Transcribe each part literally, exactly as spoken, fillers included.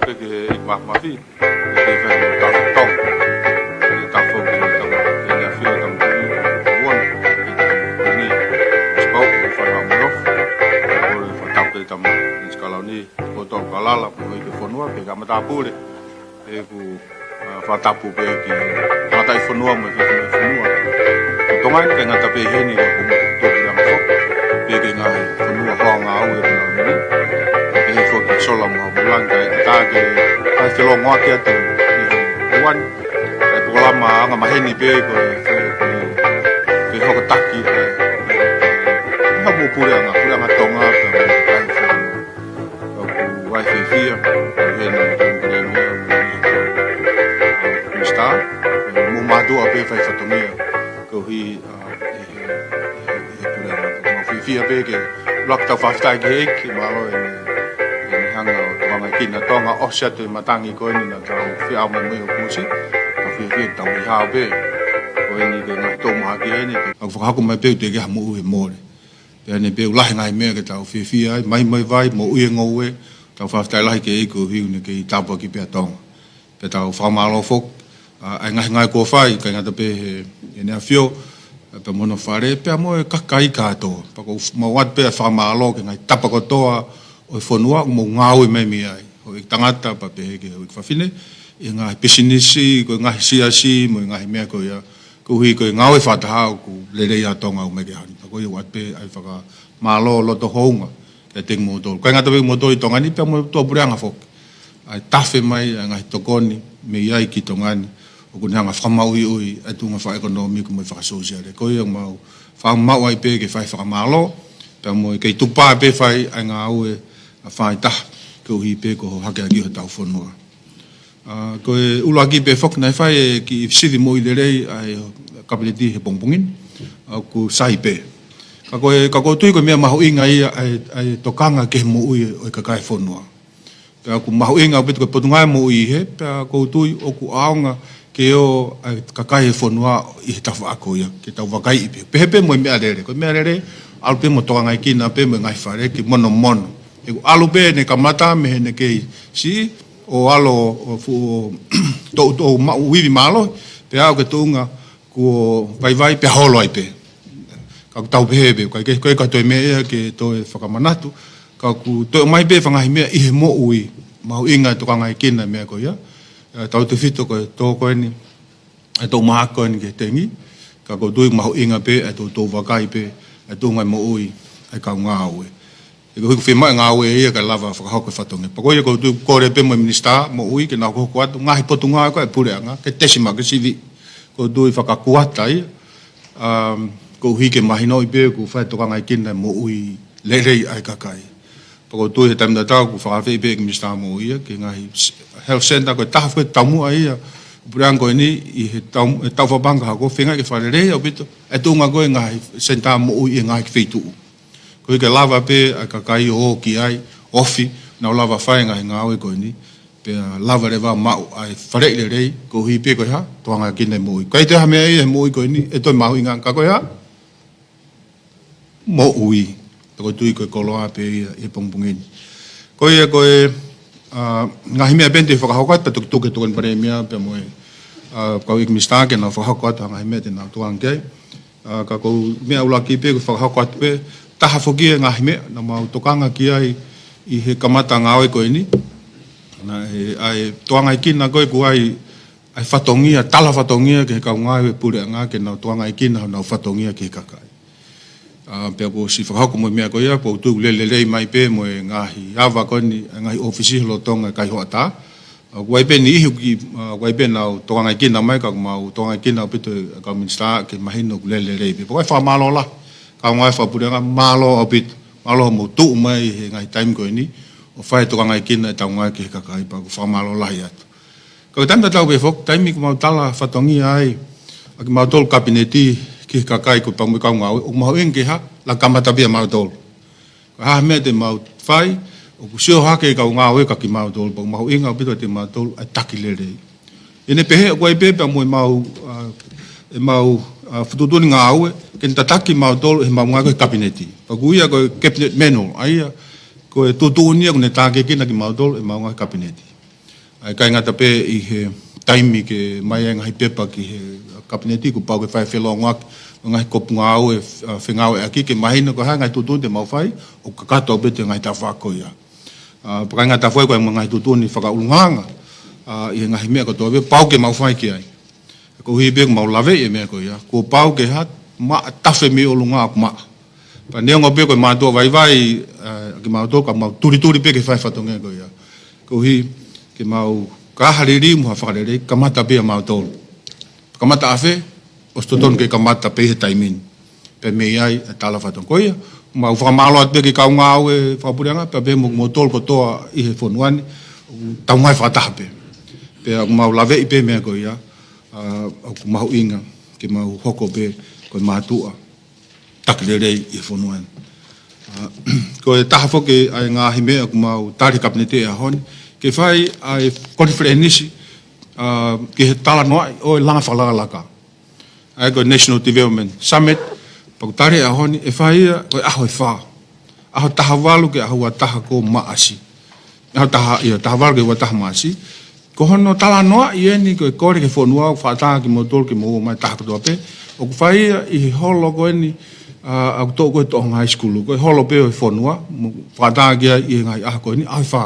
Pea ke ʻi Mafimafi, ke ke fai mo Tafatonga. Ke tafo ke tama, ke ne afio tama tui, uon, ke tama tui ni, spau, ke fai mo Monof, ke ole fa tau ke tama, ni skala ni, ko tau kalala, mo i ke fonua, ke kamata pule, e ku, a, fa tapu pe ki, kamata i fonua, mo i ke fonua. Ko Tonga ni ke ngata pe heni, ko tō ki anga fo, pe ke ngaahi fonua hoa ngāue ko na meni, pe he fo ke sola mo Mulanga, e tā ke, ka te longo ake atu, e uan, e polokalama anga maheni pe ko e, ko e, ko e hokotaki, e, e, e, hamu puleʻanga, puleʻanga Tonga, pe, pe, pe, pe, ʻoku ou fiefia, ko heni, ko heni, ko heni, ko heni, ko heni, ko heni, ko heni, mo mātuʻa pe fai fatongia, ko hi, a, e, e, e, e, puleʻanga. Mau fiefia pe ke lak tau faftai ke ʻEiki, mālō e, e, e hanga ʻo Tonga ki na Tonga ʻosi atu e matangi ko eni naʻa tau fie ʻamu mai ʻo kusi, tau fiefia tau i hao pe, ko eni ke ngaahi tō mahaki eni, ʻoku fakahoko mai pe ʻoku teʻeki ha moʻui ʻe mole. Pea ne pe ʻoku lahi ngaahi meʻa ke tau fiefia ai, mai mai vai, moʻui e ngoue, tau faftai lahi ke ʻEiki ko hi ʻoku ne kei tāpuaki pea Tonga. Pea tau fakamālō foki, a, ʻa e ngaahi ngāue kuo fai, ʻikai ngata pe he, he ʻEne ʻAfio, pea mo hono fale, pea mo e kakai kātoa. Pea ʻoku mau ʻoatu pe ʻa e fakamālō ki he ngaahi tapa kotoa ʻo e fonua, ʻoku mou ngāue mai mei ai. Houʻeiki tangata, pea pehē ki he houʻeiki fafine, ʻi he ngaahi pisinisi, ko e ngaahi siasi, mo e ngaahi meʻa ko ia, koeʻuhi ko e ngāue fakataha ʻoku lelei ʻa Tonga ʻo mai ki he ʻaho ni. Pea ko ia ʻoku ʻoatu pe ʻa e fakamālō loto houngaʻia kiate kimoutolu. ʻIkai ngata pe kimoutolu ʻi Tonga ni, pea mo e tuʻapuleʻanga foki. ʻA e tafe mai ʻa e ngaahi tokoni mei ai ki Tonga ni, ʻoku ne hanga ʻo fakamaʻuiʻui ʻa e tuʻunga fakaʻekonōmiku mo e fakasōsiale. Ko ia ʻoku mau fakamaʻu ai pe ke fai fakamālō, pea mo e kei tupa pe fai ʻa e ngāue ʻa e faʻahitaha, koeʻuhi pe ko e hakeakiʻi hotau fonua. A, ko e ʻuluaki pe foki naʻe fai e kiʻi sivi moʻui lelei ʻa e Kapineti he pongipongi ni, a, ʻoku sai pe. Ka ko e, ka ʻoku ou tui ko e meʻa mahuʻinga ia ʻa e, ʻa e tokanga ki he moʻui ʻo e kakai e fonua. Pea ʻoku mahuʻinga ʻaupito ko e Potungāue Moʻui he, pea ʻoku ou tui ʻoku ʻaonga ke ʻoua ʻa e kakai e fonua ʻi he tafaʻaki ko ia, ke tau vakaiʻi pe. Pehē pe mo e meʻalele, ko e meʻalele, ʻalu pe mo tokangaekina pe mo e ngaahi fale, ke monomono. ʻOku ʻalu pe ʻene kamata mei heʻene kei siʻi, ʻo ʻalu ʻo fu-, ʻo toutou maʻu ivi mālohi, pea aʻu ki he tuʻunga kuo vaivai pea holo ai pe. Ka ʻoku tau pehē pe, ʻikai ke, ʻikai ke toe meʻa ia ke toe fakamanatu, ka ʻoku toe ʻomai pe faʻahinga meʻa ʻi he moʻui, mahuʻinga e tokangaekina e meʻa ko ia. ʻE, tautefito ko e tō ko eni, e tō mahaki ko eni ki he tengi, ka ʻoku ou tui mahuʻinga pe, e toutou vakai pe, e tuʻunga moʻui, e kau ngāue. He ko e ʻuhi ʻoku fiemaʻu e ngāue ia kae lava fakahoko e fatongia. Pea ko ia ʻoku ou tui kole pe mo e Minisitā Moʻui ke nau hokohoko atu, ngaahi potungāue ko ē ʻa e puleʻanga, ke tesi maʻu ke sivi. ʻOku ou tui fakakuata ia, um, koeʻuhi ke mahinoʻi pe ʻoku fai tokangaekina e moʻui lelei ʻa e kakai. Pea ʻoku ou tui he taimi tatau ʻoku fakaafeʻi pe ki he Minisitā Moʻui ia, ki he ngaahi s-, health centre ko e taha foki e taumuʻa ia, puleʻanga ko eni ʻi he tau, he tau fapanga hako feinga ke fakalelei ʻaupito, e tuʻunga ko ē ngaahi senitā moʻui ʻi he ngaahi feituʻu. Koeʻuhi ke lava pe ʻa e kakai ʻo ō ki ai, ofi, nau lava fai ngaahi ngāue ko eni, pea lava leva maʻu ʻa e faleʻi lelei, koeʻuhi pe ko e hā, tokangaekina e moʻui. ʻIkai toe ha meʻa ia he moʻui ko eni, ʻe toe mahuʻinga ka ko e hā, moʻui. Pea ʻoku ou tui ko e koloa pe ia he pongipongi ni. Ko ia ko e, a, ngaahi meʻa pē eni te u fakahoko atu, pea tukutuku ki he Tokoni Palēmia, pea mo e, a, kau ʻEiki Minisitā ke nau fakahoko atu ha ngaahi meʻa te nau tokanga ki ai. A, ka ko e meʻa ʻuluaki pe ʻoku fakahoko atu pe, taha foki e ngaahi meʻa naʻa mau tokanga ki ai ʻi he kamata ngāue ko eni. Naʻe, ʻa e tokangaekina ko ē ʻoku ʻi ai, ʻa e fatongia, tala fatongia ki he kau ngāue puleʻanga ke nau tokangaekina honau fatongia ki he kakai. A, pea kuo ʻosi fakahoko mo e meʻa ko ia, pea ʻoku ou tui ʻoku lele lelei mai pe mo e ngaahi ava ko eni, e ngaahi ʻōfisi lolotonga e kaihoʻatā. A, ʻoku ʻi ai pe niʻihi ʻoku, a, ʻoku ʻi ai pe nau tokangaekina mai, ka ʻoku mau tokangaekina ʻaupito e kau minisitā ke mahino ʻoku lele lelei pe. Pea ʻoku ou fakamālō lahi, kau ngāue fakapuleʻanga, mālō ʻaupito, mālō hoʻomou tuʻu mai he ngaahi taimi ko eni, ʻo fai tokangaekina e tau ngāue ki he kakai, pea ʻoku ou fakamālō lahi atu. Ka ko e taimi tatau pe foki, taimi ʻoku mau tala fatongia ai ʻa kimautolu Kapineti ki he kakai ko e pea mo e kau ngāue, ʻoku mahuʻinga ke hā, laka kamata pē ʻa mautolu. Ko e hā ha meʻa te mau fai, ʻoku sio hake e kau ngāue kia kimautolu, pea ʻoku mahuʻinga ʻaupito kiate kimautolu ʻa e taki lelei. ʻI heʻene pehē ʻoku ʻi ai pē pea mo ʻemau, a, ʻemau, a, fetuʻutaki ngāue, ke ne tataki kimautolu heʻemau ngāue ko e Kapineti. Pea ʻoku ui ia ko e Cabinet Manual, ʻa ia, ko e tuʻutuʻuni ia ʻoku ne tākiekina kimautolu heʻemau ngāue Kapineti. ʻIkai ngata pē ʻi he taimi ke ʻomai e ngaahi pepa ki he Kapineti, kuo pau ke fai felōngoaki ʻo e ngaahi kopu ngāue, ʻa, fengāueʻaki ke mahino ko e hā e ngaahi tuʻutuʻuni te mau fai, ʻo kakato pē ʻi he ngaahi tafaʻaki ko ia. ʻA, pea ʻikai ngata foki ko e ngaahi tuʻutuʻuni fakaʻulungaanga, ʻa, ʻi he ngaahi meʻa kotoa pē pau ke mau fai ki ai. Koeʻuhi pē ʻoku mau laveʻi e meʻa ko ia, kuo pau ke hā, maʻa tafe mei ʻolunga ʻoku maʻa. Pea neongo pē ko e mātuʻa vaivai, ʻa, kimautolu ka mau tulituli pē ke fai e fatongia ko ia. Koeʻuhi ke mau ka ha liliu mo ha fakalelei, kamata pē ʻia mautolu. Kamata ʻafē, ʻosi totonu ke kamata pē he taimi ni. Pea mei ai e tala fatongia ko ia. Mau fakamālō atu pē ki he kau ngāue fakapuleʻanga, pea pehē mo kimoutolu kotoa ʻi he fonua ni, tau ngāue fakataha pē. Pea ʻoku mau laveʻi pē meʻa ko ia, ʻa, ʻoku mahuʻinga ke mau hoko pē ko e mātuʻa taki lelei ʻi he fonua ni. ʻA, ko e taha foki ʻa e ngaahi meʻa ʻoku mau tali he Kapineti he ʻaho ni, ke fai ʻa e konifelenisi, ʻa, ki he talanoaʻi ʻo e langa fakalakalaka. ʻA ia ko e National Development Summit, pea ʻoku tali he ʻaho ni, ʻe fai ia ko e ʻaho ʻe fā. ʻAho taha valu ki he ʻaho ua taha ko Maʻasi. ʻAho taha, ʻio, taha valu ki he ua taha Maʻasi. Ko hono talanoaʻi eni ko e kole ki he fonua, ʻoku fakaʻatā kimoutolu ke mou ō mai taha kotoa pē. ʻOku fai ia ʻi he holo ko eni, ʻa, ʻoku toʻo ko e Toʻohonga High School, ko e holo pē ʻo e fonua, mo fakaʻatā ki ai ʻi he ngaahi ʻaho ko eni, ʻaho ʻe fā.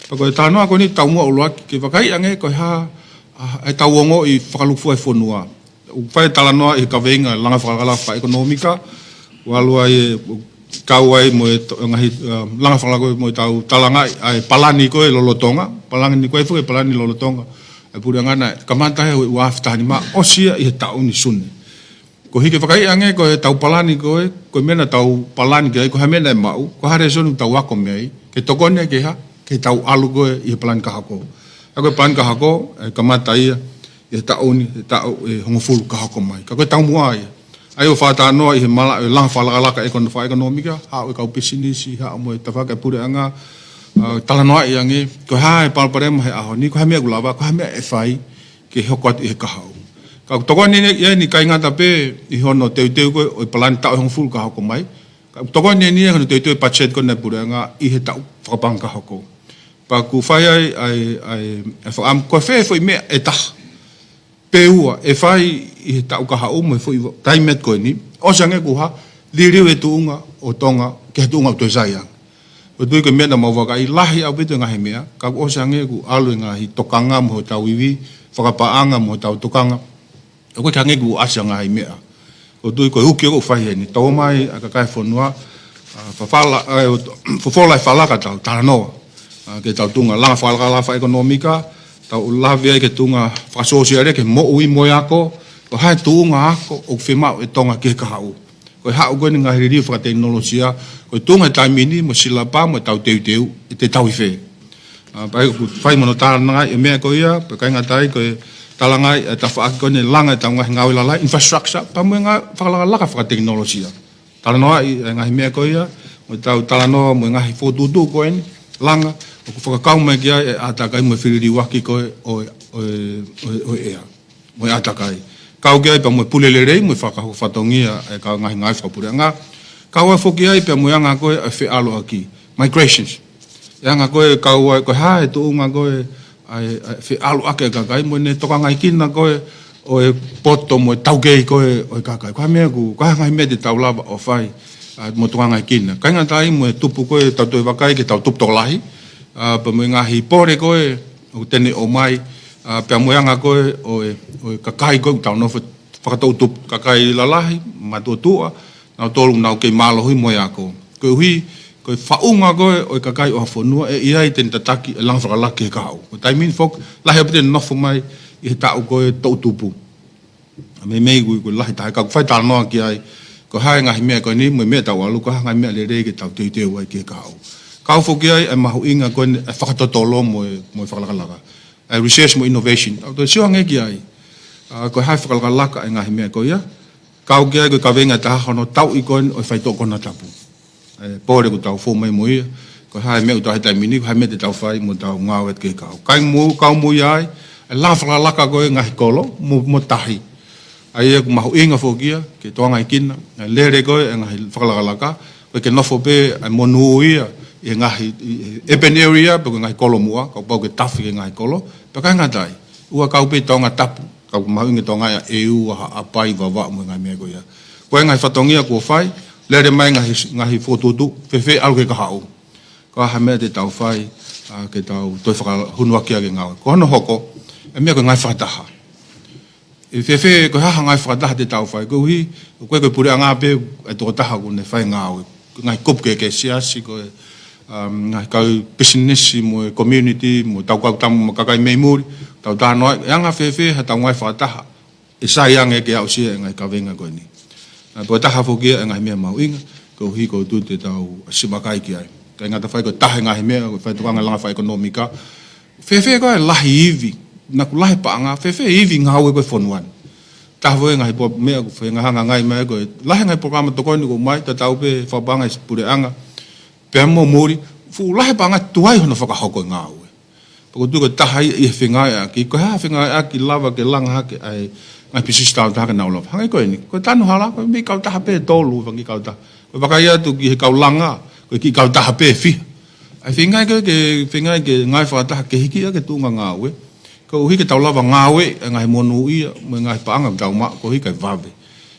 Pea ko e talanoa ko eni taumuʻa ʻuluaki, ke vakaiʻi ange ko e hā, ʻa, ʻetau ongoʻi fakalūkufua e fonua. ʻOku fai e talanoa ʻi he kaveinga langa fakalakalaka fakaʻekonōmika, ʻoku ʻalu ai e, kau ai mo e to-, ngaahi, ʻa, langa fakalakalaka mo ʻetau talangaʻi ʻa e palani ko ē lolotonga, palani ko ē foki e palani lolotonga. E puleʻanga naʻe kamata he ua afe taha nima, ʻosi ia ʻi he taʻu ni Sune. Koeʻuhi ke vakaiʻi ange ko ʻetau palani ko ē, ko e meʻa naʻa tau palani ki ai, ko e hā e meʻa naʻe maʻu, ko e hā e lēsoni ʻoku tau ako mei ai, ke tokoni ke hā, ke tau ʻalu ko ē ʻi he palani ka hoko. ʻA ia ko e palani ka hoko, ʻe kamata ia, ʻi he taʻu ni, he taʻu ʻe hongofulu ka hoko mai. Ka ko e taumuʻa ia. ʻA ia ʻoku fakatalanoa ʻi he malaʻe ʻo e langa fakalakalaka ʻekono-, fakaʻekonōmika, haʻu e kau pisinisi, haʻu mo e tafaʻaki ʻa e puleʻanga, ʻa, talanoaʻi ange, ko e hā e palopalema he ʻaho ni, ko e hā e meʻa ʻoku lava, ko e hā e meʻa ʻe fai, ke hoko atu ʻi he kahaʻu. Ka ʻoku tokoni eni ia ʻikai ngata pē ʻi hono teuteu ko ē ʻo e palani taʻu ʻe hongofulu ka hoko mai. Ka ʻoku tokoni eni ia hono teuteu e budget ko ē ʻa e puleʻanga ʻi he taʻu fakapalani ka hoko. Pea ʻoku fai ai, ʻa e, ʻa e, ʻa e fakaʻamu, ko e fē foʻi meʻa ʻe taha pe ua ʻe fai ʻi he taʻu kahaʻu mo e foʻi taimi atu ko eni. ʻOsi ange kuo hā, liliu e tuʻunga ʻo Tonga, ki he tuʻunga ʻoku toe sai ange. ʻOku ou tui ko e meʻa naʻa mau vakai lahi ʻaupito e ngaahi meʻa, ka kuo ʻosi ange kuo ʻalu e ngaahi tokanga mo hotau ivi, fakapaʻanga mo hotau tokanga. ʻOku ʻikai ke hangē kuo ʻasi e ngaahi meʻa. ʻOku ou tui ko e uki ʻoku fai heni. Tau ō mai ʻa e kakai e fonua, ʻa, fafala, ʻa, ʻo, fofola e fala ka tau talanoa. ʻA, ki heʻetau tuʻunga langa fakalakalaka fakaʻekonōmika, tau lave ai ki he tuʻunga fakasōsiale, ki he moʻui mo e ako, ko e hā e tuʻunga ako ʻoku fiemaʻu ʻe Tonga ki he kahaʻu. Ko e haʻu ko eni e ngaahi liliu fakatekinolosia, ko e tuʻunga he taimi ni mo e silapa mo ʻetau teuteu, ʻe te tauhi fē. ʻA, pea ʻoku fai mo hono talangaʻi e meʻa ko ia, pea ʻikai ngata ai ko e talangaʻi e tafaʻaki ko eni langa ʻetau ngaahi ngāue lalahi, infrastructure, pea mo e ngaahi fakalakalaka fakatekinolosia. Talanoaʻi e ngaahi meʻa ko ia, mo ʻetau talanoa mo e ngaahi fokotuʻutuʻu ko eni, langa, ʻoku fakakau mai ki ai e ʻātakai mo e feliliuaki ko ē ʻo e, ʻo e, ʻo e, ʻo e ʻea mo e ʻātakai. Kau ki ai pea mo e pule lelei mo e fakahoko fatongia e kau ngaahi ngāue fakapuleʻanga. Kau ai foki ai pea mo e anga ko ē e feʻaluʻaki, migrations. E anga ko ē kau ai, ko e hā e tuʻunga ko ē ʻa e, ʻa e feʻaluʻaki e kakai mo ʻene tokangaekina ko ē ʻo e poto mo e taukei ko ē ʻo e kakai. Ko e hā e meʻa ʻoku, ko e hā e ngaahi meʻa te tau lava ʻo fai, ʻa, mo tokangaekina. ʻIkai ngata ai mo e tupu ko ē tau toe vakai ke tau tupu tokolahi, ʻa, pea mo e ngaahi pole ko ē ʻoku te ne ʻomai, ʻa, pea mo e anga ko ē ʻo e, ʻo e kakai ko ē ʻoku tau nofo fakatoʻutupu, kakai lalahi, matuʻotuʻa, nautolu ʻoku nau kei mālohi mo e ako. Koeʻuhi, ko e faʻunga ko ē ʻo e kakai ʻo ha fonua, ʻe ʻi ai te ne tataki e langa fakalakalaka ki he kahaʻu. Ko e taimi ni foki, lahi ʻaupito e nofo mai ʻi he taʻu ko ē toʻutupu. Meimei ʻoku, ʻoku lahi taha, ka ʻoku fai talanoa ki ai, ko e hā e ngaahi meʻa ko eni, mo e meʻa tau ʻalu, ko e hā e ngaahi meʻa lelei ke tau teuteu ai ki he kahaʻu. Kau foki ai e mahuʻinga ko eni e fakatotolo mo e, mo e fakalakalaka. ʻA e research mo innovation. ʻOku tau sio ange ki ai. ʻA, ko e hā e fakalakalaka e ngaahi meʻa ko ia. Kau ki ai ko e kaveinga ʻe taha hono tauʻi ko eni ʻo e faitoʻo konatapu. E pole ʻoku tau fou mai mo ia. Ko e hā e meʻa ʻoku tau he taimi ni, ko e hā e meʻa te tau fai mo tau ngāue atu ki he kahaʻu. Kae mo, kau mo ia ai, e langa fakalakalaka ko ē ngaahi kolo, mo, mo tahi. ʻA ia ʻoku mahuʻinga foki ia, ke tokangaekina, e lele ko ē e ngaahi fakalakalaka, ko e ke nofo pē e monū ia, ʻi he ngaahi, ʻi he urban area, pe ko e ngaahi kolo muʻa, kapau ke tafi ki he ngaahi kolo, pea ʻikai ngata ai. ʻOku kau pē Tongatapu, kau mahuʻinga Tonga ia, ʻEua, Haʻapai, Vavaʻu mo e ngaahi meʻa ko ia. Ko e ngaahi fatongia kuo fai, lele mai ngaahi, ngaahi fokotuʻutuʻu, fēfē ʻalu ki he kahaʻu. Ko e hā e meʻa te tau fai, ʻa, ke tau toe fakahunuaki ʻaki e ngāue. Ko hono hoko, e meʻa ko e ngaahi fakataha. ʻE fēfē, ko e hā ha ngaahi fakataha te tau fai, koeʻuhi, ko e, ko e puleʻanga pē, e tokotaha ʻoku ne fai e ngāue. Ko e ngaahi kupu kehe, ko e siasi, ko e, um, ngaahi kau pisinisi mo e community, mo e tau kau tamu mo e kakai mei muli, tau talanoa, ʻe anga fēfē, ha tau ngaahi fakataha. ʻE sai ange ke aʻusia e ngaahi kavenga ko eni. ʻA, pea ko e taha foki ia e ngaahi meʻa mahuʻinga, koeʻuhi ko e tuʻu te tau siʻi vakai ki ai. ʻIkai ngata ai ko e taha e ngaahi meʻa, ko e faitokoʻanga langa fakaʻekonōmika. Fēfē ko e lahi ivi, naʻa ku lahi paʻanga, fēfē ivi ngāue ko e fonua ni. Taha foki e ngaahi pua meʻa, ko e ngaahi hangangai mai ko e, lahi e ngaahi polokalama tokoni ko mai, tatau pē fakapaʻanga ʻi he puleʻanga, pea mo muli, fuʻu lahi paʻanga tuai hono fakahoko e ngāue. Pea ko e tuʻu ko e taha ia ʻi he fengāueʻaki, ko e hā e fengāueʻaki lava ke langa hake ai, ngaahi pisinisi tāutaha ke nau lava. Hangē ko eni, ko e tanu hala, ko e meʻa kautaha pē tolu, fanga kautaha. Ko e vakai atu ki he kau langa, ko e kiʻi kautaha pē fiha. ʻA e feingaʻi ke, ke, feingaʻi ke ngāue fakataha ke hiki ia ke tuʻunga ngāue. Koeʻuhi ke tau lava ngāue, e ngaahi monūʻia, mo e ngaahi paʻanga tau maʻu, koeʻuhi kae vave.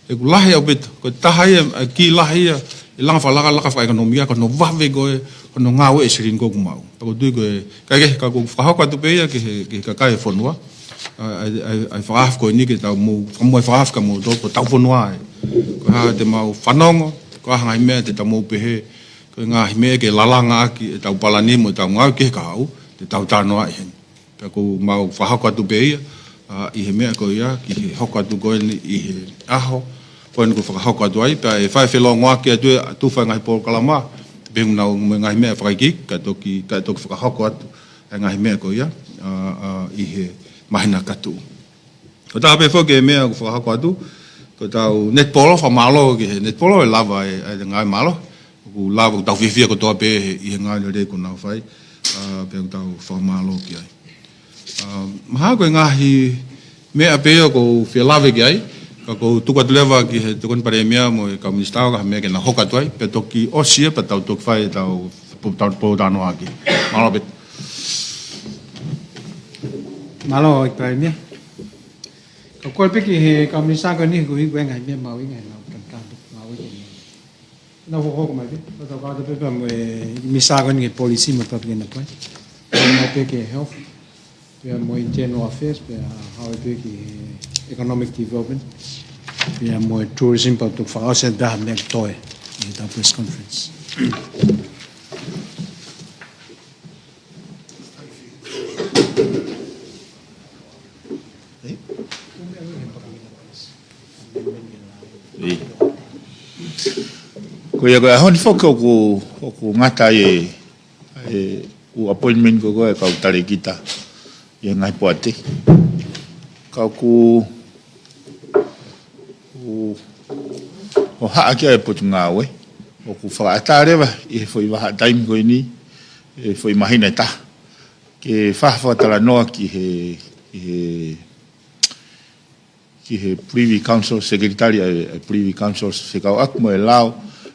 ʻOku lahi ʻaupito, ko e taha ia, e kī lahi ia, e langa fakalakalaka fakaʻekonōmika, ko hono vave ko e, hono ngāue e silini ko ē ʻoku maʻu. Pea ko e tuʻu ko e, kae kehe, ka ʻoku ou fakahoko atu pē ia ki he, ki he kakai e fonua. ʻA, ʻa, ʻa, ʻa e fakaafe ko eni ke tau mou, fakamua e fakaafe kia moutolu, ko hotau fonua ē. Ko e hā te mau fanongo, ko e hā e ngaahi meʻa te tau mou pehē, ko e ngaahi meʻa ke lalanga ʻaki, e tau palani mo e tau ngāue ki he kahaʻu, te tau talanoa ʻi heni. Pea ʻoku mau fakahoko atu pē ia, ʻa, ʻi he meʻa ko ia, ki he hoko atu ko eni ʻi he ʻaho, ko eni ʻoku fakahoko atu ai, pea ʻe fai felongoaki atu ʻe tufa e ngaahi polokalama, pea ʻoku nau mo e ngaahi meʻa fakaikiiki, kae toki, kae toki fakahoko atu, e ngaahi meʻa ko ia, ʻa, ʻa, ʻi he māhina ka tuʻu. Ko e taha pē foki e meʻa ʻoku fakahoko atu, ko e tau netipolo, fakamālō ki he netipolo, ʻe lava e, e ngaahi mālō, ʻoku lava ʻoku tau fiefia kotoa pē he, ʻi he ngāue lelei ʻoku nau fai, ʻa, pea ʻoku tau fakamālō ki ai. ʻA, mahalo ko e ngaahi meʻa pē ia ʻoku ou fie lave ki ai, ka ʻoku ou tuku atu leva ki he Tokoni Palēmia mo e kau minisitā ko e hā e meʻa ke nau hoko atu ai, pea toki ʻosi ia, pea tau toki fai e tau, tau, tau talanoaʻaki. Mālō pē. Mālō, ʻEiki Palēmia. Ka ʻoku ou kole pē ki he kau minisitā ko eni, koeʻuhi ko e ngaahi meʻa mahuʻinga ʻenau tantan ngāue ko eni. Nau hokohoko mai pē, ka tau kau atu pē pea mo e minisitā ko eni ki he policy mo e public enterprise. Kau mai pē ki he health, pea mo e internal affairs, pea haʻu pē ki he economic development, pea mo e tourism, pea toki fakaʻosi atu ha meʻa toe ʻi he tau press conference. ʻIo. Ko ia ko e ʻaho ni foki ʻoku, ʻoku ngata ai e, e ʻū appointment ko ē ʻa e kau talēkita ʻi he ngaahi poate. Ka ʻoku, ʻoku hohaʻa ki ai e Potungāue, ʻoku fakaʻatā leva ʻi he foʻi vahaʻa taimi ko eni, e foʻi māhina ʻe taha, ke fai ha fakatalanoa ki he, ki he, ki he Privy Council, Secretary ʻa e, ʻa e Privy Council fekauʻaki mo e lao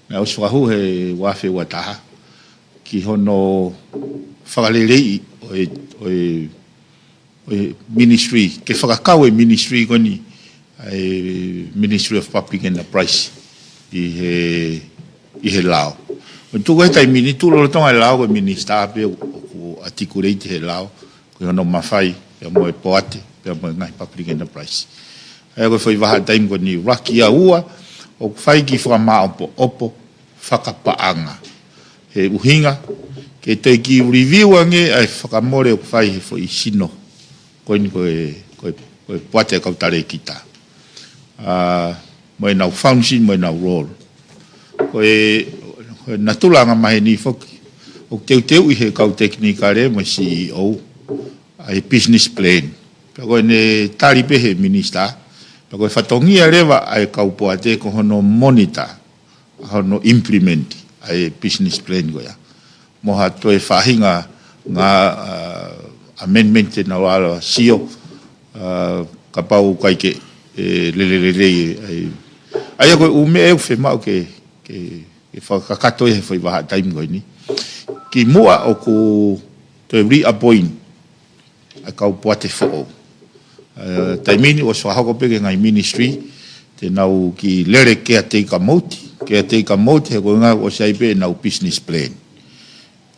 naʻe ʻosi fakahū he ua afe ua taha, ki hono fakaleleiʻi ʻo e, ʻo e, ʻo e ministry, ke fakakau e ministry ko eni, ʻa e Ministry of Public Enterprise ʻi he, ʻi he lao. ʻO tuku he taimi ni, tuʻu lolotonga e lao ko e minisitā pē ʻoku articulate he lao, ko hono mafai, pea mo e poate, pea mo e ngaahi public enterprise. ʻA ia ko e foʻi vahaʻa taimi ko eni, ʻuluaki ia, ua, ʻoku fai e kiʻi fakamāʻopoʻopo fakapaʻanga. He ʻuhinga, ke toe kiʻi review ange ʻa e fakamole ʻoku fai he foʻi sino ko eni ko e, ko e, ko e poate ʻa e kau talēkita. ʻA, mo ʻenau function, mo ʻenau role. Ko e, ko e natula angamaheni foki, ʻoku teuteuʻi he kau tekinikale mo e C E O ʻa e business plan. Pea ko ʻene tali pē he minisitā, pea ko e fatongia leva ʻa e kau poate ko hono monitor, hono implement ʻa e business plan ko ia. Mo ha toe faʻahinga ngaahi, ʻa, amendment te nau ala sio, ʻa, kapau ʻoku ʻikai ke, e, lele lelei, ʻa, ʻa ia ko e ʻū meʻa ʻoku fiemaʻu ke, ke, ke fakakakato ʻi he foʻi vahaʻa taimi ko eni. Kimuʻa ʻoku toe reappoint ʻa e kau poate foʻou. Ē, taimi ni ʻosi fakahoko pē ki he ngaahi ministry, te nau kiʻi lele caretaker mode, caretaker mode, he ko e ngaahi ʻosi ʻi ai pē ʻenau business plan.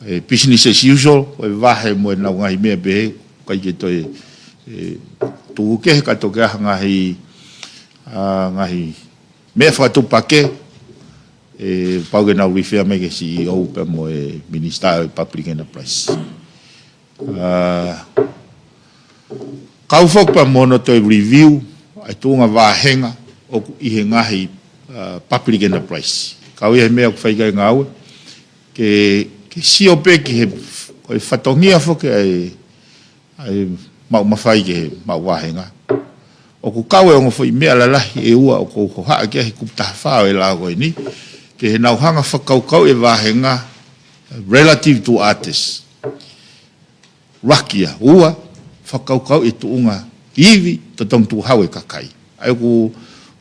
Ē, business as usual, ko e vahe mo ʻenau ngaahi meʻa pehē, ʻikai ke toe, ē, tuku kehe ka toki ʻi ai ha ngaahi, ʻa, ngaahi meʻa fakatuʻupakē, ē, pau ke nau refer mai ki he C E O pea mo e Minister ʻo e Public Enterprise. ʻA, kau foki pea mo hono toe review ʻa e tuʻunga vāhenga ʻoku ʻi he ngaahi, ʻa, public enterprise. Kau ia he meʻa ʻoku fai ki ai e ngāue, ke, ke sio pē ki he, ko e fatongia foki ʻa e, ʻa e maʻu mafai ki he maʻu vāhenga. ʻOku kau e ongo foʻi meʻa lalahi ʻe ua ʻoku ou hohaʻa ki ai he kupu taha fā ʻo e lao ko eni, ke nau hanga fakakaukauʻi e vāhenga relative to others. Rakia, ua, fakakaukauʻi e tuʻunga ivi, totonu tukuhau e kakai. ʻA ia ʻoku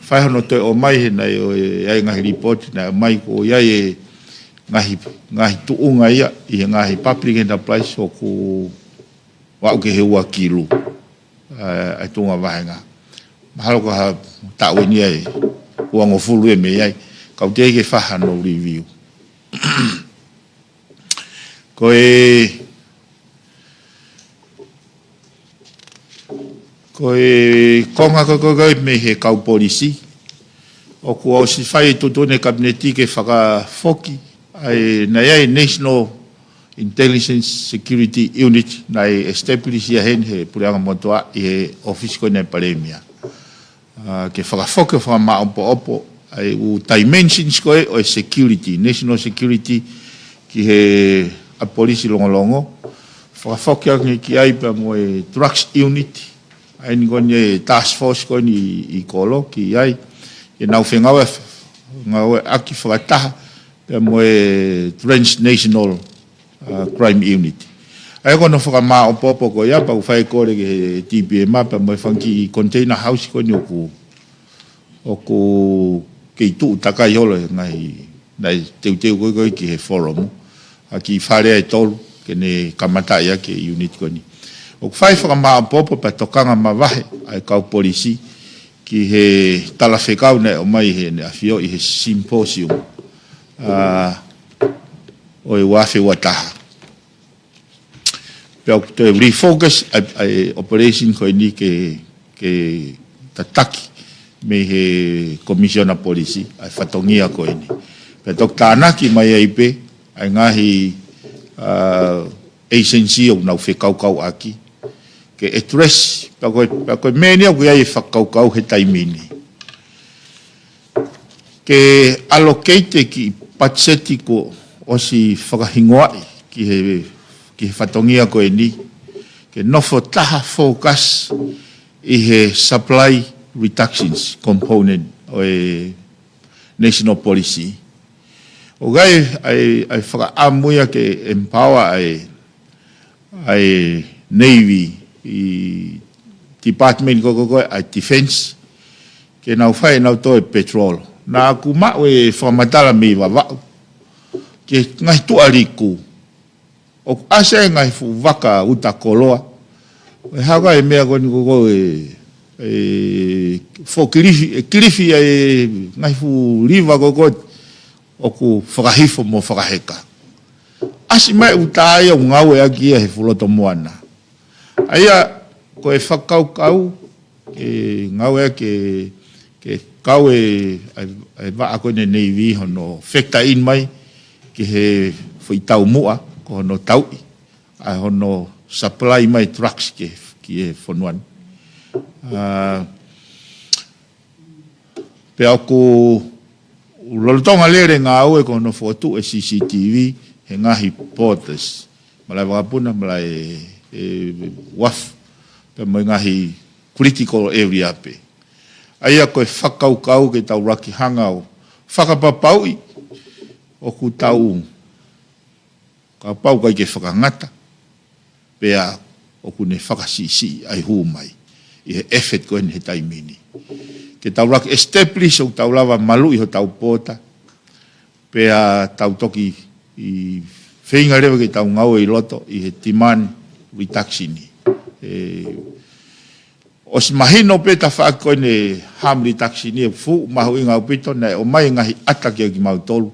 fai hono toe ʻomai he naʻe ʻi ai e ngaahi report, naʻe ʻomai ko ia e ngaahi, ngaahi tuʻunga ia ʻi he ngaahi public enterprise ʻoku aʻu ki he ua kilu, ʻa, ʻa e tuʻunga vāhenga. Mahalo ko ha taʻu eni ʻe uangofulu ʻe mei ai, kau teʻeki ke fai hano review. Ko e, ko e konga ko, ko, ko e mei he kau polisi, ʻoku ʻosi fai e tuʻutuʻuni ʻa e Kapineti ke fakafoki ʻa e, naʻe ʻi ai e National Intelligence Security Unit naʻe establish ia heni he Puleʻanga Motuʻa ʻi he ʻōfisi ko eni ʻa e Palēmia. ʻA, ke fakafoki ʻo fakamāʻopoʻopo ʻa e ʻū dimensions ko ē ʻo e security, national security, ki he, ʻa e polisi longolongo. Fakafoki ange ki ai pea mo e drugs unit, ʻa eni ko eni e task force ko eni ʻi, ʻi Kolo ki ai. Ke nau fengāueʻaki fakataha pea mo e transnational, ʻa, crime unit. ʻA ia ko hono fakamāʻopoʻopo ko ia, pea ʻoku fai e kole ki he T P M pea mo e fanga kiʻi container house ko eni ʻoku, ʻoku kei tuʻu takai holo he ngaahi, naʻe teuteu ko ē ko ē ki he Forum, ʻa e kiʻi fale ʻe tolu, ke ne kamataʻi ʻaki e unit ko eni. ʻOku fai e fakamāʻopoʻopo pea tokanga mavahe ʻa e kau polisi ki he talafekau naʻe ʻomai ʻe Heʻene ʻAfio ʻi he symposium, ʻa, ʻo e ua afe ua taha. Pea ʻoku toe refocus ʻa e, ʻa e operation ko eni ke, ke tataki mei he Komisiona Polisi ʻa e fatongia ko eni. Pea toki tānaki mai ai pē ʻa e ngaahi, ʻa, agency ʻoku nau fekaukauʻaki ke address, pea ko e, pea ko e meʻa eni ʻoku ʻi ai e fakakaukau he taimi ni, ke allocate e kiʻi patiseti kuo ʻosi fakahingoaʻi ki he, ki he fatongia ko eni, ke nofo taha focus ʻi he supply reductions component ʻo e national policy. ʻOku ʻi ai ʻa e, ʻa e fakaʻamu ia ke empower ʻa e, ʻa e Navy ʻi department ko, ko, ko ē ʻa e Defense, ke nau fai ʻenau toe patrol. Naʻa ku maʻu e fakamatala mei Vavaʻu ki he ngaahi tuʻa liku. ʻOku ʻasi ai e ngaahi fuʻu vaka uta koloa. ʻE hanga e meʻa ko eni ko, ko e, e fokilifi, e kilifi ʻa e ngaahi fuʻu liva ko, ko ē ʻoku fakahifo mo fakaheka. ʻAsi mai uta ia ʻo ngāueʻaki ia he fuʻu loto moana. ʻA ia, ko e fakakaukau, ke ngāueʻaki, ke kau e, ʻa e, ʻa e vaʻa ko eni Navy hono factor in mai ki he foʻi taumuʻa, ko hono tauʻi ʻa hono supply mai drugs ki, ki he fonua ni. ʻA, pea ʻoku lolotonga lele ngāue ko hono fokotuʻu e C C T V he ngaahi ports, malaʻe vakapuna, malaʻe, e, wharf, pea mo e ngaahi critical area pē. ʻA ia ko e fakakaukau ke tau laki hanga ʻo fakapapauʻi ʻoku tau, kapau ʻikai ke fakangata, pea ʻoku ne fakasiʻisiʻi ʻa e hū mai ʻi he effort ko eni he taimi ni. Ke tau laki establish ʻoku tau lava maluʻi hotau pōta, pea tau toki ʻi feinga leva ke tau ngāue ʻi loto ʻi he demand reduction. ʻE, ʻosi mahino pē tafaʻaki ko eni harm reduction ʻe fuʻu mahuʻinga ʻaupito naʻe ʻomai ngaahi ʻata kia kimautolu.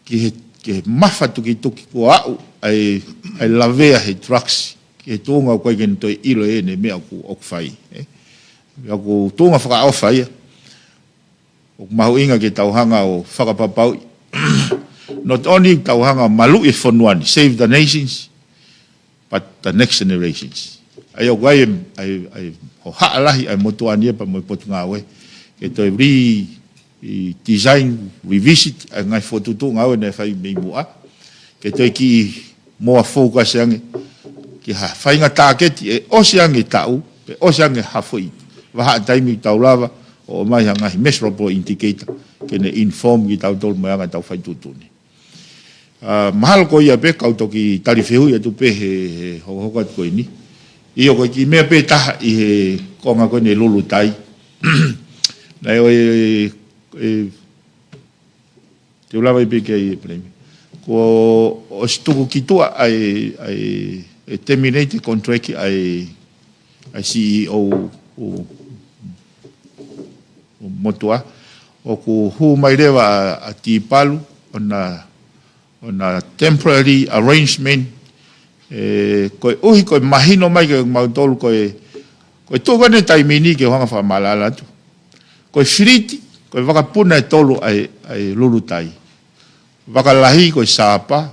Ki he, ki he mafatukituki kuo aʻu ʻa e, ʻa e lavea he drugs. Ki he tuʻunga ʻoku ʻikai ke ne toe ʻilo ʻe ia ʻene meʻa ʻoku, ʻoku fai. ʻE, ʻoku tuʻunga fakaʻofa ia. ʻOku mahuʻinga ke tau hanga ʻo fakapapauʻi. Not only tau hanga maluʻi e fonua ni, save the nations, but the next generations. ʻA ia ʻoku ʻai, ʻai, ʻai, hohaʻa lahi ʻa e motuʻa ni ʻe pea mo e potungāue. Ke toe re, ʻi design, revisit, ʻa e ngaahi fokotuʻutuʻu ngāue naʻe fai mei muʻa. Ke toe kiʻi more focus ange ki ha faʻahinga tāketi ʻe ʻosi ange taʻu, pe ʻosi ange ha foʻi vahaʻa taimi tau lava ʻo ʻomai ha ngaahi measurable indicator, ke ne inform kitautolu mo e anga ʻetau fai tuʻutuʻuni. ʻA, mahalo ko ia pē kau toki tali fehuʻi atu pē he, he hokohoko atu ko eni. ʻIo ko e kiʻi meʻa pē taha ʻi he konga ko eni lulutai. Naʻe ʻo e, e, te u lava ʻi pē ki ai ʻe Palēmia. Kuo ʻosi tuku ki tuʻa ʻa e, ʻa e, ʻa e terminate contract ʻa e, ʻa e C E O ʻo, ʻo, ʻo motuʻa. ʻOku hū mai leva ʻa, ʻa Tipalu, ʻo na, ʻo na temporary arrangement. ʻE, koeʻuhi ko e mahino mai ke mautolu ko e, ko e tuʻu ko eni taimi ni ke u hanga fakamaʻalaʻala atu. Ko e Filiti, ko e vakapuna ʻe tolu ʻa e, ʻa e lulutai. Vaka lahi ko e Sapa,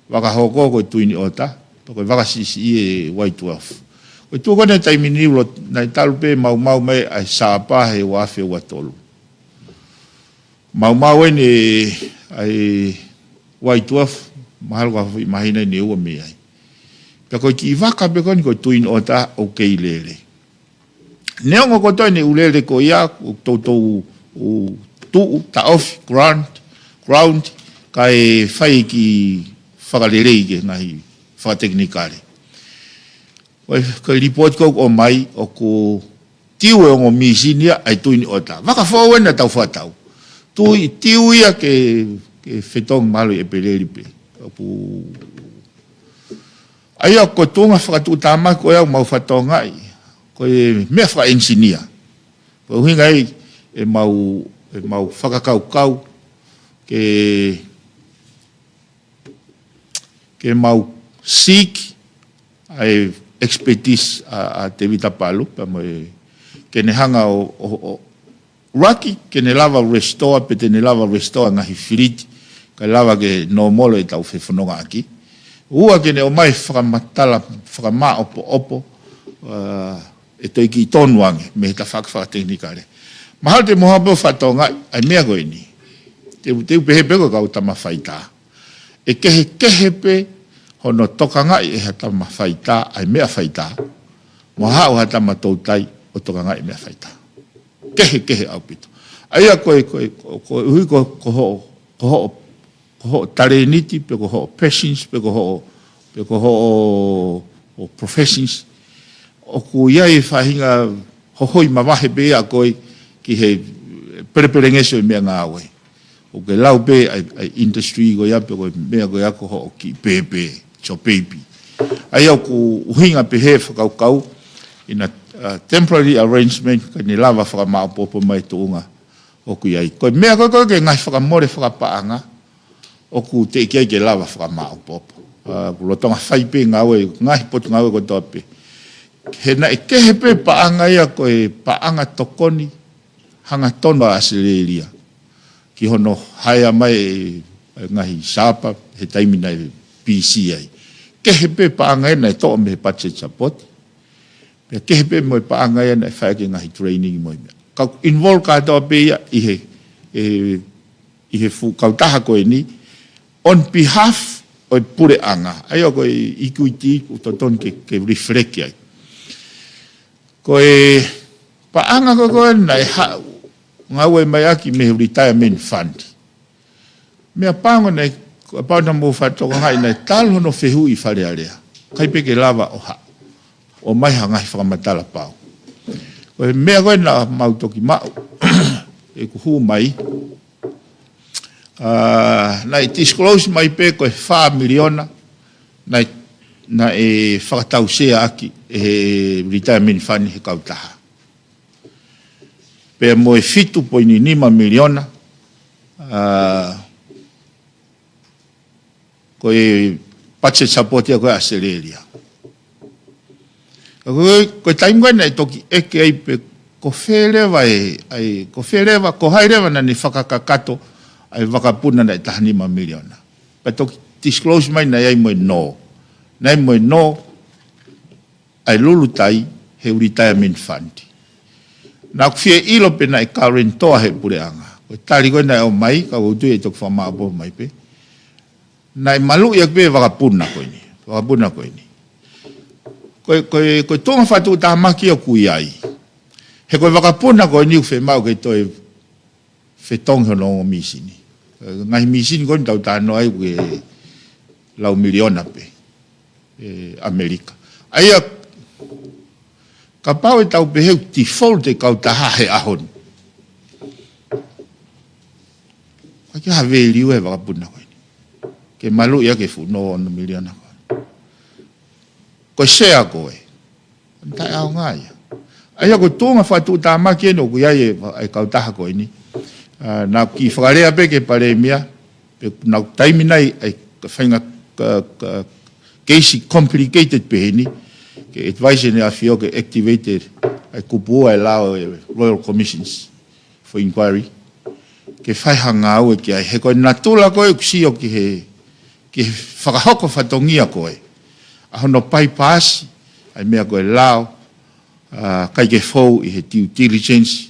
vaka hoko ko e Twin Otter, pea ko e vaka siʻisiʻi ʻe White Dwarf. Ko e tuʻu ko eni taimi ni ulo, naʻe talu pē maumau mai ʻa e Sapa he ua afe ua tolu. Maumau eni ʻa e White Dwarf, mahalo ko ha foʻi māhina ʻe ua mei ai. Pea ko e kiʻi vaka pē ko eni ko e Twin Otter ʻoku kei lele. Neongo ko e toe ne u lele ko ia, ʻoku toutou ʻo tuʻu, taʻofi, ground, ground, kae fai e kiʻi fakalelei ki he ngaahi fakatekinikale. Ko e, ko e lipooti ko ē ʻoku ʻomai ʻoku tiu e ongo mīsini ia ʻa e Twin Otter. Vaka foʻou ena tau fakatau. Tui tiu ia ke, ke fetongi mahalo ʻi ʻEpeleli pē. ʻOku ʻA ia ko e tuʻunga fakatuʻutāmaki ko ē ʻoku mau fakatokangaʻi, ko e meʻa fakaʻenisinia. Ko e ʻuhinga ia ʻemau, ʻemau fakakaukau ke, ke mau seek ʻa e expertise ʻa, ʻa Tevita Palu, pea mo e ke ne hanga ʻo, ʻo, ʻo, ʻuluaki, ke ne lava restore, pe te ne lava restore ngaahi Filiti, kae lava ke normal ʻetau fefonongaʻaki. Ua, ke ne ʻomai fakamatala, fakamāʻopoʻopo, ʻa, ʻe toe kiʻi tonu ange, mei he tafaʻaki fakatekinikale. Mahalo te mou hapo fakatokangaʻi, ʻa e meʻa ko eni. Te u, te u pehē pē ko e kau tama faitā. ʻE kehekehe pē hono tokangaʻi ʻe ha tama faitā ʻa e meʻa faitā, mo haʻu ha tama toutai ʻo tokangaʻi meʻa faitā. Kehekehe ʻaupito. ʻA ia ko e, ko e, ko, koeʻuhi ko, ko hoʻo, ko hoʻo, ko hoʻo talēniti, pe ko hoʻo passions, pe ko hoʻo, pe ko hoʻo, hoʻo professions. ʻOku ʻi ai e faʻahinga hohoi mavahe pē ia ko ē ki he pelepelengesi ʻo e meʻangāue. ʻOku ke lau pē ʻa e, ʻa e industry ko ia pe ko e meʻa ko ia ko hoʻo kiʻi pēpē, it's your baby. ʻA ia ʻoku ʻuhinga pē he fakakaukau ʻi he, uh, temporary arrangement ke ne lava fakamāʻopoʻopo mai tuʻunga ʻoku ʻi ai. Ko e meʻa ko ē ko ē ke ngaahi fakamole fakapaʻanga, ʻoku teʻeki ai ke lava fakamāʻopoʻopo. Uh, ʻoku lolotonga fai pē ngāue, ngaahi potungāue kotoa pē. He naʻe kehe pē paʻanga ia ko e paʻanga tokoni hangatonu ʻa ʻAositelēlia ki hono hire mai e, e ngaahi Sapa he taimi naʻe pisi ai. Kehe pē paʻanga ia naʻe toʻo mei he budget support. Pea kehe pē mo e paʻanga ia naʻe fai ki he ngaahi training mo e meʻa. Ka ʻoku involve kātoa pē ia ʻi he, e, ʻi he fuʻu kautaha ko eni, on behalf ʻo e puleʻanga. ʻA ia ko e equity ʻoku totonu ke, ke reflect ai. Ko e paʻanga ko ē ko ē naʻe haʻu, ngāue mai ʻaki mei he retirement fund. Meʻapango naʻe, kapau naʻa mou fakatokangaʻi naʻe talu hono fehuʻi ʻi Fale Alea. ʻIkai pē ke lava ʻo haʻu, ʻomai ha ngaahi fakamatala pau. Ko e meʻa ko ē naʻa mau toki maʻu, ʻeku hū mai, Naʻe disclose mai pē ko e fā miliona naʻe, naʻe fakatausia ʻaki ʻe he retirement fund he kautaha. Pea mo e fitu poini nima miliona, ā, ko e budget support ia ko ē ʻa ʻAositelēlia. Ko e, ko e taimi ko ē naʻe toki ʻeke ai pē ko fē leva e, ʻa e, ko fē leva, ko hai leva naʻa ne fakakakato ʻa e vakapuna naʻe taha nima miliona. Pea toki disclose mai naʻe ʻi ai mo e nō. Naʻe ʻi ai mo e nō ʻa e Lulutai he retirement fund. Naʻa ku fie ʻilo pe naʻe guarantor he puleʻanga. Ko e tali ko ē naʻe ʻomai, ka ʻoku ou tui ʻe toki fakamāʻopoʻopo mai pē. Naʻe maluʻi ʻaki pē vakapuna ko eni. Vakapuna ko eni. Ko e, ko e, ko e tuʻunga fakatuʻutāmaki ʻoku ʻi ai. He ko e vakapuna ko eni ʻoku fiemaʻu ke toe fetongi hono ongo mīsini. Ngaahi mīsini ko eni tau talanoa ai ʻoku lau miliona pē ʻe ʻAmelika. ʻA ia, kapau ʻe tau pehē ʻoku default e kautaha he ʻaho ni, ʻoku ʻikai ke ʻi ai ha value he vakapuna ko eni ke maluʻi ʻaki e fuʻu nō ono miliona ko eni. Ko e sea ko ē, taʻeʻaonga ia. ʻA ia ko e tuʻunga fakatuʻutāmaki eni ʻoku ʻi ai e, e kautaha ko eni. Ā, naʻa ku kiʻi fakalea pē ki he Palēmia, pe naʻa ku taimi nai ʻa e faʻahinga, ā, ā, keisi complicated pehē ni, ke advise ʻEne ʻAfio ke activate ʻa e kupu ua e lao e Royal Commissions for Inquiry, ke fai ha ngāue ki ai. He ko e natula ko ē ʻoku sio ki he, ki he fakahoko fatongia ko ē ʻa hono bypass ʻa e meʻa ko e lao, ā, ʻikai ke fou ʻi he due diligence,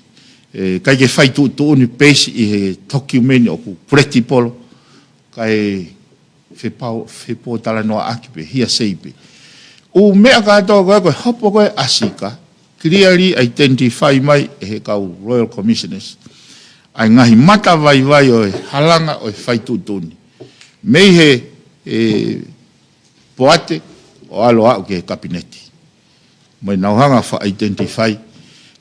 ē, ʻikai ke fai tuʻutuʻuni based ʻi he document ʻoku credible, kae fepō, fepōtalanoaʻaki pē, hearsay pē. ʻŪ meʻa kātoa ko ē, ko e hopo ko ē ʻa Sika, clearly identify mai ʻe he kau Royal Commissioners ʻa e ngaahi matavaivai ʻo e halanga ʻo e fai tuʻutuʻuni mei he, ē, poate ʻo ʻalu ʻo aʻu ki he Kapineti. Mo ʻenau hanga ʻo fa-identify,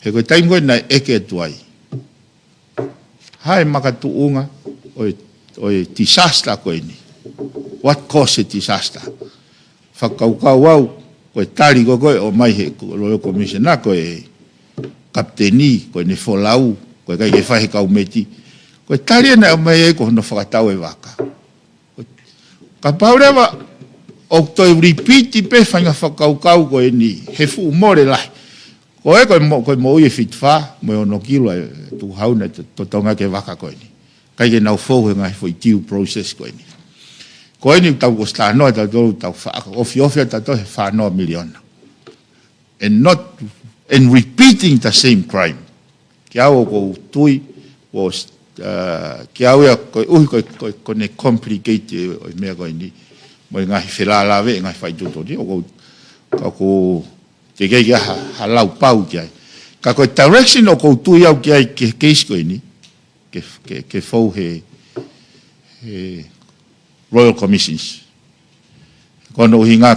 he ko e taimi ko ē naʻe ʻeke atu ai, hā e makatuʻunga ʻo e, ʻo e disaster ko eni. What caused the disaster? Fakakaukau au, ko e tali ko ē ʻoku ʻomai he ko-, Royal Commissioner, ko e kapiteni, ko ʻene folau, ko e ʻikai ke fai he kaumeti. Ko e tali ena ʻoku ʻomai ai ko hono fakatau e vaka. Kapau leva ʻoku toe repeat pē faʻahinga fakakaukau ko eni he fuʻu mole lahi. Ko e, ko e mo-, ko e moʻui ʻe fitu fā mo e ono kilo e tukuhau naʻe to-, totongi ʻaki e vaka ko eni. ʻIkai ke nau fou he ngaahi foʻi due process ko eni. Ko eni tau ʻosi talanoa, tau tau, tau fa-, ofiofi ʻa tautolu he fā noa miliona. And not, and repeating the same crime. Kiate au ʻoku ou tui, was, uh, kiate au ia koeʻuhi ko e, ko e, ko ʻene complicate ʻo e meʻa ko eni, mo e ngaahi felālāveʻi, ngaahi faituʻutuʻuni, ʻoku ou, ka ʻoku ou teʻeki ai ke ʻi ai ha, ha lau pau ki ai. Ka ko e direction ʻoku ou tui au ki ai ki he case ko eni, ke, ke, ke fou he, he Royal Commissions. Ko hono ʻuhinga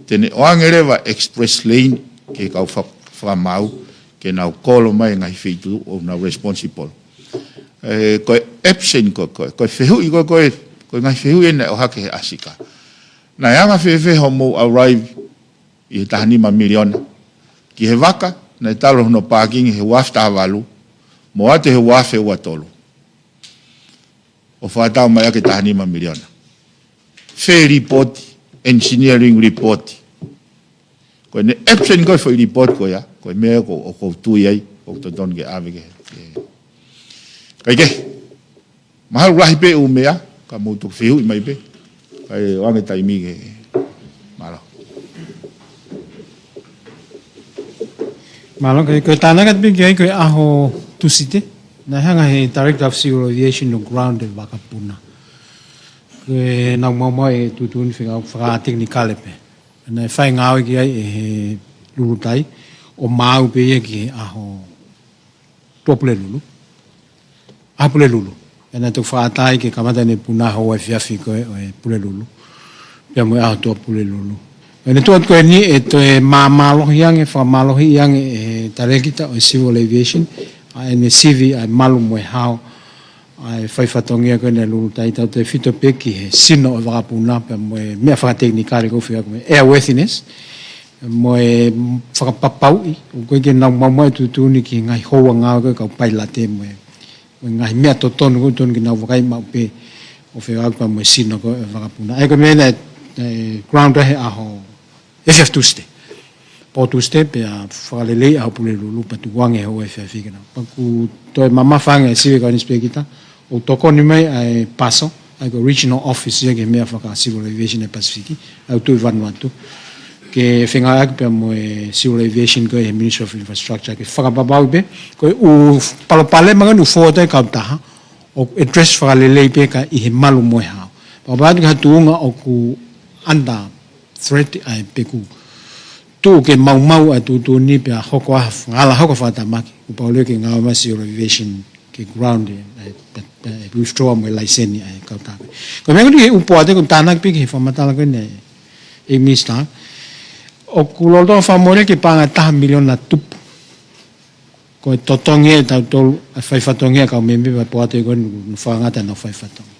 te ne ʻoange leva express lane ki he kau fa-, fakamaau, ke nau kolo mai ngaahi feituʻu ʻoku nau responsible. Ē, ko e absent ko, ko, ko e fehuʻi ko, ko e, ko e ngaahi fehuʻi ena ʻoku ʻohake he ʻa Sika. Naʻe anga fēfē hoʻomou arrive ʻi he taha nima miliona ki he vaka naʻe talu hono parking he ua afe taha valu, mo ʻalu atu he ua afe ua tolu, ʻo fakatau mai ʻaki e taha nima miliona? Fē report, engineering report? Ko ʻene absent ko ē foʻi report ko ia, ko e meʻa ʻoku, ʻoku ou tui ai ʻoku totonu ke ʻave ki he, ki he. Kae kehe, mahalo lahi pē ʻū meʻa, ka mou toki fehuʻi mai pē. Kae ʻoange taimi ke, mālō. Mālō, ko e, ko e tānaki atu pē ki ai ko e ʻaho Tūsite, naʻe hanga he Director of Civil Aviation ʻo ground e vakapuna. Ko ʻenau maumau e tuʻutuʻuni fekau fakatechnical pē. Naʻe fai ngāue ki ai ʻe he Lulutai, ʻo maau pē ia ki he ʻaho Tuʻapulelulu. ʻAho Pulelulu. ʻE naʻe toki fakaʻatā ai ke kamata ʻene puna he efiafi ko ē ʻo e Pulelulu. Pea mo e ʻaho Tuʻapulelulu. ʻEne tuʻu atu ko eni ʻe toe māmālohi ange, fakamālohi ange ʻe he Director ʻo e Civil Aviation ʻa ʻene sivi ʻa e malu mo e hao ʻa e fai fatongia ko eni ʻa Lulutai, tautefito pē ki he sino ʻo e vakapuna pea mo e meʻa fakatekinikale ko e fia ko e airworthiness, mo e fakapapauʻi ʻoku ʻikai ke nau maumauʻi e tuʻutuʻuni ki he ngaahi houa ngāue ko e kau pailate mo e, mo e ngaahi meʻa totonu ko e tonu ke nau vakai maʻu pē ʻo fekauʻaki pea mo e sino ko e vakapuna. ʻA ia ko e meʻa eni, e, ground he ʻaho efiafi Tuesday. Pō Tuesday, pea fakalelei ʻa Pulelulu pea tukuange he ʻaho efiafi ke nau. Pea ʻoku toe mamafa ange e sivi ka nisipekita, ʻo tokoni mai ʻa e PASO, ʻa ia ko e Regional Office ia ki he meʻa faka-civil aviation ʻa e Pasifiki, ʻa ia ʻoku tuʻu ʻi Vanuatu. Ke fengāueʻaki pea mo e civil aviation ko e Ministry of Infrastructure, ke fakapapauʻi pē, ko e ʻū palopalema ko eni ʻoku fokotuʻu ʻe he kautaha, ʻoku address fakalelei pē ka ʻi he malu mo e hao. Pea ʻoku ʻi ai ha tuʻunga ʻoku under threat ʻa e peku. Tuʻu ke maumau ʻa e tuʻutuʻuni pea hoko ʻa e ngala hoko fakatamaki. Kuo pau leva ke ngāue mai civil aviation ke ground ʻa e, pe, pe, withdraw mo e laiseni ʻa e kautaha. Ko e meʻa ko eni he ʻū poate ko e tānaki pē ki he fakamatala ko eni ʻe Minisitā. ʻOku lolotonga fakamole ke paʻanga ʻe taha miliona tupu. Ko e totongi ʻe tautolu, ʻa e fai fatongia kau mēmipa poate ko eni ʻoku nau fakangata ʻenau fai fatongia.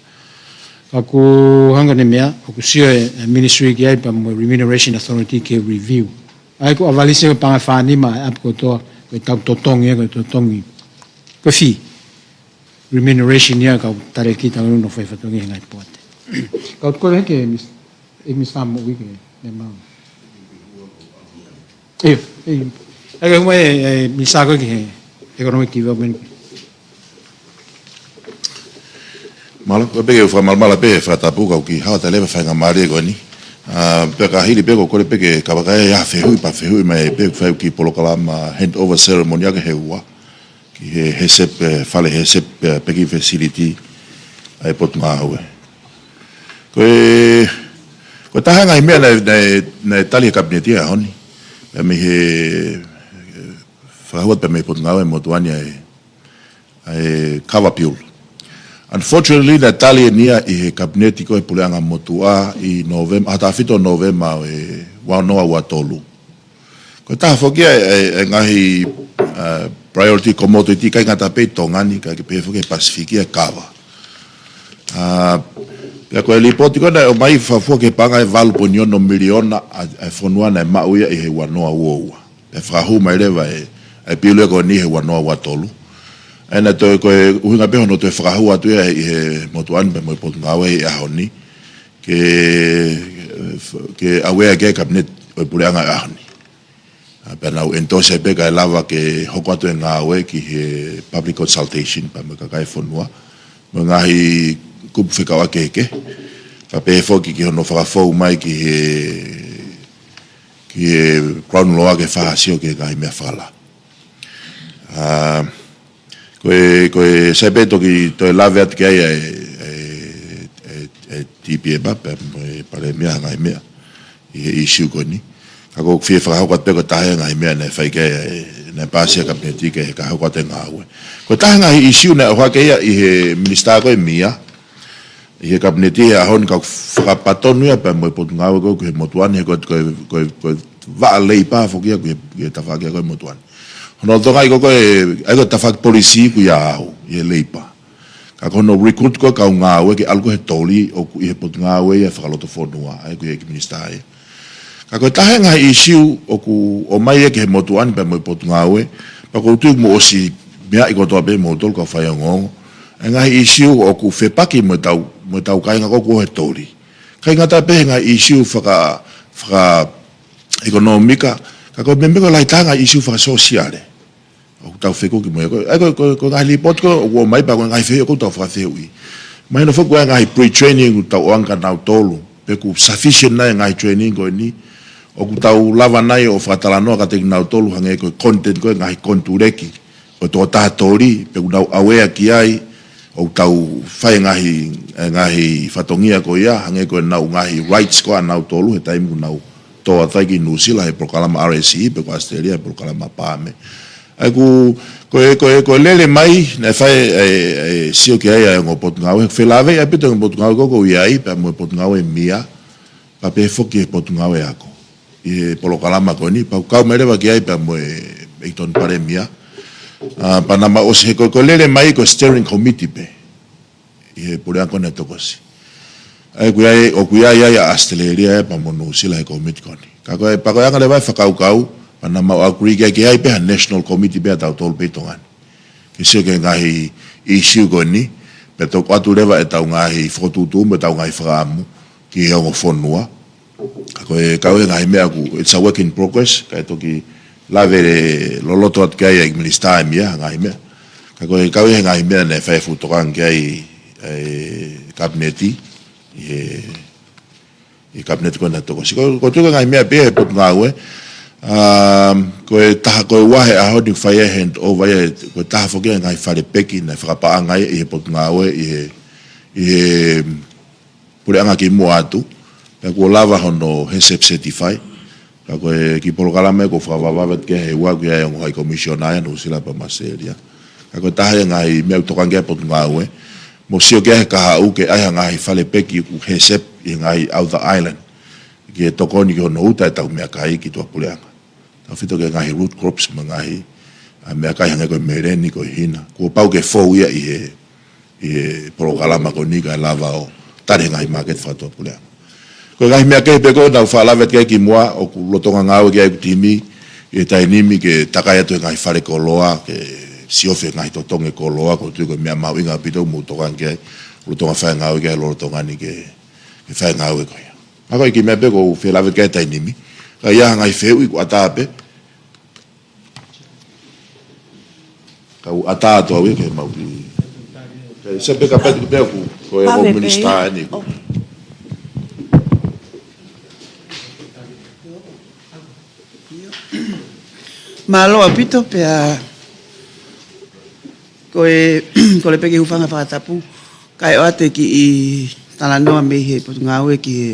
Ka ʻoku hangē ko e meʻa, ʻoku sio e, e ministry ki ai pea mo e Remuneration Authority ke review. ʻA ia ʻoku ʻavalisi ko e paʻanga ʻe fā nima ʻa e ʻapi kotoa, ko e tau totongi, ko e totongi. Ko e fee. Remuneration ia kau talēkita ʻoku nau fai fatongia he ngaahi poate. Kau ko e ke mis-, e Minisitā Moʻui ke, ne mau. ʻIo, ʻio. ʻA ia ko e, e, Minisitā ko ē ki he Economic Development. Mālō, ko e pē ke u fakamalamala pē, fakatapu kau ki hao ta leva faingamālie ko eni. ʻA, pea ka hili pē ko e kole pē ke ka vakai ʻa e fehuʻi pea fehuʻi mai pē fai ki he polokalama handover ceremony ʻa e he ua. Ki he HESEP, e, fale HESEP, e, peki facility ʻa e potungāue. Ko e, ko e taha e ngaahi meʻa naʻe, naʻe, naʻe tali ʻe he Kapineti he ʻaho ni. Pea mei he, e, fakahua pea mei he potungāue motuʻa ni ʻa e, ʻa e kava piula. Unfortunately, naʻe tali eni ia ʻe he Kapineti ko e Puleʻanga Motuʻa ʻi Nōvema, ʻaho taha fitu Nōvema ʻo e ua noa ua tolu. Ko e taha foki ia e, e, e ngaahi, e, priority commodity ʻikai ngata pē ʻi Tonga ni, kae pehē foki he Pasifiki ʻa e kava. ʻA, pea ko e lipooti ko ē naʻe ʻomai fafua ki he paʻanga ʻe valu poini ono miliona ʻa, ʻa e fonua naʻe maʻu ia ʻi he ua noa ua ua. Pea fakahū mai leva e, ʻa e piula ko eni he ua noa ua tolu. ʻA ia naʻe toe ko e ʻuhinga pē hono toe fakahū atu ia ʻi he motuʻa ni pea mo e potungāue he ʻaho ni. Ke, ke aware ki ai e Kapineti ʻo e Puleʻanga he ʻaho ni. ʻA, pea nau endorse pē kae lava ke hoko atu e ngāue ki he public consultation pea mo e kakai e fonua. Mo e ngaahi kupu fekauʻaki kehekehe. Pea pehē foki ki hono fakafou mai ki he, ki he Crown Law ke fakasio ki he ngaahi meʻa fakalahi. ʻA, ko e, ko e sai pē toki toe lave atu ki ai e, e, e, e T P M pea mo e Palēmia ha ngaahi meʻa ʻi he issue ko eni. Ka ʻoku ou fie fakahoko atu pē ko e taha e ngaahi meʻa naʻe fai ki ai, e, naʻe paasi ʻe he Kapineti ke fakahoko atu e ngāue. Ko e taha e ngaahi issue naʻe ʻohake ia ʻi he Minisitā ko e Mia, ʻi he Kapineti he ʻaho ni ka fakapatonu ia pea mo e potungāue ko ē ki he motuʻa ni he ko e, ko e, ko e, ko e vaʻa leipa foki ia ki he, ki he tafaʻaki ko ē motuʻa ni. Hono ʻuhinga ia ko e, ʻa ia ko e tafaʻaki polisī ʻoku ʻia au, ʻi he leipa. Ka ko hono recruit ko ē kau ngāue ke ʻalu ko ē he toli ʻoku ʻi he potungāue ia fakalotofonua, ʻa ia ko e ʻEiki Minisitā ia. Ka ko e taha e ngaahi issue ʻoku ʻomai ia ki he motuʻa ni pea mo e potungāue, pea ʻoku ou tui kuo mou ʻosi meaʻi kotoa pē moutolu kau faiongoongo. E ngaahi issue ʻoku fepaki mo ʻetau, mo ʻetau kāinga ko ē ʻoku ʻi he toli. ʻIkai ngata pē he ngaahi issue faka, fakaʻekonōmika, ka ko e meʻa ko e lahi taha e ngaahi issue fakasōsiale. ʻOku tau fekuki mo ia. Ko e, ko e, ko e, ko e ngaahi lipooti ko ē ʻoku ʻomai pea ko e ngaahi fehuʻi ʻoku tau fakafehuʻi. Mahino foki ko e ngaahi pre-training ʻoku tau ʻoange kia nautolu. Pe ʻoku sufficient nai e ngaahi training ko eni. ʻOku tau lava nai ʻo fakatalanoa kiate kinautolu hangē ko e content ko ē ngaahi konituleki ʻo e tokotaha toli, pe ʻoku nau aware ki ai, ʻoku tau fai e ngaahi, e ngaahi fatongia ko ia, hangē ko ʻenau ngaahi rights ko ē ʻanautolu, he taimi ʻoku nau tō atu ai ki Nuʻusila he polokalama R S E, pe ko ʻAositelēlia he polokalama Paame. ʻA ia ʻoku, ko e, ko e, ko e lele mai, naʻe fai e, e, e sio ki ai ʻa e ongo potungāue, felāveʻi ʻaupito e ongo potungāue ko ē ʻoku ʻi ai, pea mo e potungāue Mia, pea pehē foki he potungāue ako. ʻI he polokalama ko eni, pea ʻoku kau mai leva ki ai pea mo e, e ʻEiki Tonu Palēmia. ʻA, pea naʻa mau ʻosi he ko e, ko e lele mai ko e steering committee pē. ʻi he puleʻanga ko eni ʻa Tokosiʻi. ʻA ia ʻoku ʻi ai, ʻoku ʻi ai ʻa ʻAositelēlia ia pea mo Nuʻusila he kōmiti ko eni. Ka ko e, pea ko e anga leva e fakakaukau, pea naʻa mau agree ki ai ke ʻi ai pē ha national committee pē ʻatautolu pē ʻi Tonga ni. Ke sio ki he ngaahi issue ko eni, pea toki ʻoatu leva ʻetau ngaahi fokotuʻutuʻu mo ʻetau ngaahi fakaʻamu ki he ongo fonua. Ka ko e kau he ngaahi meʻa ʻoku, it's a work in progress, kae toki lave loloto atu ki ai ʻa e minisitā ʻe mei ai ha ngaahi meʻa. Ka ko e kau he ngaahi meʻa naʻe fai e fuʻu tokanga ki ai e kapineti, ʻi he, ʻi he kapineti ko ena ʻa Tokosiʻi. Ko, ko e tuʻu ki he ngaahi meʻa pē he potungāue, um, ko e taha, ko e ua he ʻaho ni fai ai e hand over ia, ko e taha foki ia e ngaahi fale peki naʻe fakapaʻanga ia ʻi he potungāue, ʻi he, ʻi he, puleʻanga kimuʻa atu, pea kuo lava hono HESEP certify. Ka ko e kiʻi polokalama ia ʻoku fakavavevave atu ki ai he ʻoku ʻi ai e ongo High Commissioner ia ʻa Nuʻusila pea mo ʻAositelēlia. Ka ko e taha ia e ngaahi meʻa ʻoku tokanga ki ai e potungāue, mo sio ki ai he kahaʻu ke ʻi ai ha ngaahi fale peki ʻoku HESEP ʻi he ngaahi outer island, ke tokoni ki hono uta ʻetau meʻakai ki tuʻapuleʻanga. Tautefito ki he ngaahi root crops mo e ngaahi, ʻa, meʻakai hangē ko e meleni, ko e hina. Kuo pau ke fou ia ʻi he, ʻi he polokalama ko eni kae lava ʻo tali e ngaahi māketi fakatuʻapuleʻanga. Ko e ngaahi meʻa kehe pē ko ē naʻa ku faʻa lave atu ki ai kimuʻa, ʻoku lolotonga ngāue ki ai ʻeku timi ʻi he taimi ni ke takai atu e ngaahi fale koloa, ke siofi e ngaahi totongi koloa, ʻoku ou tui ko e meʻa mahuʻinga ʻaupito ʻoku mou tokanga ki ai, lolotonga fai e ngāue ki ai lolotonga ni ke, ke fai e ngāue ko ia. Ka ko e kiʻi meʻa pē ʻoku ou fie lave ki ai he taimi ni. Ka ʻi ai ha ngaahi fehuʻi ʻoku ʻatā pē. Ka u ʻatā atu au ia ke mau ki. Ka ʻi ai pē ka pati pē ʻoku, ko e Pave pē minisitā ia. Eni ʻoku. ʻO. Mālō ʻaupito pea ko e, ko e pē ke hūfanga he fakatapu. Kae ʻoatu e kiʻi talanoa mei he potungāue ki he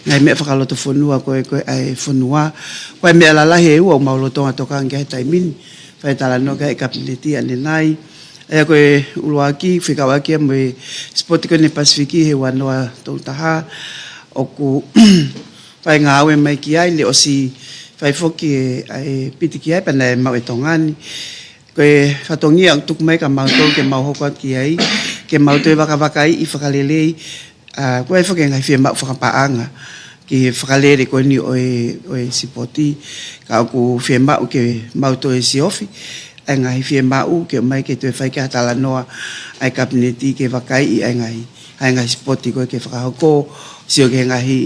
ngaahi meʻa fakalotofonua ko ē, ko ē ʻa e fonua. Ko e meʻa lalahi ʻe ua ʻoku mau lolotonga tokanga ki ai he taimi ni. Fai talanoa ki ai e kapineti ʻanenai. ʻA ia ko e ʻuluaki, fekauʻaki ia mo e sipoti ko eni Pasifiki he ua noa tolu taha. ʻOku fai ngāue mai ki ai, naʻe ʻosi fai foki e, ʻa e piti ki ai, pea naʻe maʻu ʻe Tonga ni. Ko e fatongia ʻoku tuku mai kia mautolu ke mau hoko atu ki ai, ke mau toe vakavakaiʻi fakalelei, ʻa, ko e foki e ngaahi fiemaʻu fakapaʻanga ki he fakalele ko eni ʻo e, ʻo e sipoti, ka ʻoku fiemaʻu ke mau toe siofi ʻa e ngaahi fiemaʻu ke ʻomai ke toe fai ki ai ha talanoa ʻa e kapineti ke vakaiʻi ʻa e ngaahi, ʻa e ngaahi sipoti ko ē ke fakahoko, sio ki he ngaahi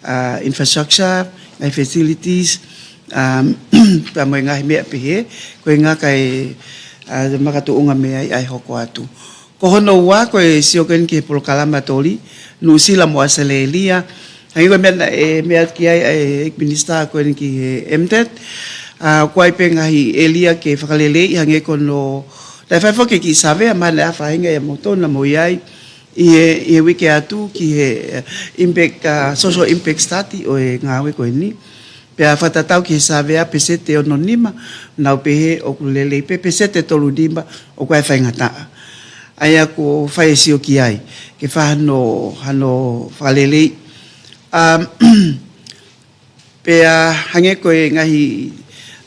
ʻa, infrastructure, ngaahi facilities, um, pea mo e ngaahi meʻa pehē, ko e ngaahi kae, ʻa, makatuʻunga mei ai ʻa e hoko atu. Ko hono ua, ko e sio ko eni ki he polokalama toli, Nuʻusila mo ʻAositelēlia, hangē ko e meʻa naʻe, meʻa ki ai ʻa e minisitā ko eni ki he MTET, ʻa, ʻoku ʻi ai pē ngaahi ʻēlia ke fakaleleiʻi hangē ko hono, naʻe fai foki e kiʻi savea mahalo naʻe faʻahinga ia mo tona mo ʻi ai, ʻi he, ʻi he uike atu ki he, eh, impact, ah, social impact study ʻo e ngāue ko eni. Pea fakatatau ki he savea peseti ʻe ono nima, nau pehē ʻoku lelei pē, peseti ʻe tolu nima ʻoku ʻi ai e faingataʻa. ʻA ia kuo fai e sio ki ai, ke fai hano, hano fakalelei. Um, Pea hangē ko e ngaahi,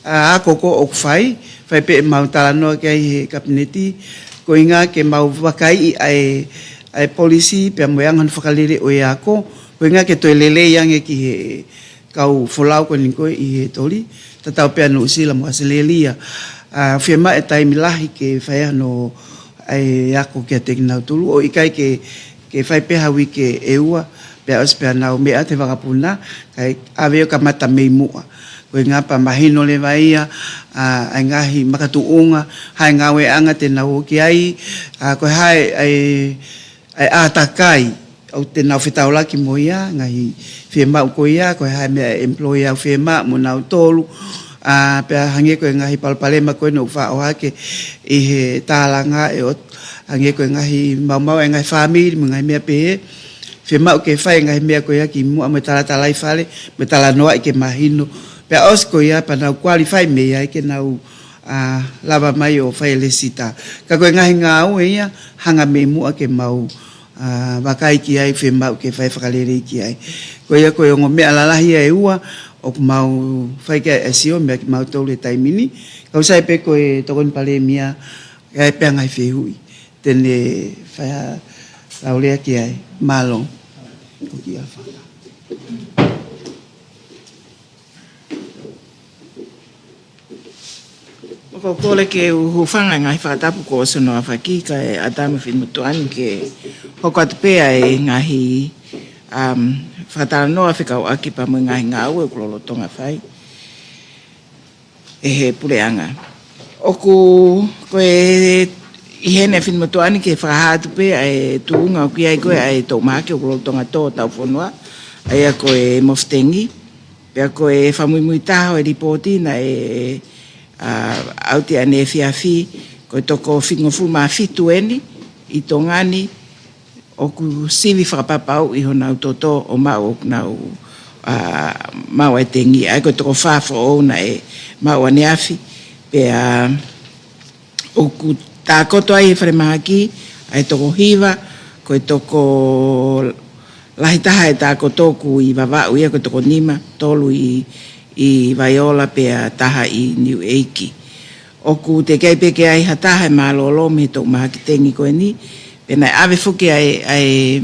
ʻa, ako ko ē ʻoku fai, fai pē ʻemau talanoa ki ai he kapineti, ko e ʻuhinga ke mau vakaiʻi ʻa e, ʻa e polisi, pea mo e anga hono fakalele ʻo e ako, ko e ʻuhinga ke toe lelei ange ki he kau folau ko eni ko ē ʻi he toli, tatau pē ʻa Nuʻusila mo ʻAositelēlia. ʻA, fiemaʻu e taimi lahi ke fai hano ʻa e ako kiate kinautolu, ʻo ʻikai ke, ke fai pē ha uike ʻe ua, pea ʻosi pea nau meʻa atu he vakapuna, kae ʻave ʻo kamata mei muʻa. Ko e ʻuhinga pea mahino leva ia, ʻa, ʻa e ngaahi makatuʻunga, ha ngāueʻanga te nau ō ki ai, ʻa, ko e hā e, ʻa e, ʻa e ʻātakai, ʻoku te nau fetaulaki mo ia, ngaahi fiemaʻu ko ia, ko e hā e meʻa ʻe employer ʻoku fiemaʻu mo nautolu, ʻa, pea hangē ko e ngaahi palopalema ko eni ʻoku faʻa ʻohake ʻi he tālanga ʻe ʻo, hangē ko e ngaahi maumau ʻa e ngaahi fāmili mo e ngaahi meʻa pehē, fiemaʻu ke fai e ngaahi meʻa ko ia kimuʻa mo e talatalaifale, mo e talanoaʻi ke mahino. Pea ʻosi ko ia pea nau qualify mei ai ke nau, ʻa, lava mai ʻo fai e lēsisita. Ka ko e ngaahi ngāue ia, hanga mei muʻa ke mau, ʻa, vakai ki ai, fiemaʻu ke fai fakalelei ki ai. Ko ia ko e ongo meʻa lalahi ia ʻe ua, ʻoku mau fai ki ai e sio, meʻa kimautolu he taimi ni. Ka ʻoku sai pē ko e Tokoni Palēmia, ʻe ʻi ai pē ha ngaahi fehuʻi. Te ne fai ha laulea ki ai. Mālō. Ko ki a faka. ʻOku ou kole ke u hūfanga he ngaahi fakatapu kuo ʻosi hono ʻafaki, kae ʻatā mo e finemotuʻa ni ke hoko atu pē ʻa e ngaahi, um, fakatalanoa fekauʻaki pea mo e ngaahi ngāue ʻoku lolotonga fai ʻe he puleʻanga. ʻOku, ko e ʻi heni ʻa e finemotuʻa ni ke fakahā atu pē ʻa e tuʻunga ʻoku ʻi ai ko ē ʻa e toʻu mahaki ʻoku lolotonga tō hotau fonua, ʻa ia ko e mofi tengi, pea ko e fakamuimui taha ʻo e lipooti naʻe, ʻa, ʻauti ʻaneefiafi, ko e toko fitungofulu mā fitu eni ʻi Tonga ni ʻoku sivi fakapapauʻi honau toto ʻo maʻu ʻoku nau, ʻa, maʻu ʻa e tengi, ʻa ia ko e toko fā foʻou naʻe maʻu ʻaneafi, pea ʻoku tākoto ai he falemahaki ʻa e toko hiva, ko e tokolahi taha e tākoto ʻoku ʻi Vavaʻu ia ko e toko nima, tolu ʻi, ʻi Vaiola pea taha ʻi Niuʻeiki. ʻOku teʻeki ai pē ke ʻi ai ha taha ʻe mālōlō mei he toʻu mahaki tengi ko eni, pea naʻe ʻave foki ʻa e, ʻa e,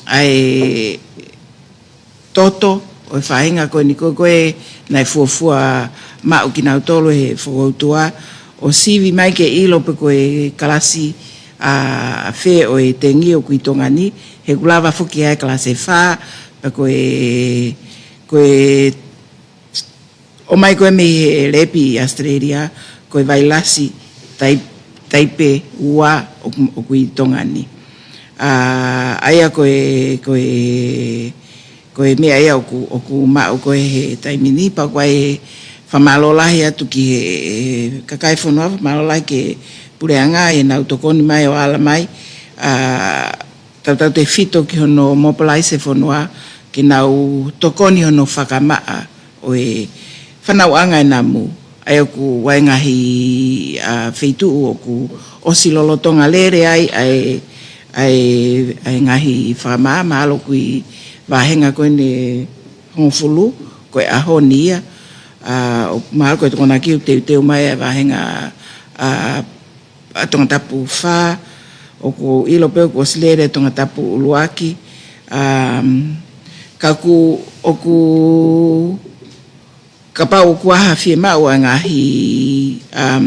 ʻa e toto ʻo e faʻahinga ko eni ko ē, ko ē naʻe fuofua maʻu kinautolu ʻe he fokoutua ʻo sivi mai ke ʻilo pe ko e kalasi, ʻa, fē ʻo e tengi ʻoku ʻi Tonga ni, he ʻoku lava foki ʻa e kalasi ʻe fā, pea ko e, ko e ʻomai ko ē mei he lepi ʻi Australia, ko e vailasi tai-, taipe ua ʻoku, ʻoku ʻi Tonga ni. ʻA, ʻa ia ko e, ko e, ko e meʻa ia ʻoku, ʻoku maʻu ko ē he taimi ni, pea ʻoku ou fakamālō lahi atu ki he, he kakai fonua, fakamālō lahi ki he puleʻanga ʻi heʻenau tokoni mai ʻo ala mai, ʻa, tautautefito ki hono mobilize e fonua ke nau tokoni hono fakamaʻa ʻo e fanauʻanga e namu. ʻA ia ʻoku ʻi ai e ngaahi, ʻa, feituʻu ʻoku ʻosi lolotonga lele ai ʻa e, ʻa e, ʻa e ngaahi fakamaʻa, mahalo ʻoku ʻi vāhenga ko eni ʻe hongofulu, ko e ʻaho ni ia, ʻa, ʻo mahalo ko e Tokonaki ʻoku teuteu mai ʻa e vāhenga, ʻa, ʻa Tongatapu fā, ʻoku ou ʻilo pē ʻoku ʻosi lele Tongatapu ʻuluaki, um, ka ʻoku, ʻoku, kapau ʻoku ʻi ai ha fiemaʻu ʻa e ngaahi, um,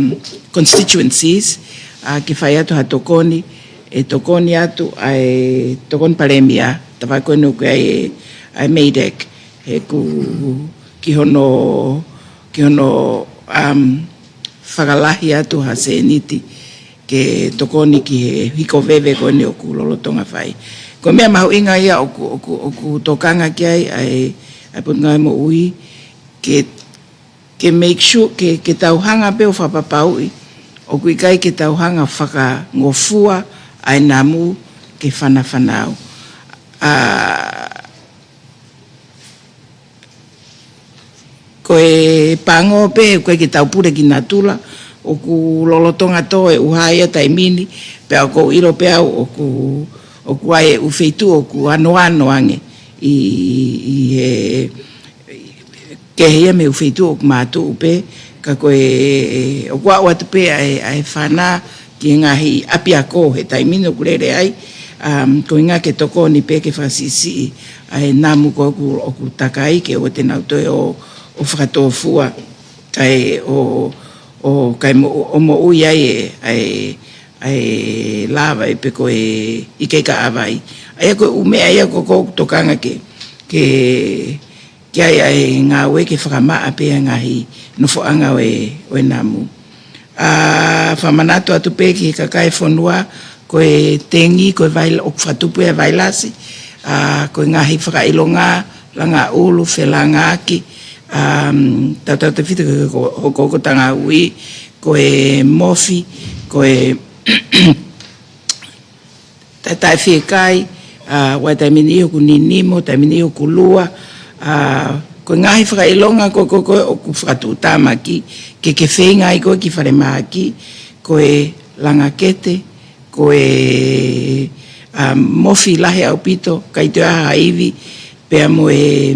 constituencies, ʻa, ke fai atu ha tokoni, ʻe tokoni atu ʻa e Tokoni Palēmia, tafaʻaki ko eni ʻoku ʻi ai e, ʻa e MEIDECC, he ʻoku ki hono, ki hono, um, fakalahi atu ha sēniti ke tokoni ki he hiko veve ko eni ʻoku lolotonga fai. Ko e meʻa mahuʻinga ia ʻoku, ʻoku, ʻoku tokanga ki ai ʻa e, ʻa e Potungāue Moʻui ke, ke make sure ke, ke tau hanga pē ʻo fakapapauʻi ʻoku ʻikai ke tau hanga fakangofua ʻa e namu ke fanafanau. ʻA, ko e pango pē, ʻoku ʻikai ke tau pule ki natula, ʻoku lolotonga tō e ʻuha ia taimi ni, pea ʻoku ou ʻilo pē au ʻoku, ʻoku ʻi ai e ʻū feituʻu ʻoku anoano ange ʻi, ʻi he, kehe ia mei he ʻū feituʻu ʻoku mātuʻu pē, ka ko e, ʻoku aʻu atu pē ʻa e, ʻa e fana ki he ngaahi ʻapiako he taimi ni ʻoku lele ai, um, ko e ʻuhinga ke tokoni pē ke fakasiʻisiʻi ʻa e namu ko ē ʻoku, ʻoku takai ke ʻoua te nau toe ō, ʻo fakatōfua, kae ʻo, ʻo, kae mo-, ʻo moʻui ai e, ʻa e, ʻa e lava ʻi pe ko e ikaika ʻa vai. ʻA ia ko e ʻū meʻa ia ʻoku ou tokanga ke, ke, ke ʻi ai ʻa e ngāue ke fakamaʻa pē ʻa e ngaahi nofoʻanga ʻo e, ʻo e namu. ʻA, fakamanatu atu pē ki he kakai e fonua, ko e tengi, ko e vail-, ʻoku fakatupu e vailasi, ʻa, ko e ngaahi fakaʻilonga, langa ʻulu, felangaaki, um, tautautefito ki he hoko, hokohoko tangata ui, ko e mofi, ko e taʻe, taʻe fiekaia, ʻa, ʻoku ʻi ai e taimi ʻe niʻihi ʻoku ninimo, taimi ʻe niʻihi ʻoku lua, ʻa, ko e ngaahi fakaʻilonga ko, ko, ko ē ʻoku fakatuʻutāmaki ke, ke feinga ai ko ē ki falemahaki, ko e langa kete, ko e, ʻa, mofi lahi ʻaupito, ʻikai toe ʻi ai ha ivi, pea mo e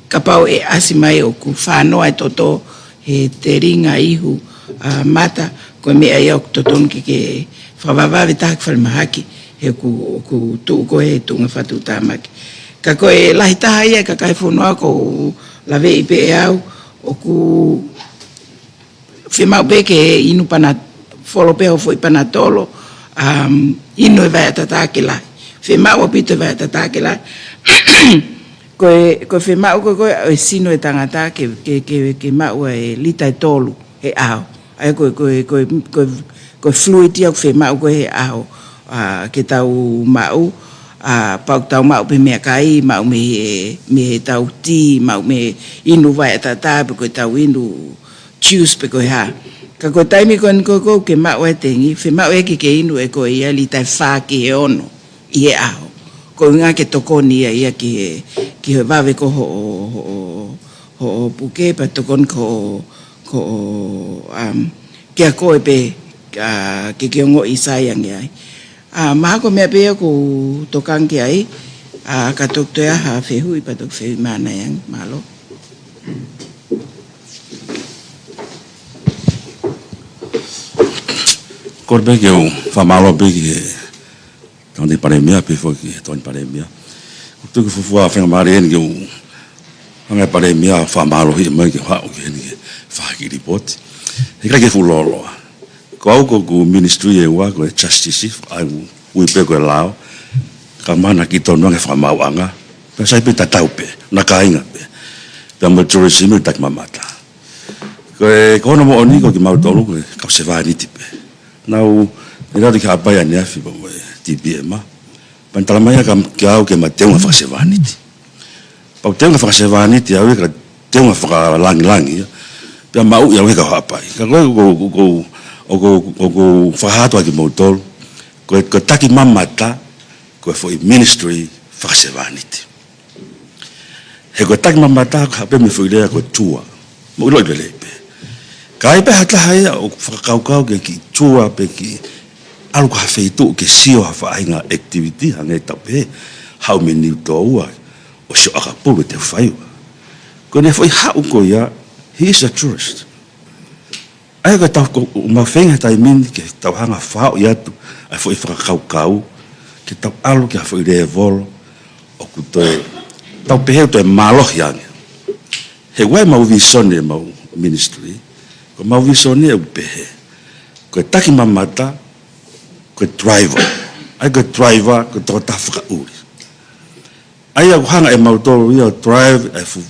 kapau ʻe ʻasi mai ʻoku fānoa e toto he telinga ihu, ʻa, mata, ko e meʻa ia ʻoku totonu ke, ke fakavavevave taha ki falemahaki, he ʻoku, ʻoku tuʻu ko ē he tuʻunga fakatuʻutāmaki. Ka ko e lahi taha ia e kakai fonua ʻoku ou laveʻi pē ʻe au, ʻoku fiemaʻu pē ke inu pana-, folo pē hoʻo foʻi panatolo, um, inu e vaʻe ʻatā ke lahi. Fiemaʻu ʻaupito e vaʻe ʻatā ke lahi. Ko e, ko e fiemaʻu ko ē, ko ē ʻo e sino e tangata ke, ke, ke, ke maʻu e lita ʻe tolu he ʻaho. ʻA ia ko e, ko e, ko e, ko e, ko e fluid ia ʻoku fiemaʻu ko ē he ʻaho, ʻa, ke tau maʻu, ʻa, pau ke tau maʻu pē meʻakai, maʻu mei he, mei he tau tī, maʻu mei he inu vaʻe ʻatā, pe ko e tau inu juice pe ko e hā. Ka ko e taimi ko eni ko ē ʻoku ke maʻu e tengi, fiemaʻu ia ke ke inu ʻe koe ia lita ʻe fā ki he ono ʻi he ʻaho. Ko e ʻuhinga ke tokoni ia, ia ki he, ki he vave ko ē hoʻo, hoʻo, hoʻo puke, pea tokoni ko ē hoʻo, ko ē, um, kia koe pē, ʻa, ke ke ongoʻi sai ange ai. ʻA, mahalo ko e meʻa pē ia ʻoku ou tokanga ki ai, ʻa, ka toki toe ʻi ai ha fehuʻi pea toki fehuʻi mai ange, mālō. Kole pē ke u fakamālō pē ki he Tokoni Palēmia, pehē foki ki he Tokoni Palēmia. ʻOku ou fuofua faingamālie eni ke u hanga ʻe he Palēmia ʻo fakamālohiʻi mai ke u haʻu ki heni ke fai ha kiʻi lipooti. He ʻikai ke fuʻu lōloa. Ko au ko ʻeku ministry ʻe ua ko e justice, ʻa ia ʻoku ui pē ko e lao. Ka mahalo naʻe kiʻi tonu ange e fakamaauʻanga. Pea sai pē tatau pē, naʻa kāinga pē. Pea mo e tourism ʻi he takimamata. Ko e, ko hono moʻoni ko kimautolu ko e kau sevāniti pē. Naʻa ku ʻi Haʻapai ʻaneafi pea mo e T P M. Pea ne talamai ʻe ia kiate au ke ma teunga fakasevāniti. Pea u teunga fakasevāniti au ia ka teunga fakalāngilangi ia. Pea maʻu ia au he kau Haʻapai. Ka ko e, ko, ko, ko, ʻoku ou, ʻoku ou fakahā atu kiate kimoutolu. Ko e, ko e takimamata, ko e foʻi ministry fakasevāniti. He ko e takimamata, ka pehē mo e foʻi lea ko e tour. Mou ʻiloʻi pē lelei pē. Ka ʻi ai pē ha taha ia ʻoku fakakaukau ke kiʻi tour pe kiʻi ʻalu ki ha feituʻu ke sio ha faʻahinga activity, hangē tau pehē, haʻu mei Niutoua, ʻo sio ʻakapulu ʻi Teufaiva. Ko ʻene foʻi haʻu ko ia, he is a tourist. ʻA ia ko e tau ko, ʻoku mau feinga he taimi ni ke tau hanga ʻo fakahoʻi atu ʻa e foʻi fakakaukau, ke tau ʻalu ki ha foʻi lēvolo ʻoku toe, tau pehē ʻoku toe mālohi ange. He ʻoku ʻi ai ʻemau vīsone ʻemau ministry, ko ʻemau vīsone ʻoku pehē, ko e takimamata, ko e driver. ʻA ia ko e driver, ko e tokotaha fakaʻuli. ʻA ia ʻoku hanga ʻe mautolu ia ʻo drive ʻa e fuʻu,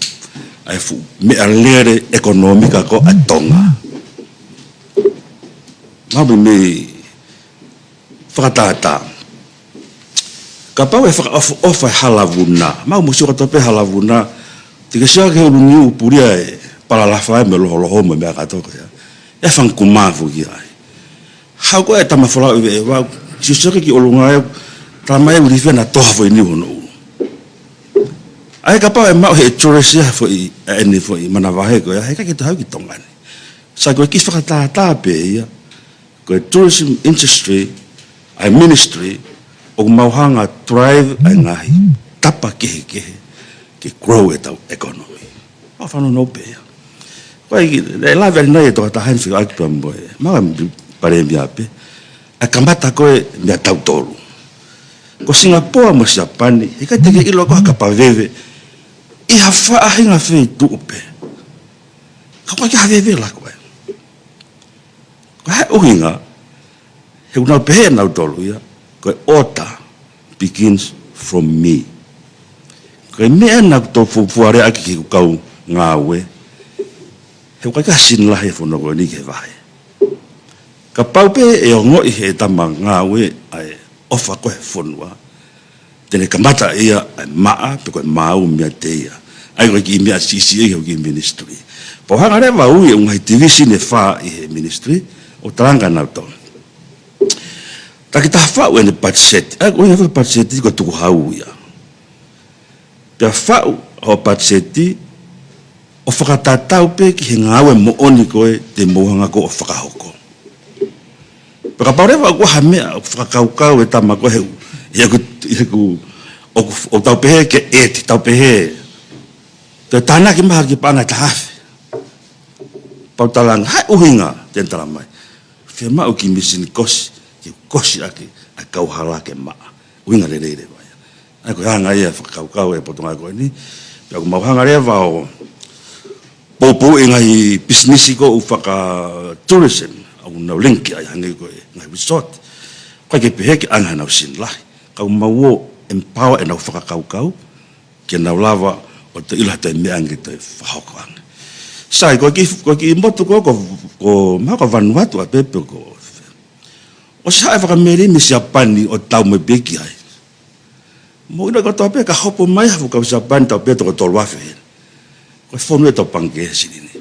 ʻa e fuʻu meʻalele ʻekonōmika ko ē ʻa Tonga. Mau meimei fakatātā. Kapau ʻe fakaʻofoʻofa e hala vuna. Mau mou sio kātoa pē hala vuna. Te ke sio ki he ʻulu niu ʻoku pulia e palalafa ia mo e loholoho mo e meʻa kātoa ko ia. ʻE fanga kumā foki ai. Haʻu ko ē e tama folau ʻi Veʻeva, sio sio ki ʻolunga ē, talamai ʻoku lifia naʻa toha foʻi niu hono ʻulu. ʻA ia kapau ʻe maʻu ʻe he tourist ia foʻi, ʻa ʻene foʻi manavahē ko ia, he ʻikai ke toe haʻu ki Tonga ni. Sai ko e kiʻi fakatātā pē ia, ko e tourism industry, ʻa e ministry, ʻoku mau hanga ʻo drive ʻa e ngaahi tapa kehekehe, ke grow ʻetau economy. Mau fanongo pē ia. Ko e kiʻi, ʻe lave ʻanenai e tokotaha ʻi he fika ʻaki pea mo e, mau ʻa e Palēmia pē. ʻA e kamata ko e meʻa tautolu. Ko Singapore mo Siapani, he ʻikai te ke ʻilo ko ha kapa veve, ʻi ha faʻahinga feituʻu pē. Ka ko e kiʻi ha veve la ko ē. Ko e hā e ʻuhinga, he ʻoku nau pehē ʻe nautolu ia, ko e order begins from me. Ko e meʻa naʻa ku toe fuofua lea ʻaki ki heʻeku kau ngāue, he ʻoku ʻikai ke sini lahi e fonua ko eni ki he vahe. Kapau pē ʻe ongoʻi ʻe he tama ngāue ʻa e ʻofa ko ē he fonua, te ne kamata ia ʻa e maʻa pe ko e maau meiate ia. ʻA ia ko e kiʻi meʻa siʻisiʻi ʻi he kiʻi ministry. Pea u hanga leva ʻo ui e ngaahi division ʻe fā ʻi he ministry, ʻo talanga nautolu. Taki taha, faʻu ʻene patiseti. ʻA ia ko e ʻuhinga e patiseti ko e tukuhau ia. Pea faʻu hoʻo patiseti ʻo fakatatau pē ki he ngāue moʻoni ko ē te mou hanga ko ē ʻo fakahoko. Pea kapau leva ʻoku ʻi ai ha meʻa ʻoku fakakaukau e tama ko ē he, he ʻoku, he ʻoku, ʻoku, ʻoku tau pehē ke ʻeti, tau pehē. Te u tānaki mai ha kiʻi paʻanga ʻe taha afe. Pea u talaange, hā e ʻuhinga, te ne talamai. Fiemaʻu kiʻi mīsini kosi, ʻe kosi ʻaki ʻa e kauhala ke maʻa. ʻUhinga lelei leva ia. ʻA ia ko e anga ia e fakakaukau ʻa e potungāue ko eni. Pea ʻoku mau hanga leva ʻo poupouʻi e ngaahi pisinisi ko ē ʻoku faka-tourism, ʻoku nau link ai hangē ko e ngaahi resort. ʻOku ʻikai ke pehē ke ʻoange haʻanau sino lahi. Ka ʻoku mau ō ʻo empower ʻenau fakakaukau, ke nau lava ʻo toe ʻilo ha toe meʻa ange ke toe fakahoko ange. Sai, ko e kiʻi, ko e kiʻi motu ko, ko, ko, mahalo ko Vanuatu ʻa Pepe ko. ʻOsi haʻu e fakamelino mei Siapani ʻo tau mai pē ki ai. Mou ʻilo kotoa pē ka hopo mai ha fuʻu kau Siapani tau pē toko tolu afe heni. Ko e fonu e tau pangikē he silini.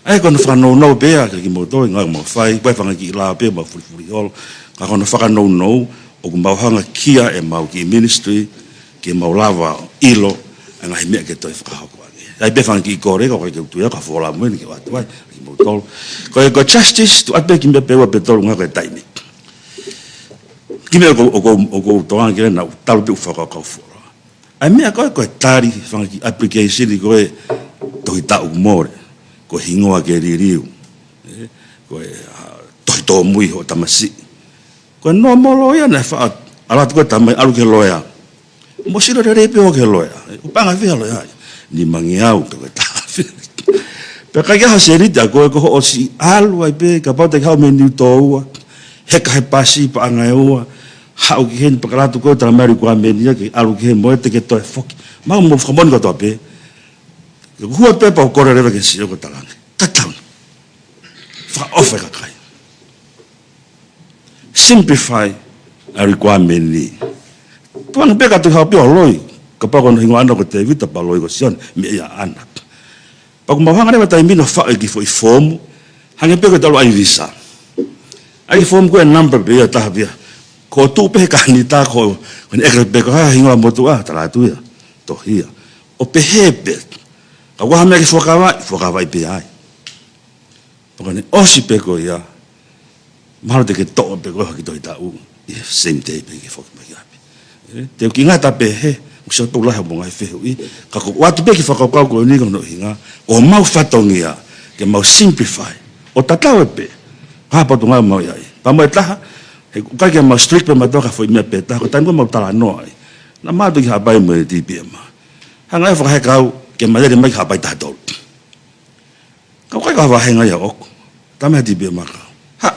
ʻA ia ko hono fakanounou pē ia kiate kimoutolu, ngaahi mau fai, ko e fanga kiʻi lao pē mau fulifuli holo. Ka ko hono fakanounou, ʻoku mau hanga kia ʻemau kiʻi ministry, ke mau lava ʻilo ʻa e ngaahi meʻa ke toe fakahoko ange. ʻA ia pē fanga kiʻi kole, ka ko e ke utu ia, ka fola mo eni ke ʻoatu ai, kimoutolu. Ko e, ko e justice, tuʻu atu pē kiʻi meʻa pē ua pē tolu ngaahi ko e taimi. Kiʻi meʻa ʻoku, ʻoku, ʻoku ou tokanga ki ai naʻa ku talu pē ʻeku fakakaukau fola. ʻA e meʻa ko ē, ko e tali, fanga kiʻi application ko e tohi taʻu mole, ko e hingoa ke liliu, ē, ko e, ʻa, tohi tōmui hoʻo tamasiʻi. Ko e normal ia naʻe faʻa ʻalu atu ko e tamai ʻalu ki he loea. Mou sio lelei pē ʻo ki he loea. ʻE, ʻoku paʻanga fiha loea ai. Nimangeau pe ko e taha fiha. Pea ʻikai ke ʻi ai ha seniti ʻa koe, ko hoʻo siʻi ʻalu ai pē, kapau te ke haʻu mei Niutōua. Heka he pasi, paʻanga ʻe ua. Haʻu ki heni pea ʻalu atu ko e talamai requirement ia ke ʻalu ki he moe te ke toe foki. Mau mou fakamoʻoni kotoa pē. Ke hua pē pea u kole leva ke sio ko e talange. Tatau. Fakaʻofa e kakai. Simplify ʻa e requirement ni. Tuʻunga pē ka tuʻu hau pē ʻo loi. Kapau ko hono hingoa ʻana ko Tevita pea loi ko Sione. Meʻa ia ʻana. Pea ʻoku mau hanga leva taimi ni ʻo faʻu e kiʻi foʻi foomu. Hangē pē ko e talu ai visa. ʻAi fomu ko e number pē ia taha pē ia. Ko e tuʻu pē he kanita ko, ko eni ʻeke pē ko e hā e hingoa motuʻa, tala atu ia. Tohi ia. ʻO pehē pē. Ka ʻoku ʻi ai ha meʻa ke fuakava, fuakava pē ai. Pea ko eni ʻosi pē ko ia. Mahalo te ke toʻo pē ko e haki tohi taʻu. ʻI he same day pē ke foki mai ki ʻapi. Ē, te u kiʻi ngata pē he, ʻoku sio pē ʻoku lahi hoʻomou ngaahi fehuʻi, ka ko e ʻoatu pē kiʻi fakakaukau ko eni ko hono ʻuhinga, ko homau fatongia, ke mau simplify. ʻO tatau ai pē, ha potungāue ʻoku mau ʻi ai. Pea mo e taha, he ʻoku ʻikai ke mau strict pē mautolu ki ha foʻi meʻa pē taha, ko e taimi ko ē ʻoku mau talanoa ai. Naʻa mau toki hapai mo e D P M. Hanga ʻe he fakaheka au, ke mau lele mai ki Haʻapai taha tolu. Ka ʻoku ʻikai ko ha vahenga ia ʻoʻoku. Talamai ʻe he D P M ka. Ha.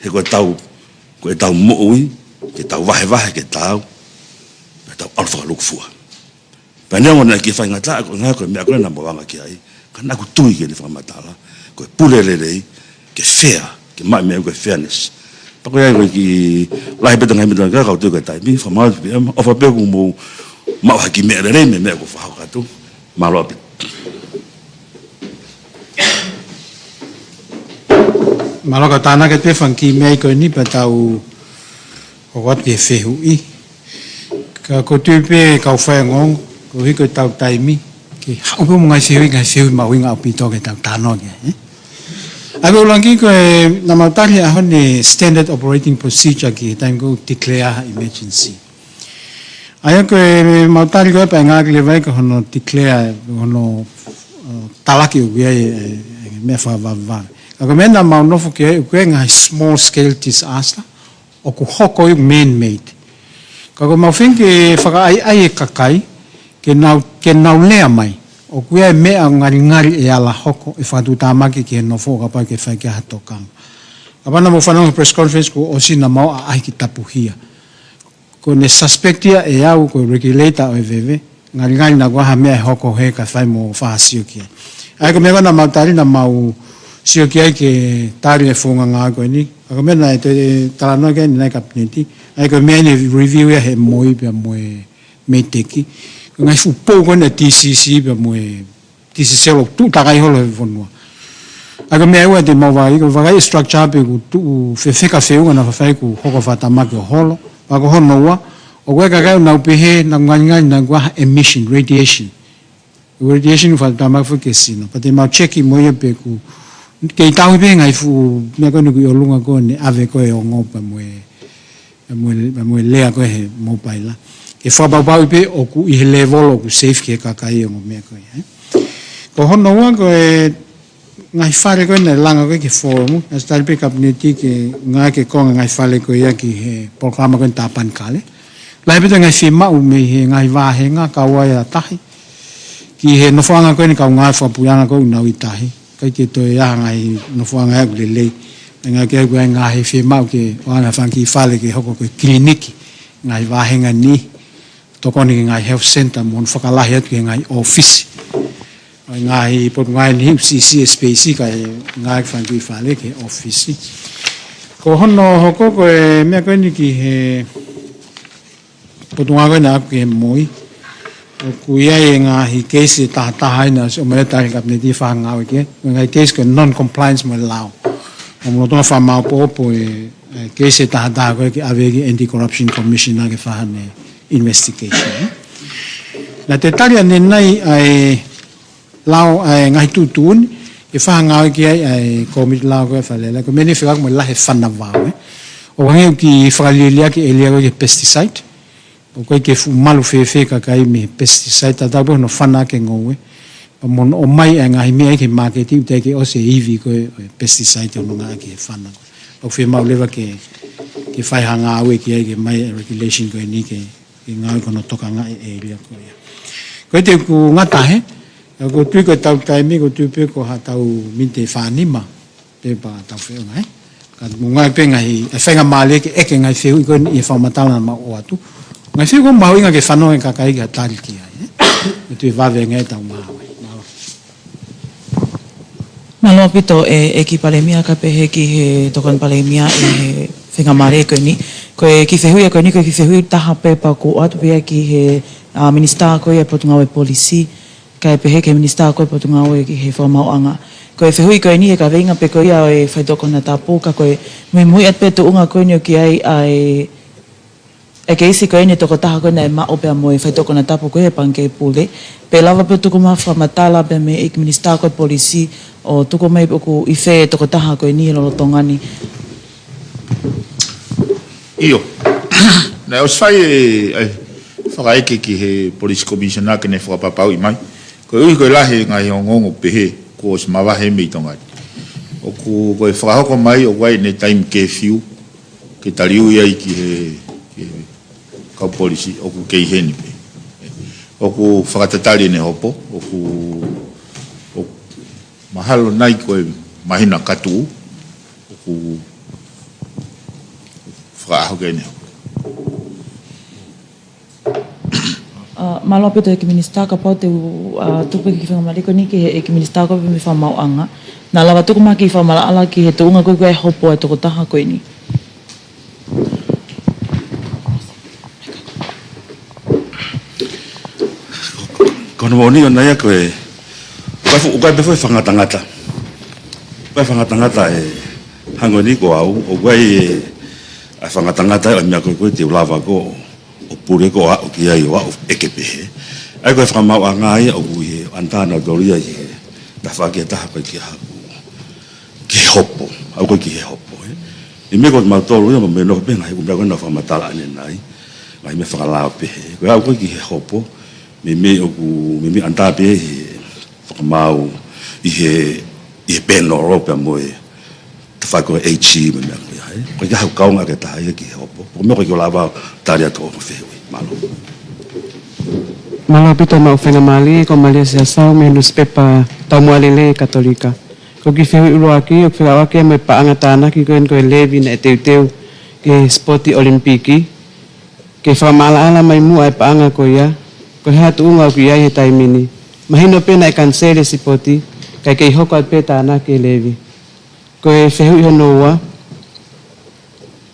He ko e tau, ko e tau moʻui, ke tau vahevahe, ke tau, ke tau ʻalu fakalūkufua. Pea neongo naʻe ʻikai ke faingataʻa, ko e ngaahi ko e meʻa ko ē naʻa mau anga ki ai. Ka naʻa ku tui ki heʻene fakamatala. Ko e pule lelei, ke fair, ke maʻu e meʻa ko e fairness. Pea ko ia ko e kiʻi lahi pē ʻa e ngaahi meʻa ka u tui ko e taimi, fakamālō D P M, ʻofa pē kuo mou maʻu ha kiʻi meʻa lelei mei he meʻa kuo fakahoko atu. Mālō ʻaupito. Mālō ka tānaki atu e fanga kiʻi meʻa ko eni pea tau hoko atu ki he fehuʻi. Ka ʻoku ou tui pē kau faiongoongo, koeʻuhi ko e tau taimi, ke haʻu pē mo e ngaahi fehuʻi, ngaahi fehuʻi mahuʻinga ʻaupito ke tau talanoa ki ai, ē? ʻA ia ko e ʻuluaki ko e naʻa mau tali he ʻaho ni standard operating procedure ki he taimi ko ē ʻoku declare ha emergency. ʻA ia ko e mau tali ko ē pea ʻe ngāueʻaki leva ia ko hono declare, hono, ʻo, talaki ʻoku ʻi ai e, e, e meʻa fakavavevave. Ka ko e meʻa naʻa mau nofo ki ai ʻoku ʻi ai e ngaahi small scale disaster, ʻoku hoko ia ʻoku man-made. Ka ko e mau feinga ke fakaʻaiʻai e kakai, ke nau, ke nau lea mai. ʻOku ʻi ai e meʻa ngalingali ʻe ala hoko, ʻe fakatuʻutāmaki ki he nofo ʻo kapau ʻe fai ki ai ha tokanga. Kapau naʻa mou fanongo press conference kuo ʻosi naʻa mau ʻaʻahi ki Tapuhia. Ko ʻene suspect ia ʻe au ko e regulator ʻo e veve. Ngalingali naʻa ʻoku ʻi ai ha meʻa ʻe hoko he ka fai mo fai ha sio ki ai. ʻA ia ko e meʻa ko ē naʻa mau tali naʻa mau sio ki ai ke tali e founga ngāue ko eni. ʻA ia ko e meʻa naʻe toe talanoa ki ai ʻanenai e Kapineti. ʻA ia ko e meʻa eni review ia he M O E pea mo e MEIDECC. Ko e ngaahi fuʻu pou ko eni ʻa e T C C pea mo e T C C ʻoku tuʻu takai holo he fonua. ʻA ia ko e meʻa ʻe ua te mau vakai, ko e vakai e structure pe ʻoku tuʻu fefeka feʻunga naʻa faifai ʻoku hoko fakatamaki ʻo holo. Pea ko hono ua, ʻoku ʻi ai e kakai ʻoku nau pehē, naʻa nau ngalingali naʻa ʻoku ʻi ai ha emission, radiation. Radiation ʻoku fakatamaki foki ki he sino. Pea te mau check mo ia pe ʻoku kei tauhi pē ngaahi fuʻu meʻa ko eni ʻoku ʻi ʻolunga ko eni ʻave ko e ongo pea mo e pea mo e, pea mo e lea ko ē he mobile. Ke fakapapauʻi pē ʻoku ʻi he level ʻoku safe ki he kakai ʻa e ongo meʻa ko ē, ē. Ko hono ua ko e ngaahi fale ko ē naʻe langa ko ē ki he forum, naʻe tali pē ʻe he Kapineti ke ngāueʻaki e konga ngaahi fale ko ia ki he polokalama ko ē ʻa e Tāpanekale. Lahi pē ʻetau ngaahi fiemaʻu mei he ngaahi vāhenga, kau ai ʻa tahi ki he nofoʻanga ko ē ʻa e kau ngāue fakapuleʻanga ko ē ʻoku nau ʻi tahi. ʻIkai ke toe ʻi ai ha ngaahi nofoʻanga ʻoku lelei. ʻE ngāueʻaki ʻa e ngaahi fiemaʻu ke ʻoange ha fanga kiʻi fale ke hoko ko e kiliniki, ngaahi vāhenga ni, tokoni ki he ngaahi health centre mo hono fakalahi atu ki he ngaahi ʻōfisi ʻo e ngaahi potungāue ni, ʻoku siʻisiʻi e space kae ngāueʻaki e fanga kiʻi fale ki he ʻōfisi. Ko hono hoko ko e meʻa ko eni ki he potungāue ko ē naʻe aʻu ki he moi, ʻoku ʻi ai e ngaahi keisi ʻe tahataha ʻi he ʻomai ʻe he Kapineti ʻa e fanga ngāue ki ai. Ko e ngaahi keisi ko e non-compliance mo e lao. ʻOku lolotonga fakamaopoopo e, e keisi ʻe tahataha ko ē ke ʻave ki he Anti-Corruption Commissioner ke fai haʻane investigation. Naʻe tali ʻanenai ʻa e lao, ʻa e ngaahi tuʻutuʻuni, ʻe fai ha ngāue ki ai ʻa e kōmiti lao ko ē ʻa e Fale Alea, ko e meʻa ni ʻoku fekauʻaki mo e lahi e fana vao, ē. ʻOku hangē ʻoku fakalielia ki he ʻēlia ko ē ki he pesticide. ʻOku ʻikai ke fuʻu malu fēfē e kakai mei he pesticide, tatau pē hono fana ʻaki e ngoue. Pea mo hono ʻomai ʻa e ngaahi meʻa ia ki he māketi, ʻoku teʻeki ke ʻosi e ivi ko ē ʻo e pesticide ʻo hono ngāueʻaki he fana ko ē. ʻOku fiemaʻu leva ke, ke fai ha ngāue ki ai ke ʻomai e regulation ko eni ke, ke ngāue ki hono tokangaʻi e ʻēlia ko ia. Ko ia te u ngata hē, ʻoku ou tui ko ʻetau taimi, ʻoku ou tui pē ko haʻatau miniti ʻe fānima pē pea tau feʻunga, ē. Ka mou ngāueʻaki pē ngaahi, e faingamālie ke ʻeke ngaahi fehuʻi ko eni ʻi he fakamatala naʻa mau ʻoatu. Ngaahi fehuʻi ʻoku mahuʻinga ke fanongo e kakai ke tali ki ai, ē. ʻOku ou tui ʻe vave ange ʻetau ngāue. Mālō. Mālō ʻaupito e, ʻEiki Palēmia, kae pehē ki he Tokoni Palēmia ʻi he faingamālie ko eni. Ko e kiʻi fehuʻi ko eni, ko e kiʻi fehuʻi ʻe taha pē pea ʻoku ʻoatu pē ia ki he, ʻa, Minisitā ko ia ʻo e Potungāue Polisi, kae pehē ki he Minisitā ko ē ʻo e Potungāue ki he Fakamaauʻanga. Ko e fehuʻi ko eni ʻe kaveinga pē ko ia ʻo e faitoʻo konatapu, ka ko e muimui atu pē tuʻunga ko eni ʻoku ʻi ai ʻa e, e keisi ko eni e tokotaha ko ē naʻe maʻu pea mo e faitoʻo konatapu ko ē ʻa e Pangikē Pule. Pe ʻe lava pē tuku mai ha fakamatala pē mei he ʻEiki Minisitā ko ē ʻo e Polisi ʻo tuku mai ʻoku ʻi fē e tokotaha ko eni he lolotonga ni. ʻIo. Naʻe ʻosi fai e, e fakaʻeke ki he Police Commissioner ke ne fakapapauʻi mai. Koeʻuhi ko e lahi e ngaahi ongoongo pehē kuo ʻosi mavahe mei Tonga ni. ʻOku, ko e fakahoko mai ʻoku ʻi ai ʻene taimi curfew ke taliui ai ki he, ki he kau polisi, ʻoku kei heni pē. ʻOku fakatatali ʻene hopo, ʻoku, ʻoku mahalo nai ko e māhina ka tuʻu, ʻoku fakaʻaho ki ai ʻene hopo. ʻA, mālō ʻaupito ʻEiki Minisitā, kapau te u, ʻa, tuku pē kiʻi faingamālie ko eni ki he ʻEiki Minisitā ko ē mei he Fakamaauʻanga. Naʻa lava tuku mai ha kiʻi fakamaʻalaʻala ki he tuʻunga ko ē ʻoku ʻi ai e hopo ʻa e tokotaha ko eni. Ko hono moʻoni ʻoku ʻi ai ko e, ʻoku ʻi ai fu-, ʻoku ʻi ai pē foʻi fakangatangata. ʻOku ʻi ai fakangatangata ʻe hangē ko eni ko au, ʻoku ʻi ai e, ʻa e fakangatangata ʻo e meʻa ko ē ko ē te u lava ko ē ʻo pule ko ē ʻo aʻu ki ai ʻo aʻu ʻeke pehē. ʻA ia ko e Fakamaauʻanga ia ʻoku ʻi he ʻanitā nautolu ia ʻi he tafaʻaki ʻe taha ko ē ki haku, ki he hopo, aʻu ko ē ki he hopo, ē. ʻI he meʻa ko ē mautolu ia mo e meʻa ko ē pē ngaahi ʻū meʻa ko ē naʻa ku fakamatala ʻanenai, ngaahi meʻa fakalao pehē. Ko e aʻu ko ē ki he hopo, meimei ʻoku, meimei ʻanitā pē ʻi he fakamaau, ʻi he, ʻi he panel pea mo e tafaʻaki ko ē AG mo e meʻa ko ia, ē. ʻOku ʻikai ke u kaunga ke taha ia ki he hopo. Ko e meʻa ʻoku ʻikai ke u lava tali atu ʻo fehuʻi. Mālō. Mālō ʻaupito maʻu faingamālie, ko Malia Siasau mei he nusipepa Taumualele Katolika. Ko e kiʻi fehuʻi ʻuluaki, ʻoku fekauʻaki mo e paʻanga tānaki ko eni ko e levy naʻe teuteu ki he sipoti ʻOlimipiki. Ke fakamaʻalaʻala mai muʻa e paʻanga ko ia, ko e hā e tuʻunga ʻoku ʻi ai he taimi ni. Mahino pē naʻe kaniseli e sipoti, kae kei hoko atu pē e tānaki e levy. Ko e fehuʻi hono ua,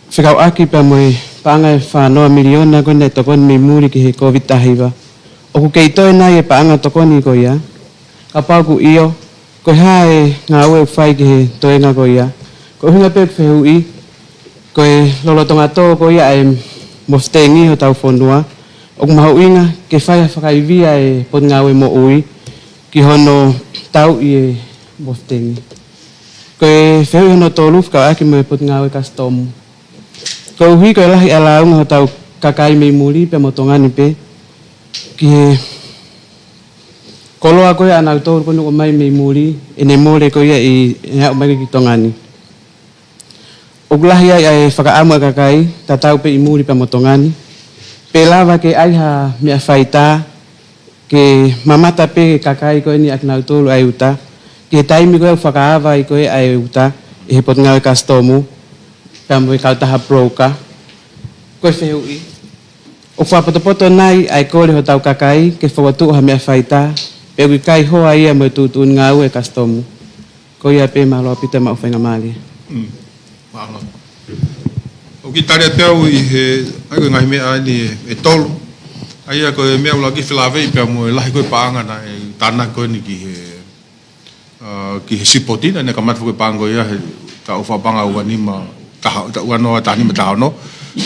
fekauʻaki pea mo e paʻanga ʻe fā noa miliona ko ē naʻe tokoni mei muli ki he Covid taha hiva. ʻOku kei toe nai e paʻanga tokoni ko ia? Kapau ʻoku ʻio, ko e hā e ngāue ʻoku fai ki he toenga ko ia? Ko e ʻuhinga pē ʻeku fehuʻi, ko e lolotonga tō ko ia ʻa e mofitengi hotau fonua, ʻoku mahuʻinga ke fai ha fakaivia ʻa e Potungāue Moʻui ki hono tauʻi e mofitengi. Ko e fehuʻi hono tolu fekauʻaki mo e Potungāue Kasitomu. Koeʻuhi ko e lahi ʻa e lāunga hotau kakai mei muli pea mo Tonga ni pē ki he Koloa ko ia ʻanautolu ko eni ʻoku ʻomai mei muli, ʻene mole ko ia ʻi heʻene aʻu mai ki Tonga ni. ʻOku lahi ai ʻa e fakaʻamu ʻa e kakai, tatau pē ʻi muli pea mo Tonga ni. Pe lava ke ʻai ha meʻa faitā, ke mamata pē kakai ko eni ʻa kinautolu ʻa e uta, ki he taimi ko ē ʻoku fakaava ai ko ē ʻa e uta, ʻe he Potungāue Kasitomu, pea mo e kautaha broker. Ko e fehuʻi, ʻoku fakapotopoto nai ʻa e kole hotau kakai ke fakatuʻu ha meʻa faitā, pe ʻoku ʻikai hoa ia mo e tuʻutuʻuni ngāue ʻa e Kasitomu? Ko ia pē, mālō ʻaupito e maʻu faingamālie. Mm. Mālō. ʻOku kiʻi tali atu au ʻi he, ʻa ia ko e ngaahi meʻa ʻeni ʻe, ʻe tolu. ʻA ia ko e meʻa ʻuluaki felāveʻi pea mo e lahi ko ē paʻanga naʻe tānaki ko eni ki he, ʻa, ki he sipoti, naʻe kamata foki e paʻanga ko ia he taʻu fakapaʻanga ua nima taha, taʻu ua noa taha nima taha ono.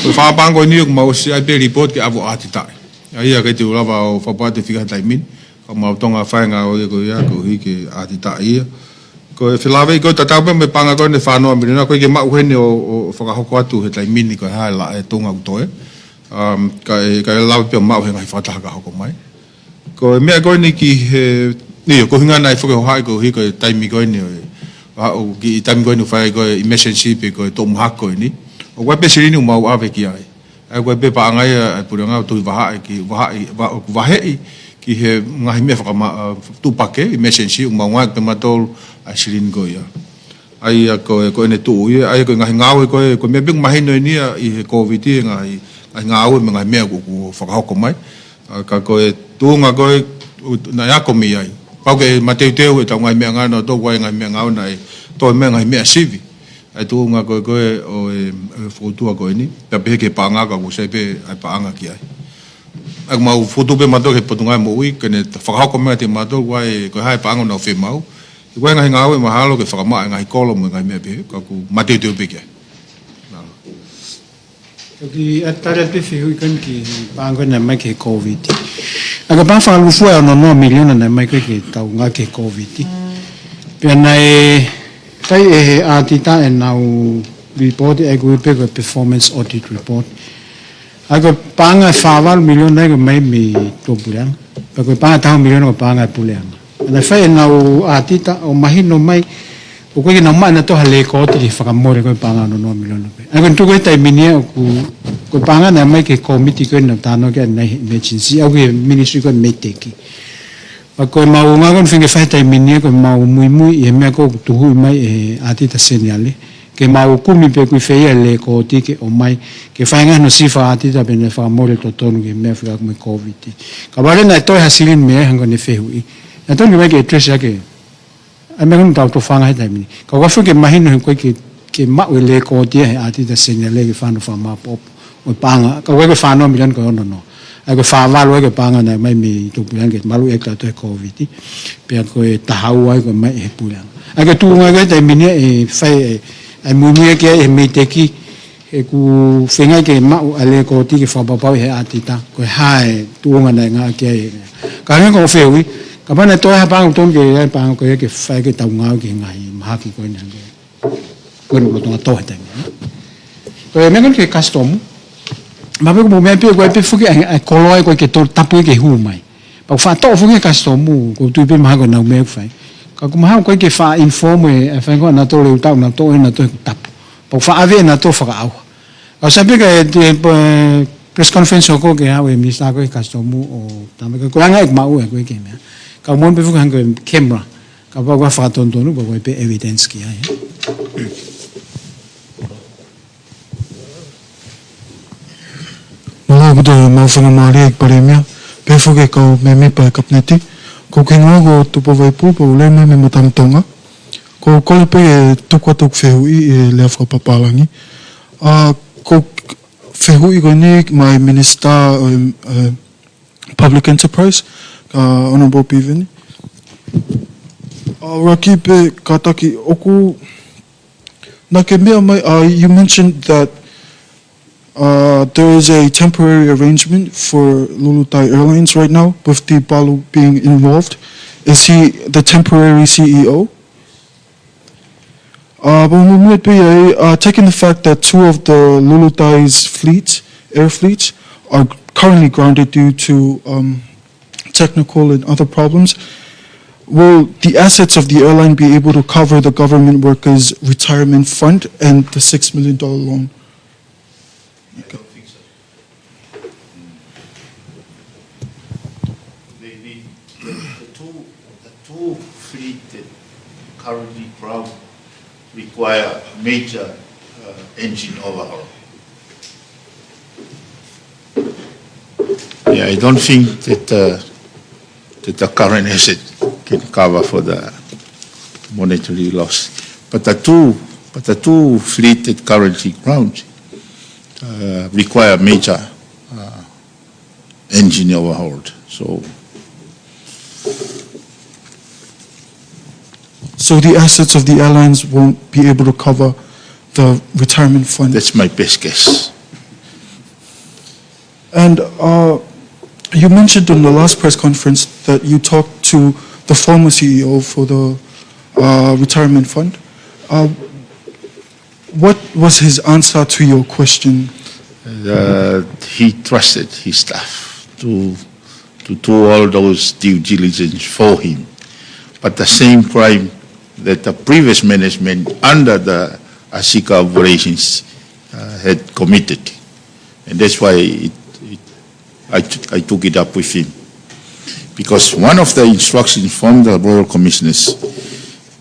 Ko e fakapaʻanga ko eni ʻoku mau ʻosi ʻai pē report ke ʻave ʻo ʻatitaʻi. ʻA ia ʻikai te u lava ʻo fakapapauʻi e fika he taimi ni. Ka mau Tonga fai e ngāue ko ia, koeʻuhi ke ʻatitaʻi ia. Ko e felāveʻi ko e tatau pē mo e paʻanga ko eni ʻe fā noa miliona, ʻoku ʻikai ke maʻu heni ʻo, ʻo fakahoko atu he taimi ni ko e hā e la-, e tuʻunga ʻoku toe. Um, kae, kae lava pē ʻo maʻu he ngaahi fakataha ka hoko mai. Ko e meʻa ko eni ki he, ʻio, ko e ʻuhinga naʻe foki hohaʻi koeʻuhi ko e taimi ko eni ʻo e, ʻa, ʻoku kiʻi taimi ko eni ʻoku fai ko e emergency pe ko e toʻu mahaki ko eni. ʻOku ʻi ai pē silini ʻoku mau ʻave ki ai. ʻA ia ko e pē paʻanga ia ʻa e puleʻanga ʻoku toki vahaʻi ki, vahaʻi, va-, ʻoku vaheʻi ki he ngaahi meʻa fakama-, ʻa, tuʻu pake, emergency, ʻoku mau ngāueʻaki pē mautolu ʻa e silini ko ia. ʻA ia ko e, ko ʻene tuʻu ia, ʻa ia ko e ngaahi ngāue ko e, ko e meʻa pē ʻoku mahino eni ia ʻi he Covid ʻi he ngaahi, ngaahi ngāue mo e ngaahi meʻa ʻoku, ʻoku fakahoko mai. ʻA, ka ko e tuʻunga ko e, ʻo, naʻe ako mei ai. Pau ke mateuteu ʻetau ngaahi meʻangāue naʻa tau, ʻa e ngaahi meʻangāue naʻe toe mai ngaahi meʻa sivi. ʻA e tuʻunga ko e, ko e ʻo e, e fokotuʻu ko eni, pea pehē ki he paʻanga ka ʻoku sai pē ʻa e paʻanga ki ai. ʻA ia ʻoku mau fokotuʻu pē mautolu ki he Potungāue Moʻui, ke ne fakahoko mai kiate mautolu, ʻa e, ko e hā e paʻanga ʻoku nau fiemaʻu. He ko e ngaahi ngāue mahalo ke fakamaʻa e ngaahi kolo mo e ngaahi meʻa pehē, ka ʻoku mateuteu pē ki ai. Mālō. Toki ʻatā pē fehuʻi ko eni ki he paʻanga naʻe mai ki he Covid. ʻA ia ko e paʻanga fakalūkufua ʻe ono noa miliona naʻe mai ko ē ke tau ngāueʻaki ki he Covid. Pea naʻe fai ʻe he ʻatita ʻenau report, ʻa ia ko e pē ko e performance audit report. ʻA ia ko e paʻanga ʻe fā valu miliona ʻa ia ko e mai mei tuʻapuleʻanga. Pea ko e paʻanga ʻe taha miliona ko e paʻanga ʻa e puleʻanga. Naʻe fai ʻenau ʻatita ʻo mahino mai, ʻoku ʻikai ke nau maʻu ʻenautolu ha lēkooti ki he fakamole ko e paʻanga ono noa miliona pē. ʻA ia ko e tuʻu ko ē he taimi ni ia ʻoku, ko e paʻanga naʻe mai ki he kōmiti ko ē naʻa nau talanoa ki ai ʻanenai he emergency, ʻa ia ko e ministry ko ē MEIDECC. Pea ko ʻemau ngāue ko eni ʻoku feinga ke fai he taimi ni ia, ko ʻemau muimui ʻi he meʻa ko ē ʻoku tuhuʻi mai ʻe he ʻatita seniale, ke mau kumi pē ʻoku ʻi fē ia e lēkooti ke ʻomai, ke fai e ngaahi ʻo e sifa ʻatita pe naʻe fakamole totonu ki he meʻa fekauʻaki mo e Covid. Ka vale naʻe toe ha silini mei ai hangē ko ʻene fehuʻi. Naʻe tonu ke mai ke address ʻaki ʻa e meʻa ko eni ʻoku tau tofanga he taimi ni. Ka ʻoku ʻikai ke mahino he ʻoku ʻikai ke, ke maʻu e lēkooti ia he ʻatita seniale ke fai hano fakamāʻopoʻopo ʻo e paʻanga. Ka ʻoku ʻikai ko e fā noa miliona ko e ono noa. ʻA ia ko e fā valu ʻa ia ko e paʻanga naʻe mai mei tuʻapuleʻanga ke maluʻi ʻaki ʻa e taha ʻo e Covid. Pea ko e taha ua ʻa ia ko e mai ʻe he puleʻanga. ʻA ia ko e tuʻunga ko ē he taimi ni ia ʻe fai e, ʻa e muimui ʻaki ʻe he MEIDECC, he ʻoku feinga ke maʻu ʻa e lēkooti ke fakapapauʻi ʻe he ʻatita ko e hā e tuʻunga naʻe ngāueʻaki ai. Ka hangē ko hoʻo fehuʻi, kapau naʻe toe ha paʻanga ʻoku tonu ke ʻai paʻanga ko ia ke fai ke tau ngāue ki he ngaahi mahaki ko eni hangē ko eni ʻoku lolotonga tō he taimi ni. Ko e meʻa ko eni ki he Kasitomu, mahalo pē ʻoku mou meʻa pē ʻoku ʻi ai pē foki ʻa e, ʻa e koloa ko ē ke to-, tapu ʻi he hū mai. Pea ʻoku faʻa toʻo foki ʻe he Kasitomu, ʻoku ou tui pē mahalo ko ʻenau meʻa ʻoku fai. Ka ʻoku mahalo ʻoku ʻikai ke faʻa inform ʻe, ʻa e fanga ko ē ʻanautolu ʻe ʻū taʻu naʻa tau ʻoatu ʻe nautolu ʻeku tapu. Pea ʻoku faʻa ʻave ʻe nautolu fakaʻauha. Ka ʻoku sai pē ka ʻe, ʻe, ʻe, press conference hoko ke haʻu e minisitā ko ē he Kasitomu ʻo talamai ko e anga ʻeku maʻu ʻe ko ē ki he meʻa. Ka ʻoku moʻoni pē foki hangē ko e camera. Kapau ʻoku fakatonutonu, pea ʻoku ʻi ai pē evidence ki ai. Mālō ʻaupito e maʻu faingamālie ʻEiki Palēmia, pehē foki e kau mēmipa ʻo e Kapineti. Ko hoku hingoa ko Tupou Vaipū, pea u lele mai mei Matangi Tonga. Ko e kole pē ke tuku atu hoku fehuʻi ʻi he lea fakapapālangi. ʻA, ko e fehuʻi ko eni maʻa e Minisitā ʻo e, ʻo e Public Enterprise, ʻa, Honourable Piveni. ʻA, ʻuluaki pē kātaki ʻoku, naʻa ke meʻa mai, ʻa, you mentioned that, uh, there is a temporary arrangement for Lulutai Airlines right now with Tipalu being involved. Is he the temporary C E O? Uh, but we would be, uh, taking the fact that two of the Lulutai's fleets, air fleets, are currently grounded due to, um, technical and other problems. Will the assets of the airline be able to cover the government workers' retirement fund and the six million dollar loan? I don't think so. The, the, the, the two, the two fleet that currently ground require major, uh, engine overhaul. Yeah, I don't think that, uh, that the current asset can cover for the monetary loss. But the two, but the two fleet that currently ground, uh, require major, uh, engine overhaul. So So the assets of the airlines won't be able to cover the retirement fund. That's my best guess. And, uh, you mentioned in the last press conference that you talked to the former C E O for the, uh, retirement fund. Uh, what was his answer to your question? Uh, he trusted his staff to, to do all those due diligence for him. But the same crime that the previous management under the ASICA operations, uh, had committed. And that's why it, it, I, t- I took it up with him. Because one of the instructions from the Royal Commissioners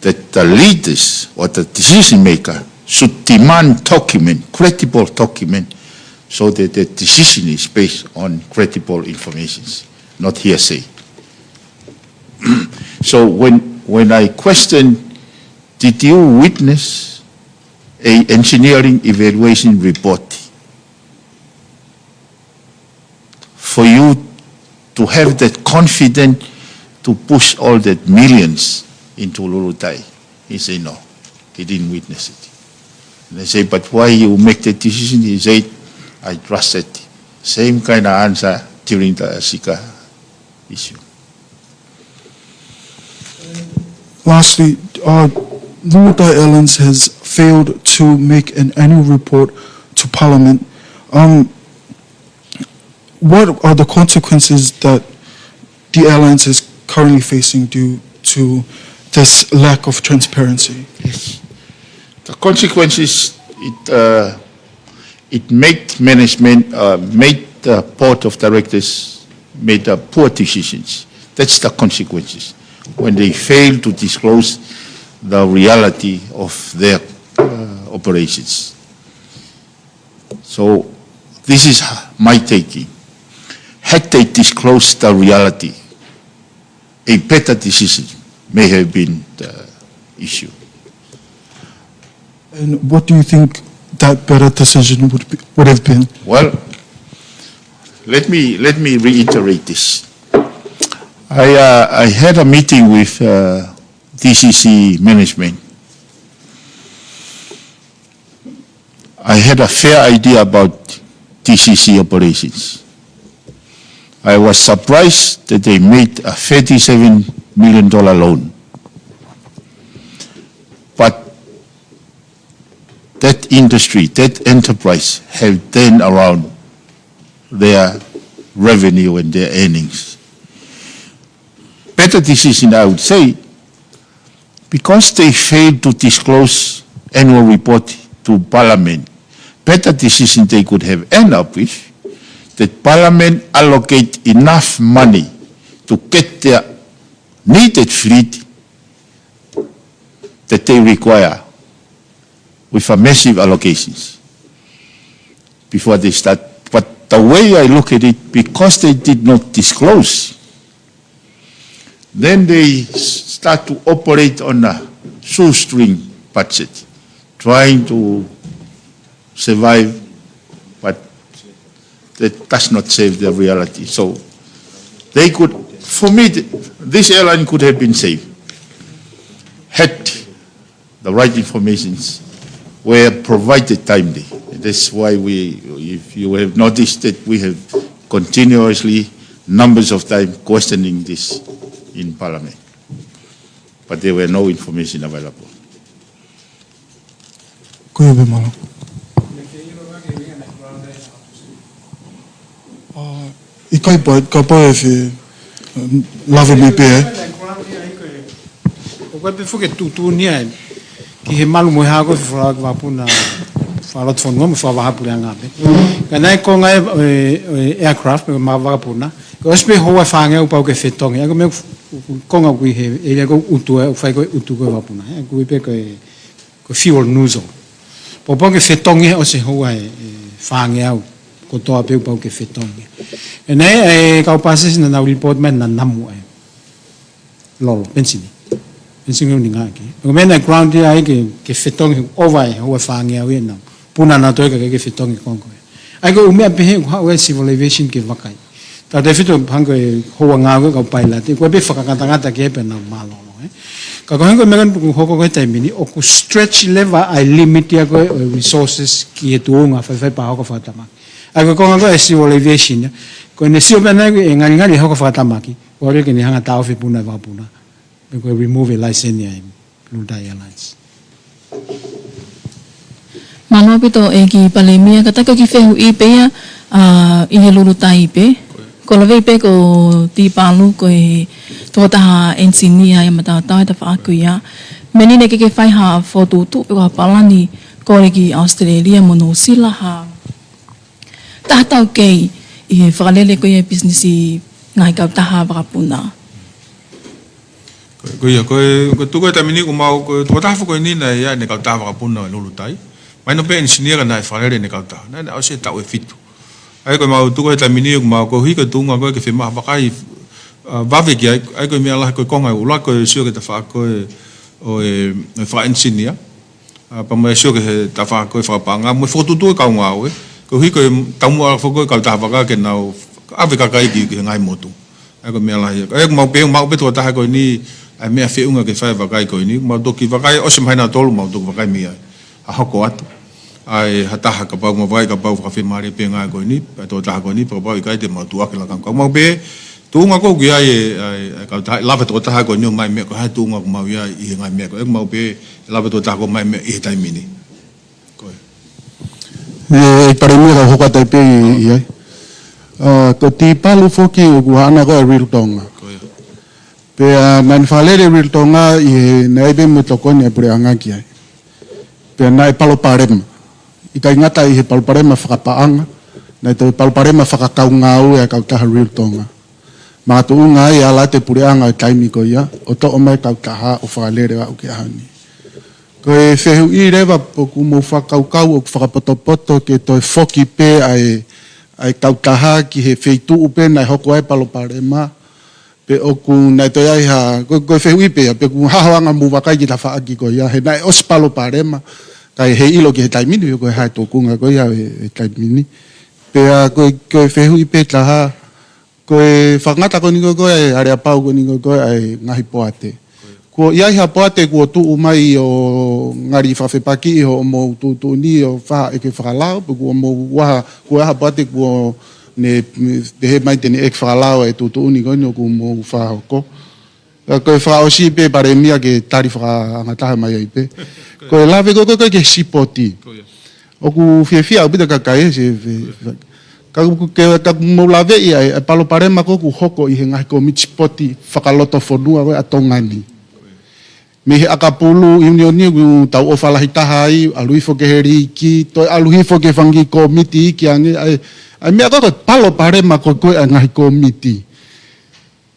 that the leaders or the decision maker should demand document, credible document, so that the decision is based on credible informations, not hearsay. So when, when I question, did you witness a engineering evaluation report for you to have that confidence to push all that millions into Lulutai? He said, "No, he didn't witness it." And I say, "But why you make that decision?" He said, "I trusted." Same kind of answer during the ASICA issue. Lastly, uh, Lulutai Airlines has failed to make an annual report to Parliament. Um, what are the consequences that the airlines is currently facing due to this lack of transparency? Yes. The consequences, it, uh, it made management, uh, made the board of directors made, uh, poor decisions. That's the consequences when they fail to disclose the reality of their, uh, operations. So this is my taking. Had they disclosed the reality, a better decision may have been, uh, issued. And what do you think that better decision would be, would have been? Well, let me, let me reiterate this. I, uh, I had a meeting with, uh, T C C management. I had a fair idea about T C C operations. I was surprised that they made a thirty-seven million dollar loan. But that industry, that enterprise have turned around their revenue and their earnings. Better decision, I would say, because they failed to disclose annual report to Parliament, better decision they could have end up with, that Parliament allocate enough money to get their needed fleet that they require with a massive allocations before they start. But the way I look at it, because they did not disclose, then they s- start to operate on a shoestring budget, trying to survive, but that does not save the reality. So they could, for me, th- this airline could have been saved had the right informations were provided timely. That's why we, if you have noticed that we have continuously numbers of time questioning this in Parliament. But there were no information available. Ko ia pē mālō. ʻA, ʻikai pē, kapau ʻe fie, um, lave mai pē, ē? Ko e pē foki e tuʻutuʻuni ia ki he malu mo e hā ko e fefalala ki he vakapuna, fakalotofonua mo e fakavahaʻapuleʻanga pē. Ka naʻe konga e, e, e aircraft mo e vakapuna, ko e ʻosi pē houa fāngeau pau ke fetongi. ʻA ia ko e meʻa ʻoku konga ʻoku ʻi he, ʻe ia ko e ʻutu, ʻe fai ko e ʻutu ko e vakapuna. ʻA ia ko e pē ko e, ko e fuel nozzle. Pau pau ke fetongi he ʻosi houa e, e fāngeau. Kotoa pē pau ke fetongi. ʻE naʻe, e kau pāsese naʻa nau report mai naʻa nau namu ai. Lolo, penisini. Penisini ʻoku ʻikai ke. Ko e meʻa naʻe ground ia ai ke, ke fetongi ʻova e houa fāngeau ia naʻa nau puna nautolu ka ʻikai ke fetongi konga ko ē. ʻA ia ko e ʻū meʻa pehē ʻoku haʻu e civil aviation ke vakai. Tautautefito hangē ko e houa ngāue ko e kau pailate, ko e pē fakangatangata ki ai pea nau mālōlō, ē. Ka ko e hangē ko e meʻa ko ē ʻoku hoko ko e taimi ni, ʻoku stretch leva ʻa e limit ia ko ē ʻo e resources ki he tuʻunga faifai pea hoko fakatamaki. ʻA ia ko e konga ko ē e civil aviation ia, ko ʻene sio pē naʻe ngalingali hoko fakatamaki, ʻoku ʻalu ke ne hanga ʻo taʻofi e puna e vakapuna. Pea ko e remove e license ia e Lulutai Airlines. Mālō ʻaupito ʻEiki Palēmia, kātaki ʻo kiʻi fehuʻi pē ia, ʻa, ʻi he Lulutai pē. Ko e lave pē ko Tipalu ko e tokotaha enisinia ia Matatau he tafaʻaki ko ia. Meʻa ni naʻe ʻikai ke fai ha fokotuʻutuʻu pe ko ha palani kole ki ʻAositelēlia mo Nuʻusila ha taha taukei ʻi he fakalele ko ia e pisinisi ngaahi kautaha vakapuna. Ko, ko ia, ko e, ko e tuʻu ko ē taimi ni ʻoku mau, ko e tokotaha foki ko eni naʻe ʻi ai ʻene kautaha vakapuna ʻi Lulutai. Mahino pē enisinia ka naʻe fakalele ʻene kautaha. Naʻe, naʻe ʻosi e taʻu ʻe fitu. ʻA ia ko e mau tuʻu ko ē taimi ni ʻoku mau koeʻuhi ko e tuʻunga ko ē ke fiemaʻu ha vakai, ʻa, vave ki ai, ʻa ia ko e meʻa lahi ko e konga ʻuluaki ko e sio ki he tafaʻaki ko ē ʻo e, ʻo e fakaenisinia. ʻA, pea mo e sio ki he tafaʻaki ko e fakapaʻanga, mo e fokotuʻutuʻu e kau ngāue, koeʻuhi ko e taumuʻa foki ko e kautaha vaka ke nau ʻave kakai ki, ki he ngaahi motu. ʻA ia ko e meʻa lahi. ʻA ia ko e mau pē, mau pē tokotaha ko eni, ʻa e meʻa feʻunga ke fai e vakai ko eni, mau toki vakai, ʻosi mahina tolu, mau toki vakai mei ai. ʻA hoko atu. ʻA e ha taha kapau mau vakai, kapau fakafiemālie pē ngāue ko eni, ʻa e tokotaha ko eni, pea kapau ʻikai te mau tuʻu hake lakanga. Ka mau pē, tuʻunga ko ē ʻoku ʻi ai e, ʻa e, ʻa e kautaha, lava e tokotaha ko eni ʻo ʻomai e meʻa ko e hā e tuʻunga ʻoku mau ʻi ai ʻi he ngaahi meʻa ko ē, ʻoku mau pē, lava e tokotaha ko ē ʻo ʻomai e meʻa ʻi he taimi ni. Ko ē. ʻE, ʻEiki Palēmia ka u hoko atu ai pē ʻi, ʻi ai. ʻA, ko Tipalu foki ʻoku haʻana ko e Real Tonga. Ko ia. Pea naʻa ne fakalele Real Tonga ʻi he, naʻe ʻi ai pē mo e tokoni ʻa e puleʻanga ki ai. Pea naʻe palopalema. ʻIkai ngata ʻi he palopalema fakapaʻanga, naʻe toe palopalema fakakaungāue ʻa e kautaha Real Tonga. Makatuʻunga ai ʻa e ala atu e puleʻanga ʻi he taimi ko ia, ʻo toʻo mai e kautaha ʻo fakalele ʻo aʻu ki he ʻaho ni. Ko e fehuʻi leva pe ʻoku mou fakakaukau ʻoku fakapotopoto ke toe foki pē ʻa e, ʻa e kautaha ki he feituʻu pē naʻe hoko ai e palopalema, pe ʻoku nau toe ʻi ai ha, ko, ko e fehuʻi pē ia, pe ʻoku hā hoʻo anga mo e vakai ki he tafaʻaki ko ia, he naʻe ʻosi palopalema, kae ʻikai ʻilo ki he taimi ni, ko e hā e tuʻunga ko ia he, he taimi ni. Pea ko e, ko e fehuʻi pē ʻe taha, ko e fakangata ko eni ko ē, ko e aleapau ko eni ko ē, ko e ngaahi poate. Kuo ʻi ai ha poate kuo tuʻu mai ʻo ngali fakafepakiʻi hoʻomou tuʻutuʻuni ʻo fai ha ʻeke fakalao, pe kuo mou ʻi ai ha, kuo ʻi ai ha poate kuo ne, ne pehē mai te ne ʻeke fakalao e tuʻutuʻuni ko eni ʻoku mou fakahoko. Ka ko e fakaʻosi pē Palēmia ke tali fakaangataha mai ai pē. Ko e lave ko ē ko ē ki he sipoti. Ko ia. ʻOku fiefia ʻaupito e kakai he, he, ka ʻoku ke, ka ʻoku mou laveʻi ʻa e, ʻa e palopalema ko ē ʻoku hoko ʻi he ngaahi kōmiti sipoti fakalotofonua ko ē ʻa Tonga ni. Mei he ʻakapulu ʻiunioni ʻoku tau ʻofa lahi taha ai, ʻalu hifo ki he liiki, toe ʻalu hifo ki he fanga kiʻi kōmiti iiki ange, ʻa e, ʻa e meʻa ko ē ko e palopalema ko ē ko ē ʻa e ngaahi kōmiti.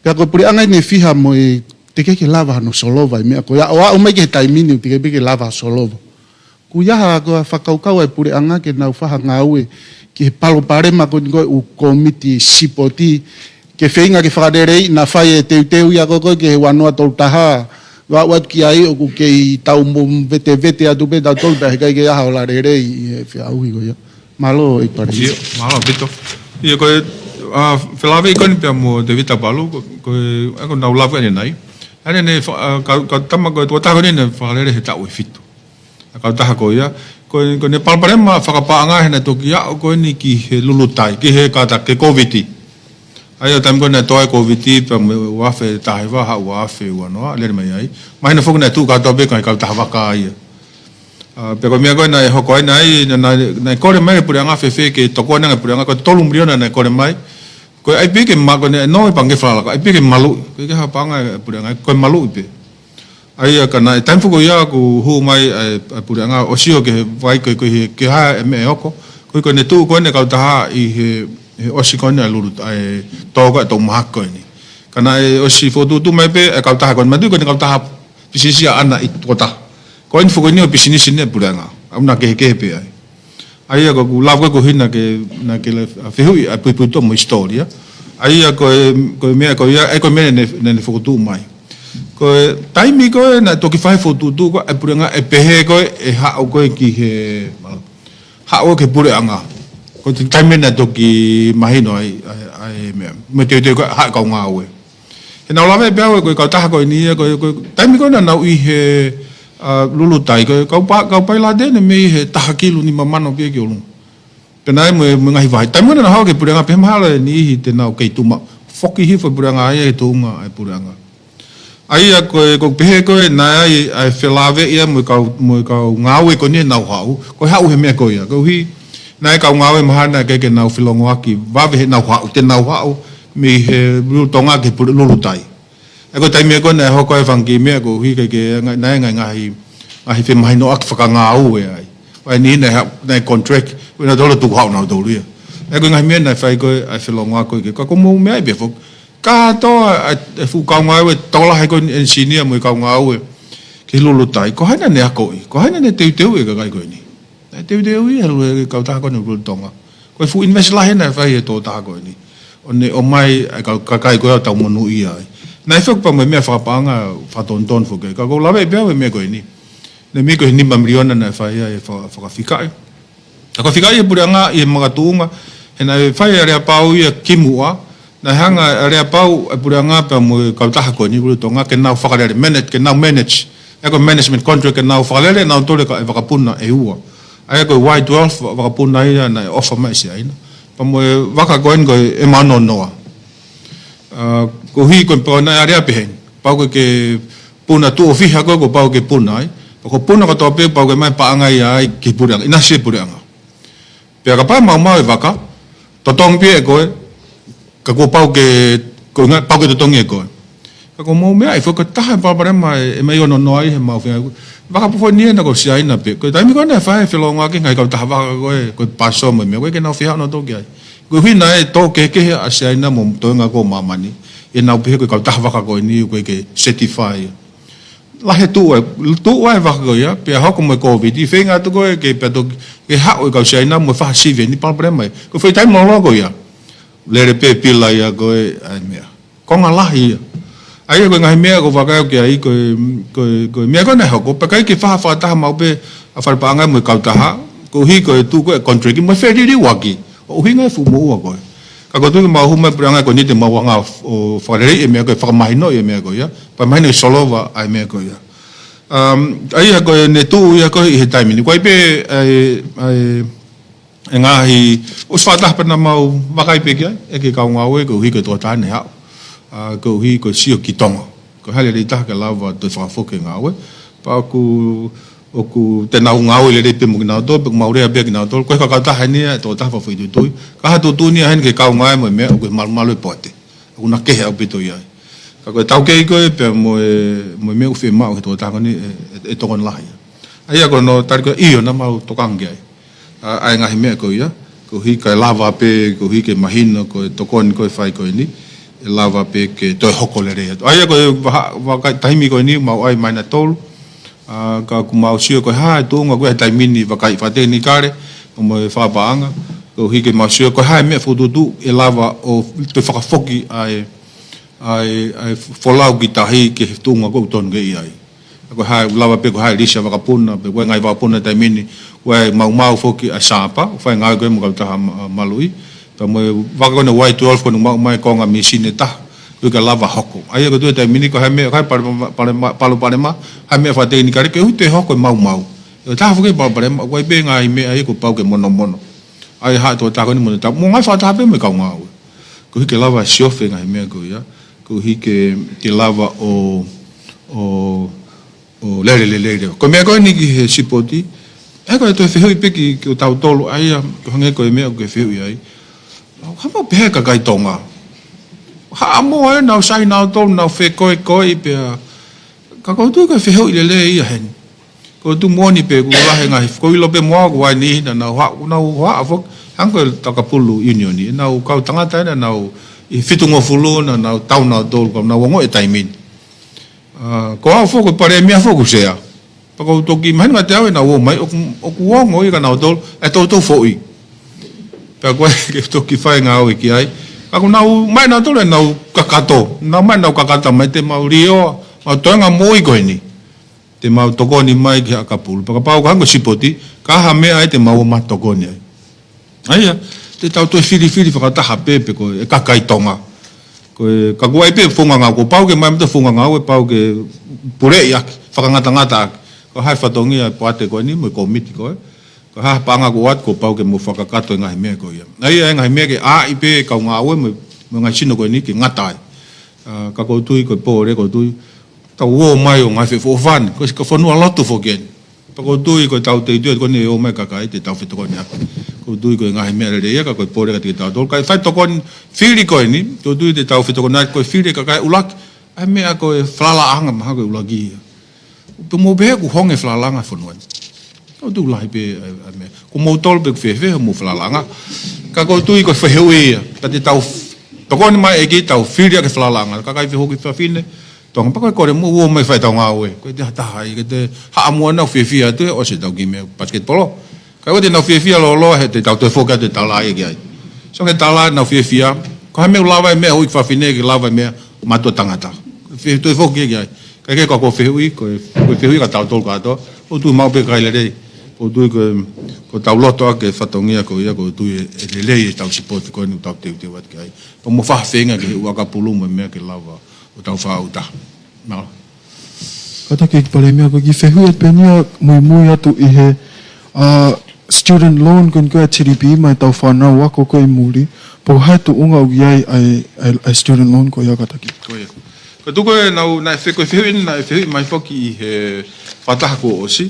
Pea ko e puleʻanga ʻi he fiha mo e teʻeki ke lava hano solova e meʻa ko ia, ʻo aʻu mai ki he taimi ni ʻoku teʻeki pē ke lava solova. ʻOku ʻi ai ha ko e fakakaukau ʻa e puleʻanga ke nau fai ha ngāue ki he palopalema ko eni ko ē ʻū kōmiti sipoti, ke feinga ke fakaleleiʻi naʻa fai e teuteu ia ko ē ko ē ki he ua noa tolu taha, ʻo aʻu atu ki ai ʻoku kei tau mo vetevete atu pē tautolu pea heʻikai ke ʻi ai ha ola lelei ʻi he feʻauhi ko ia. Mālō ʻEiki Palēmia. ʻIo, mālō ʻaupito. ʻIo ko e, ʻa, felāveʻi ko eni pea mo Tēvita Palu, ko, ko e, ʻa, ʻoku nau lave ʻanenai. ʻAnenai, fa-, ʻa, ka, ka tama ko e tokotaha ko eni naʻe fakalele he taʻu ʻe fitu. ʻA e kautaha ko ia, ko e, ko ʻene palopalema fakapaʻanga he naʻe toki aʻu ko eni ki he Lulutai, ki he kātaki, ki he Kōviti. ʻA ia taimi ko ē naʻe tō ai e Kōviti, pea mei he ua afe taha hiva, haʻu ua afe ua noa, lele mai ai. Mahino foki naʻe tuʻu kātoa pē ko e kautaha vaka ia. ʻA, pea ko e meʻa ko ē naʻe hoko ai naʻe, naʻe, naʻe kole mai e puleʻanga fēfē ke tokoni ange e puleʻanga ko e tolu miliona naʻe kole mai. Ko e ʻai pē ke ma-, ko ʻene ʻai pē ke maluʻi. Ko e ke hapanga e puleʻanga, ko e maluʻi pē. ʻA ia ka naʻe taimi foki ko ia ʻoku hū mai ʻa e, ʻa e puleʻanga ʻo sio ki he vai ko ē, ko e hā e meʻa ʻe hoko. Ko e ko ʻene tuʻu ko ʻene kautaha ʻi he, he ʻosi ko ʻene ʻa e Lulu, ʻa e tō ko ē ʻa e toʻu mahaki ko eni. Ka naʻe ʻosi fokotuʻutuʻu mai pē ʻa e kautaha ko eni, manatuʻi ko ʻene kautaha pisinisi ʻaʻana ʻi tuʻa taha. Ko eni foki ko eni ʻo pisinisi ʻene puleʻanga. ʻAʻana kehekehe pē ai. ʻA ia ko ʻeku lava ko ē ko e hina ke, naʻa ke le-, ʻa, fehuʻi ʻa e puipuituʻa mo e hisitōlia. ʻA ia ko e, ko e meʻa ko ia, ʻa e ko e meʻa naʻe, naʻe fokotuʻu mai. Ko e taimi ko ē naʻe toki fai fokotuʻutuʻu ko ē ʻa e puleʻanga ʻe pehē ko ē ʻe haʻu ko ē ki he, haʻu ki he puleʻanga. Ko e taimi naʻe toki mahino ai, ʻa e, ʻa e meʻa. Mo e teuteu ko ē ʻa e kau ngāue. He naʻa ku lave pē au ko e kautaha ko eni ia, ko e, ko e taimi ko ē naʻa nau ʻi he, ʻa, Lulutai, ko e kau pa-, kau pailate naʻe mei he taha kilu nima mano pē ki ʻolunga. Pea naʻe mo e, mo e ngaahi vahe. Taimi ko ē naʻa nau haʻu ki he puleʻanga pē mahalo ʻe niʻihi te nau kei tuʻu maʻu. Foki hifo e puleʻanga ia he tuʻunga ʻa e puleʻanga. ʻA ia ko e, ko e pehē ko ē naʻe ʻi ai ʻa e felāveʻi ia mo e kau, mo e kau ngāue ko eni naʻa nau haʻu. Ko e haʻu he meʻa ko ia. Koeʻuhi naʻe kau ngāue mahalo naʻe ʻikai ke nau felongoaki vave heʻenau haʻu, te nau haʻu mei he Lulu Tonga ki he pule Lulutai. ʻA ia ko e taimi ko ē naʻe hoko ai e fanga kiʻi meʻa koeʻuhi ke, ke nga-, naʻe ngaahi, ngaahi, ngaahi femahinoʻaki fakangāue ai. ʻA ia ʻe niʻihi naʻe ha-, naʻe contract, ʻo nautolu tuku haʻu nautolu ia. ʻA ia ko e ngaahi meʻa naʻe fai ko ē, ʻa e felongoaki ko ē ke, ka ko e mou meʻa ai pē foki. Kātoa, ʻa e, ʻa e fuʻu kau ngāue, tokolahi ko eni ʻenisinia mo e kau ngāue ki he Lulutai. Ko hai naʻa ne akoʻi, ko hai naʻa ne teuteuʻi e kakai ko eni. Naʻe teuteuʻi ia he Lulu, he kautaha ko eni Lulu Tonga. Ko e fuʻu invest lahi naʻe fai he tokotaha ko eni. ʻO ne ʻomai ʻa e ka-, kakai ko ē ʻo tau monūʻia ai. Naʻe foki pea mo e meʻa fakapaʻanga fakatonutonu foki. Ka ʻoku ou lave pē au he meʻa ko eni. Naʻe mei ko e nima miliona naʻe fai ai e fa-, fakafikaʻi. Ka ko e fikaʻi e puleʻanga ʻi he makatuʻunga. He naʻe fai aleapau ia kimuʻa. Naʻe hanga aleapau e puleʻanga pea mo e kautaha ko eni Lulu Tonga ke nau fakalele, manage, ke nau manage. ʻA ia ko e management contract ke nau fakalele, nautolu e ka-, e vakapuna ʻe ua. ʻA ia ko e Y twelve va-, vakapuna ia naʻe ʻofa mai ʻe Siaina. Pea mo e vaka ko eni ko e M ono noa. ʻA, koeʻuhi ko e pau naʻe alea pehē ni. Pau ke, ke puna tuʻo fiha ko ē, kuo pau ke puna ai. Pea ko e puna kotoa pē, pau ke ʻomai paʻanga ia ai ki he puleʻanga. ʻInasi e puleʻanga. Pea kapau ʻe maumau e vaka, totongi pē ʻe koe, ka kuo pau ke, ko e ʻuhinga pau ke totongi ʻe koe. Ka ko e mou meʻa ai foki ko e taha e palopalema ʻe, ʻe M ono noa ai he mau fea. Vaka pufo ni ena ko Siaina pē. Ko e taimi ko ē naʻe fai e felongoaki e ngaahi kautaha vaka ko ē, ko e PASO mo e meʻa ko ē ke nau fie haʻu nautolu ki ai. Koeʻuhi naʻe tō kehekehe ʻa Siaina mo e toenga ko ē ʻo māmani. ʻE nau pehē ko e kautaha vaka ko eni ʻoku ʻikai ke certify. Lahi e tuʻu ʻa e, tuʻu ʻa e vaka ko ia, pea hoko mo e Covid, ʻi he feinga atu ko ē ke pea toki, ke haʻu e kau Siaina mo e fai ha sivi ni palopalema ia. Ko e foʻi taimi lōloa ko ia. Lele pē pila ia ko ē, ʻa e meʻa. Konga lahi ia. ʻA ia ko e ngaahi meʻa ʻoku ou vakai au ki ai ko e, ko e, ko e meʻa ko ē naʻe hoko. Pea ʻikai ke fai ha fakataha maʻu pē ʻa e fale paʻanga mo e kautaha. Koeʻuhi ko e tuʻu ko ē contract mo e feliliuaki. ʻO ʻuhinga e fuʻu moʻua ko ē. Ka ko e tuʻu ke mau hū mai puleʻanga ko eni te mau hanga ʻo fakaleleiʻi e meʻa ko ē, fakamahinoʻi e meʻa ko ia. Pea mahino ʻe solova ʻa e meʻa ko ia. Um, ʻa ia ko ʻene tuʻu ia ko ē ʻi he taimi ni. Ko e pē, ʻa e, ʻa e, ʻa e ngaahi, ʻosi fakataha pē naʻa mau vakai pē ki ai, ʻe he kau ngāue koeʻuhi ko e tokotaha naʻe haʻu. ʻA, koeʻuhi ko e sio ki Tonga. Ko e hā e lelei taha ke lava ʻo toe fakafoki e ngāue. Pea ʻoku ʻoku te nau ngāue lelei pē mo kinautolu, pea ʻoku mau lea pē kinautolu, ko e kau kautaha eni ia, e tokotaha fakafoʻituitui. Ka ha tuʻutuʻuni ia heni ki he kau ngāue mo e meʻa, ʻoku malumalu e poate. ʻOku na kehe ʻaupito ia. Ka ko e taukei ko ē, pea mo e, mo e meʻa ʻoku fiemaʻu he tokotaha ko eni, ʻe, ʻe, ʻe tokoni lahi ia. ʻA ia ko hono tali ko ē, ʻio naʻa mau tokanga ki ai. ʻA, ʻa e ngaahi meʻa ko ia, koeʻuhi kae lava pē, koeʻuhi ke mahino, ko e tokoni ko ē ʻe fai ko eni, ʻe lava pē ke toe hoko lelei atu. ʻA ia ko e vaha-, vakai taimi ko eni, mau ʻai mai na tolu, ʻa, ka ʻoku mau sio ko e hā e tuʻunga ko ē he taimi ni vakai fakatekinikale, mo e fakapaʻanga, koeʻuhi ke mau sio ko e hā e meʻa fokotuʻutuʻu ʻe lava ʻo toe fakafoki ʻa e, ʻa e, ʻa e folau ki tahi ki he tuʻunga ʻoku totonu ke ʻi ai. Ko e hā e lava pē ko e hā e lisi ʻa e vakapuna, pe ko e ngaahi vakapuna taimi ni, ko e maumau foki ʻa e Sapa, ʻoku fai e ngāue ko ē mo e kautaha ma-, maluʻi, pea mo e vaka ko eni Y twelve ko eni ʻoku maʻu mai e konga mīsini ʻe taha, koeʻuhi ke lava hoko. ʻA ia ko e tuʻu he taimi ni ko e hā e meʻa, ko e hā e palopalema, palopalema, palopalema, hā e meʻa fakatekinikale, koeʻuhi te hoko e maumau. ʻE taha foki e palopalema, ko e pē ngaahi meʻa ia kuo pau ke monomono. ʻA ia haʻu e tokotaha ko eni mo e ta-, mo e ngaahi fakataha pē mo e kau ngāue. Koeʻuhi ke lava siofi e ngaahi meʻa ko ia. Koeʻuhi ke, ke lava ʻo, ʻo, ʻo lele lelei leva. Ko e meʻa ko eni ki he sipoti, ʻe ko e toe fehuʻi pē ki, ki hotau tolu ʻa ia, ko e hangē ko e meʻa ʻoku ke fehuʻi ai. Haʻamou pehē ki he kakai Tonga. Haʻamou ʻai ʻenau sai nautolu, nau fekoekoeʻi pea, Ka ʻoku ou tui ko e fehuʻi lelei ia heni. ʻOku ou tui moʻoni pē ʻoku lahi e ngaahi, ʻoku ou ʻilo pē mo au ʻoku ʻi ai e niʻihi naʻa nau haʻu, naʻa nau haʻu foki, hangē ko e Takapulu ʻIunioni, ʻenau kau tangata ena naʻa nau ʻi he fitungofulu naʻa nau tau nautolu, ka naʻa nau ongoʻi e taimi ni. ʻA, ko au foki, ko e palēmia foki ʻoku ou sea. Pea ʻoku ou toki mahino kiate au ʻenau ō mai, ʻoku, ʻoku ongo ia kia nautolu, ʻa e toutou foʻi. Pea ko e ke toki fai e ngāue ki ai. Ka ʻoku nau ō mai nautolu ʻenau kakato. Nau ō mai ʻenau kakato mai te mau lio, mau toenga moʻui ko eni. Te mau tokoni mai ki he ʻakapulu. Pea kapau ko e hangē ko e sipoti, ka ʻi ai ha meʻa ai te mau ō mai tokoni ai. ʻA ia, te tau toe filifili fakataha pē pe ko e kakai Tonga. Ko e, ka ʻoku ʻi ai pē founga ngāue, kuo pau ke ʻomai mata founga ngāue, pau ke puleʻi ʻaki, fakangatangata ʻaki. Ko e hā e fatongia e poate ko eni, mo e kōmiti ko ē. Ko e hā e paʻanga kuo ʻoatu, kuo pau ke mou fakakakato e ngaahi meʻa ko ia. ʻA ia, e ngaahi meʻa ke ʻai pē kau ngāue mo, mo e ngaahi sino ko eni ke ngata ai. ʻA, ka ʻoku ou tui ko e pole, ʻoku ou tui, tau ō mai ʻo ngaahi feʻofoʻofani, ko e sika fonua lotu foki eni. Pea ʻoku ou tui ko e tau teuteu ko eni ʻe ō mai kakai te tau fetokoniʻaki. ʻOku ou tui ko e ngaahi meʻa lelei ia ka ko e pole kiate kitautolu. Kae fai tokoni fili ko eni, ʻoku ou tui te tau fetokoniʻaki ko e fili e kakai ʻuluaki, ʻa e meʻa ko e falalaʻanga mahalo ko e ʻuluaki ia. Pea mou pehē ʻoku honge falalaʻanga fonua ni. ʻOku ou tui lahi pē, ʻa, ʻa e meʻa. Ko moutolu pē ʻoku fēfē hoʻomou falalaʻanga. Ka ʻoku ou tui ko e fehuʻi ia. Ka te tau f-, tokoni mai e ki tau fili ʻaki e falalaʻanga. Kakai fehuʻi fafine, Tonga pea ko e kole mo ō mai fai ʻetau ngāue. Ko e te hataha ai, ke te haʻamua nau fiefia atu he ʻosi ʻetau kiʻi meʻa pasiketipolo. Ka ʻoua te nau fiefia lōloa he te tau toe foki atu e tala ia ki ai. So ke tala nau fiefia, ko e hā e meʻa ʻoku lava e meʻa huʻi fafine ke lava e meʻa mātuʻa tangata. Fie toe foki ki ai. Ka ke ko e fehuʻi, ko e, ko e fehuʻi kia tautolu kātoa. ʻOku ou tui maʻu pē kakai lelei. ʻOku ou tui ko e, ko ʻetau loto ʻaki e fatongia ko ia, ʻoku ou tui e, e lelei ʻetau sipoti ko eni ʻoku tau teuteu atu ki ai. Pea mo fakafeinga ki he ʻakapulu mo e meʻa ke lava ʻo tau faʻu taha. Mālō. Kātaki ʻEiki Palēmia, ko e kiʻi fehuʻi atu pē eni ia muimui atu ʻi he, ʻa, student loan ko eni ko e T D B mo ʻetau fānau ako ko ē ʻi muli, pe ko e hā e tuʻunga ʻoku ʻi ai ʻa e, ʻa e, ʻa e student loan ko ia kātaki. Ko ia. Ko e tuku ē naʻa, naʻe fe-, ko e fehuʻi naʻe fehuʻi mai foki ʻi he fakataha kuo ʻosi.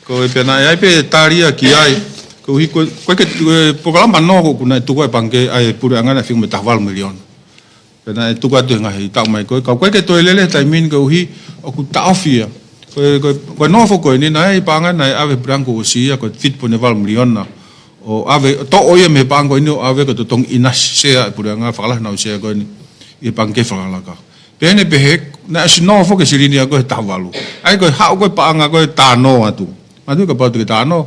Ko e pehē naʻe ʻi ai pē tali ia ki ai. Koeʻuhi ko e, ko e ke, ko e polokalama nō ko ē naʻe tuku ai e pangikē, ʻa e puleʻanga naʻe fika mo e taha valu miliona. Pea naʻe tuku atu he ngaahi taʻu mai ko ē, ka ʻoku ʻikai ke toe lele he taimi ni koeʻuhi ʻoku taʻofi ia. Ko e, ko e, ko e nofo ko eni naʻe ʻi he paʻanga naʻe ʻave he puleʻanga kuo ʻosi ia ko e fitu poini valu miliona. ʻO ʻave, toʻo ia mei he paʻanga ko eni ʻo ʻave ko e totongi ʻinasi sea e puleʻanga, fakalahi ʻenau sea ko eni ʻi he pangikē fakalakalaka. Pea ne pehē, naʻe ʻosi nofo ke silini ia ko e taha valu. ʻA ia ko e haʻu ko e paʻanga ko e tā nō atu. Mātuʻaki kapau te ke tā nō,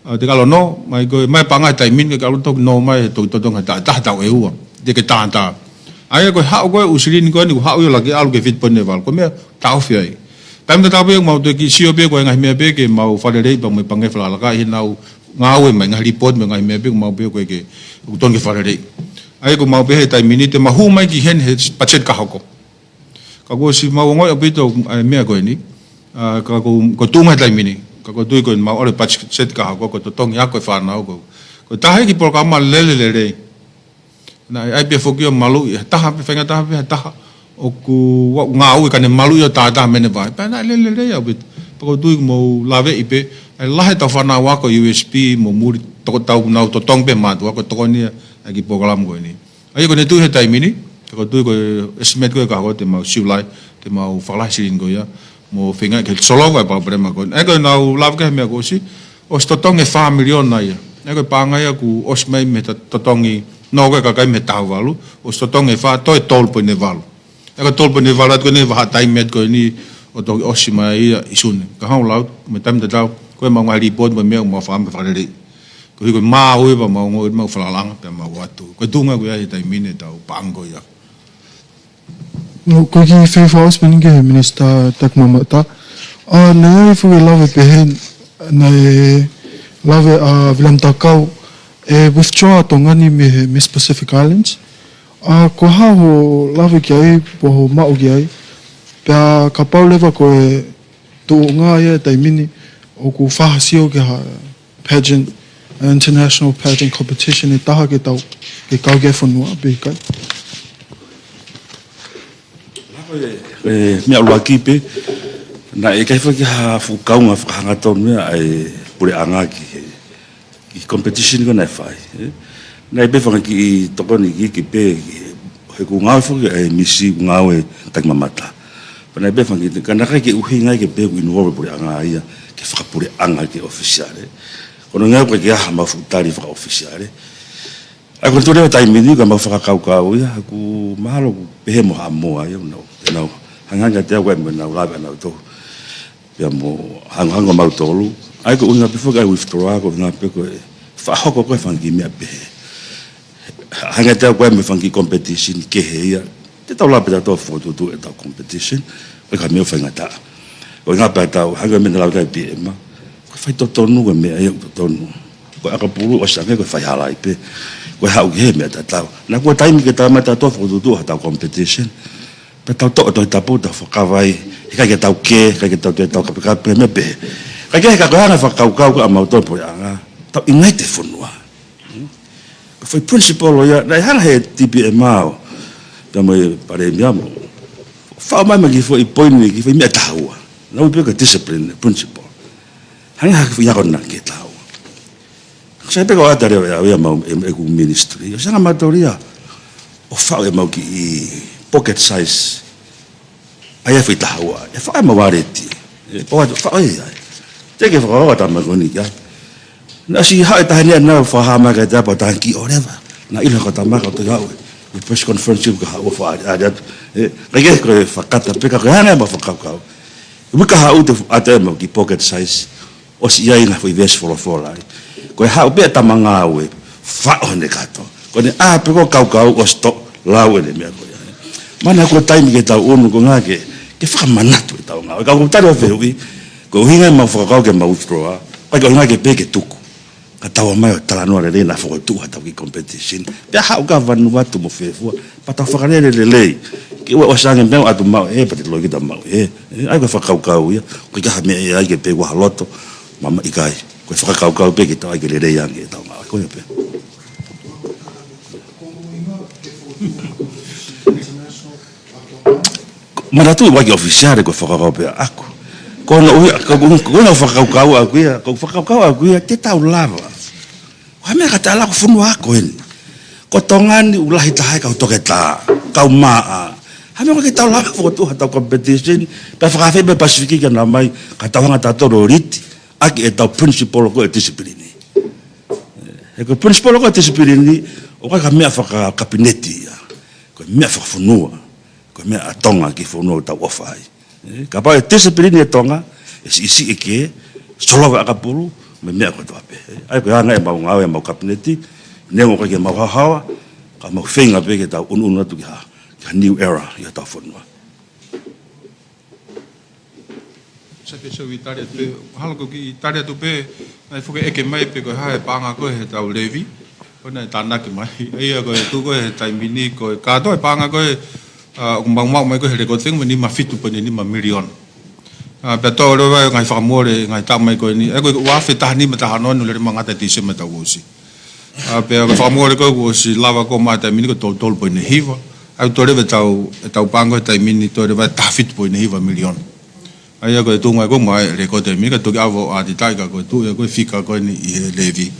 ʻa, te ke ʻalu ʻo nō mai ko e, mai paʻanga he taimi ni ke ʻalu ʻo toki nō mai he toki totongi ha taʻu, taha taʻu ʻe ua. Te ke tātā. ʻA ia ko e haʻu ko e ʻū silini ko eni, ko e haʻu ia ʻo lava ke ʻalu ki he fitu poini valu. Ko e meʻa taʻofi ai. Taimi tatau pē ʻoku mau toe kiʻi sio pē ko e ngaahi meʻa pē ke mau fakaleleiʻi pea mo e pangikē fakalakalaka ʻi heʻenau ngāue mai, ngaahi lipooti mo e ngaahi meʻa pē ʻoku mau pehē ko e ke, ʻoku tonu ke fakalelei. ʻA ia ʻoku mau pehē he taimi ni te mau hū mai ki heni he patiseti ka hoko. Ka kuo ʻosi mau ongoʻi ʻaupito ʻa e meʻa ko eni. ʻA, ka ko, ko e tuʻunga he taimi ni. Ka ʻoku ou tui ko eni mau ʻalu he patiseti ka hoko, ko e totongi ako e fānau ko. Ko e taha e kiʻi polokalama lele lelei. Naʻe ʻi ai pē foki ʻo maluʻi, he taha pē, faʻahinga taha pē, he taha. ʻOku, ʻoku ngāue ka ne maluʻi ʻo tātā mei heʻene vaʻe. Pea naʻe lele lelei ʻaupito. Pea ʻoku ou tui ʻoku mou laveʻi pē. ʻA e lahi ʻetau fānau ako ʻi U S P mo muli toko tau nau totongi pē mātuʻa ko e tokoni ia ʻa e kiʻi polokalama ko eni. ʻA ia ko ʻene tuʻu he taimi ni, pea ʻoku ou tui ko e estimate ko ē ka hoko te mau Siulai, te mau fakalahi silini ko ia, mo feinga ke solova e palopalema ko ē. ʻA ia ko ʻenau lave ki he meʻa kuo ʻosi, ʻosi totongi e fā miliona ia. ʻA ia ko e paʻanga ia kuo ʻosi mai mei he to-, totongi nō ko ē kakai mei he taha valu, ʻosi totongi e fā, toe tolu poini valu. ʻA ia ko e tolu poini valu atu ko eni vahaʻa taimi atu ko eni ʻo toki ʻosi mai ia ʻi Sune. Ka hau lau, mei he taimi tatau, ko e mau ngaahi lipooti mo e meʻa ʻoku mau fakaʻamu ke fakalelei. Koeʻuhi ko e maau ia pea mau ongoʻi ʻoku mau falalaʻanga pea mau ō atu. Ko e tuʻunga ko ia he taimi ni ʻetau paʻanga ko ia. Ko e kiʻi fehuʻi fakaʻosi pē eni ki he Minisitā Takimamata. ʻA, naʻe ʻi ai foki e lave pehē, naʻe lave ʻa Viliami Takau ʻe withdraw ʻa Tonga ni mei he Miss Pacific Islands. ʻA, ko e hā hoʻo lave ki ai, pe ko hoʻo maʻu ki ai. Pea kapau leva ko e tuʻunga ia he taimi ni ʻoku fakasio ki ha pageant, international pageant competition ʻe taha ke tau, ke kau ki he fonua, pe ʻikai. ʻE, meʻa ʻuluaki pē, naʻe ʻikai foki ha fuʻu kaunga fakahangatonu ia ʻa e puleʻanga ki he, ki he competition ko ē naʻe fai, ē. Naʻe ʻi ai pē fanga kiʻi tokoni ki, ki pē, ki he, he ʻoku ngāue foki ʻa e Misi, ʻoku ngāue takimamata. Pea naʻe pehē fanga kiʻi, ka naʻe ʻikai ke ʻuhinga ia ke pehē ʻoku involve puleʻanga ia, ke fakapuleʻanga ke ʻofisiale. Ko hono ʻuhinga ko e ke ʻai haʻamau fuʻu tali fakaʻofisiale. ʻA ia ko e tuʻu leva taimi ni ka mau fakakaukau ia, ʻoku mahalo ʻoku pehē mo Haʻamoa ia, nau, nau, hangehangē atu ia ko e meʻa naʻa nau lave ʻanautolu. Pea mo hangohango mautolu. ʻA ia ko e ʻuhinga pē foki ʻa e withdraw ko e ʻuhinga pē ko e fakahoko ko e fanga kiʻi meʻa pehē. Hangē atu ia ko e meʻa fanga kiʻi competition kehe ia. Te tau lava pē tautolu ʻo fokotuʻutuʻu ʻetau competition. Ko e ka meʻa faingataʻa. Ko e ʻuhinga pē ʻetau, hangē ko e meʻa naʻe lau ʻe Piema. Ko e faitotonu ko e meʻa ia ʻoku totonu. Ko e ʻakapulu ʻosi ange ko e faihala ai pē. Ko e haʻu ki he meʻa tatau. Naʻa ko e taimi ke tau mai tautolu ʻo fokotuʻutuʻu haʻatau competition. Pea tau toʻo Tohi Tapu, tau fakakavai, heʻikai ke tau kē, heʻikai ke tau toe tau kapekape, meʻa pehē. Kae kehe ka ko e hanga fakakaukau ka ʻa mautolu puleʻanga, tau ʻingaʻi e fonua. Ko e foʻi principle ia, naʻe hanga he T P M ʻo, pea mo e Palēmia mo. Faʻo mai mai ki he foʻi poini, ki he foʻi meʻa ʻe taha ua. Naʻa nau pehē ko e discipline, principle. Hanga ha ki he foʻi ako naʻe taha ua. Sai pē ko e ʻata leva ʻe au ia mau, ʻe, ʻeku ministry. ʻOsi anga mautolu ia. ʻO faʻo ʻemau kiʻi pocket size. ʻA ia foʻi taha ua. ʻE faʻo ʻemau waleti. ʻE, pocket, faʻo ia. Te ke fakakaukau tama ko eni kia. Naʻe ʻosi haʻu e taha ni ʻo nau fakahā mai kiate au pea tanki ʻo leva. Naʻe ʻilo ko e tama ka ʻoku toe haʻu. ʻI he press conference ka haʻu ʻo faʻo ʻa, ʻa, ʻa, ʻe, kae kehe ko e fakakata pē ka ko e hanga ʻemau fakakaukau. Uika haʻu te ʻata ʻemau kiʻi pocket size. ʻOsi ʻi ai ngaahi foʻi veesi folofola ai. Ko e haʻu pē ʻa e tama ngāue, faʻo ʻene kato. Ko ʻene ʻā pē ko e kaukau ʻosi toʻo, lau ʻene meʻa ko ia. Mana ko e taimi ke tau ʻunu ko e ʻuhinga ke, ke fakamanatu ʻetau ngāue. Ka ʻoku tali ʻo fehuʻi, ko e ʻuhinga ʻemau fakakaukau ke mau withdraw. Kae ko e ʻuhinga ke pehē ke tuku. Ka tau ō mai ʻo talanoa lelei naʻa fokotuʻu haʻatau kiʻi competition. Pea haʻu ka Vanuatu mo fē fua. Pea tau fakalele lelei. Ke ʻoua ʻosi ange meʻa ʻoatu maʻu ē, pea te loi kita maʻu ē. ʻE, ʻa ia ko e fakakaukau ia. Ko e ka ha meʻa ʻe ʻai ke pehē ʻoku ʻi ha loto. Mamaʻo ʻikai. Ko e fakakaukau pē ke tau ʻai ke lelei ange ʻetau ngāue. Ko ia pē. Manatuʻi ʻoku ʻikai ke ʻofisiale ko e fakakaukau pē ʻaʻaku. Ko hono ʻuhi, ko, ko, ko hono fakakaukau ʻaʻaku ia. Ko e fakakaukau ʻaʻaku ia, te tau lava. Ko e meʻa ka tau lava ko e fonua ako eni. Ko Tonga ni ʻoku lahi taha e kau toketā, kau maʻa. Hā e meʻa ʻoku ʻikai ke tau lava fokotuʻu haʻatau competition, pea fakaafeʻi pē Pasifiki ke nau mai, ka tau hanga tautolu ʻo liti, ʻaki ʻetau principle ko e discipline. He ko e principle ko e discipline, ʻoku ʻikai ko ha meʻa fakakapineti ia. Ko e meʻa fakafonua. Ko e meʻa ʻa Tonga ki he fonua ʻoku tau ʻofa ai. ʻE, kapau ʻe discipline ʻa Tonga, ʻe siʻisiʻi e kē, solova e ʻakapulu, mo e meʻa kotoa pē. ʻE, ʻa ia ko e anga ʻemau ngāue ʻemau kapineti, neongo ʻoku ʻikai ke mau haohaoa, ka mau feinga pē ke tau ʻunuʻunu atu ki ha, ki ha new era ʻi hotau fonua. Sai pē Sō, ʻi tali atu pē, hala ko e kiʻi tali atu pē, naʻe foki ʻeke mai pē ko e hā e paʻanga ko ē heʻetau levy, ko ē naʻe tānaki mai. ʻA ia ko e tuʻu ko ē he taimi ni ko e kātoa e paʻanga ko ē, ʻa, ʻoku maumau mai ko ē he record thing, mo e nima fitu poini nima miliona. ʻA, pea toʻo leva e ngaahi fakamole, ngaahi taʻu mai ko eni. ʻA ia ko e ua afe taha nima taha ono ʻoku lele mai ngata Tīsema taʻu ʻosi. ʻA, pea ko e fakamole ko ē kuo ʻosi lava ko ē mai taimi ni ko e tolu tolu poini hiva. ʻA ia toe leva ʻetau, ʻetau paʻanga he taimi ni toe leva taha fitu poini hiva miliona. ʻA ia ko e tuʻunga ko ē mai e record taimi ni ka toki ʻave ʻo ʻatitaʻi ka ko e tuʻu ia ko e fika ko eni ʻi he levy.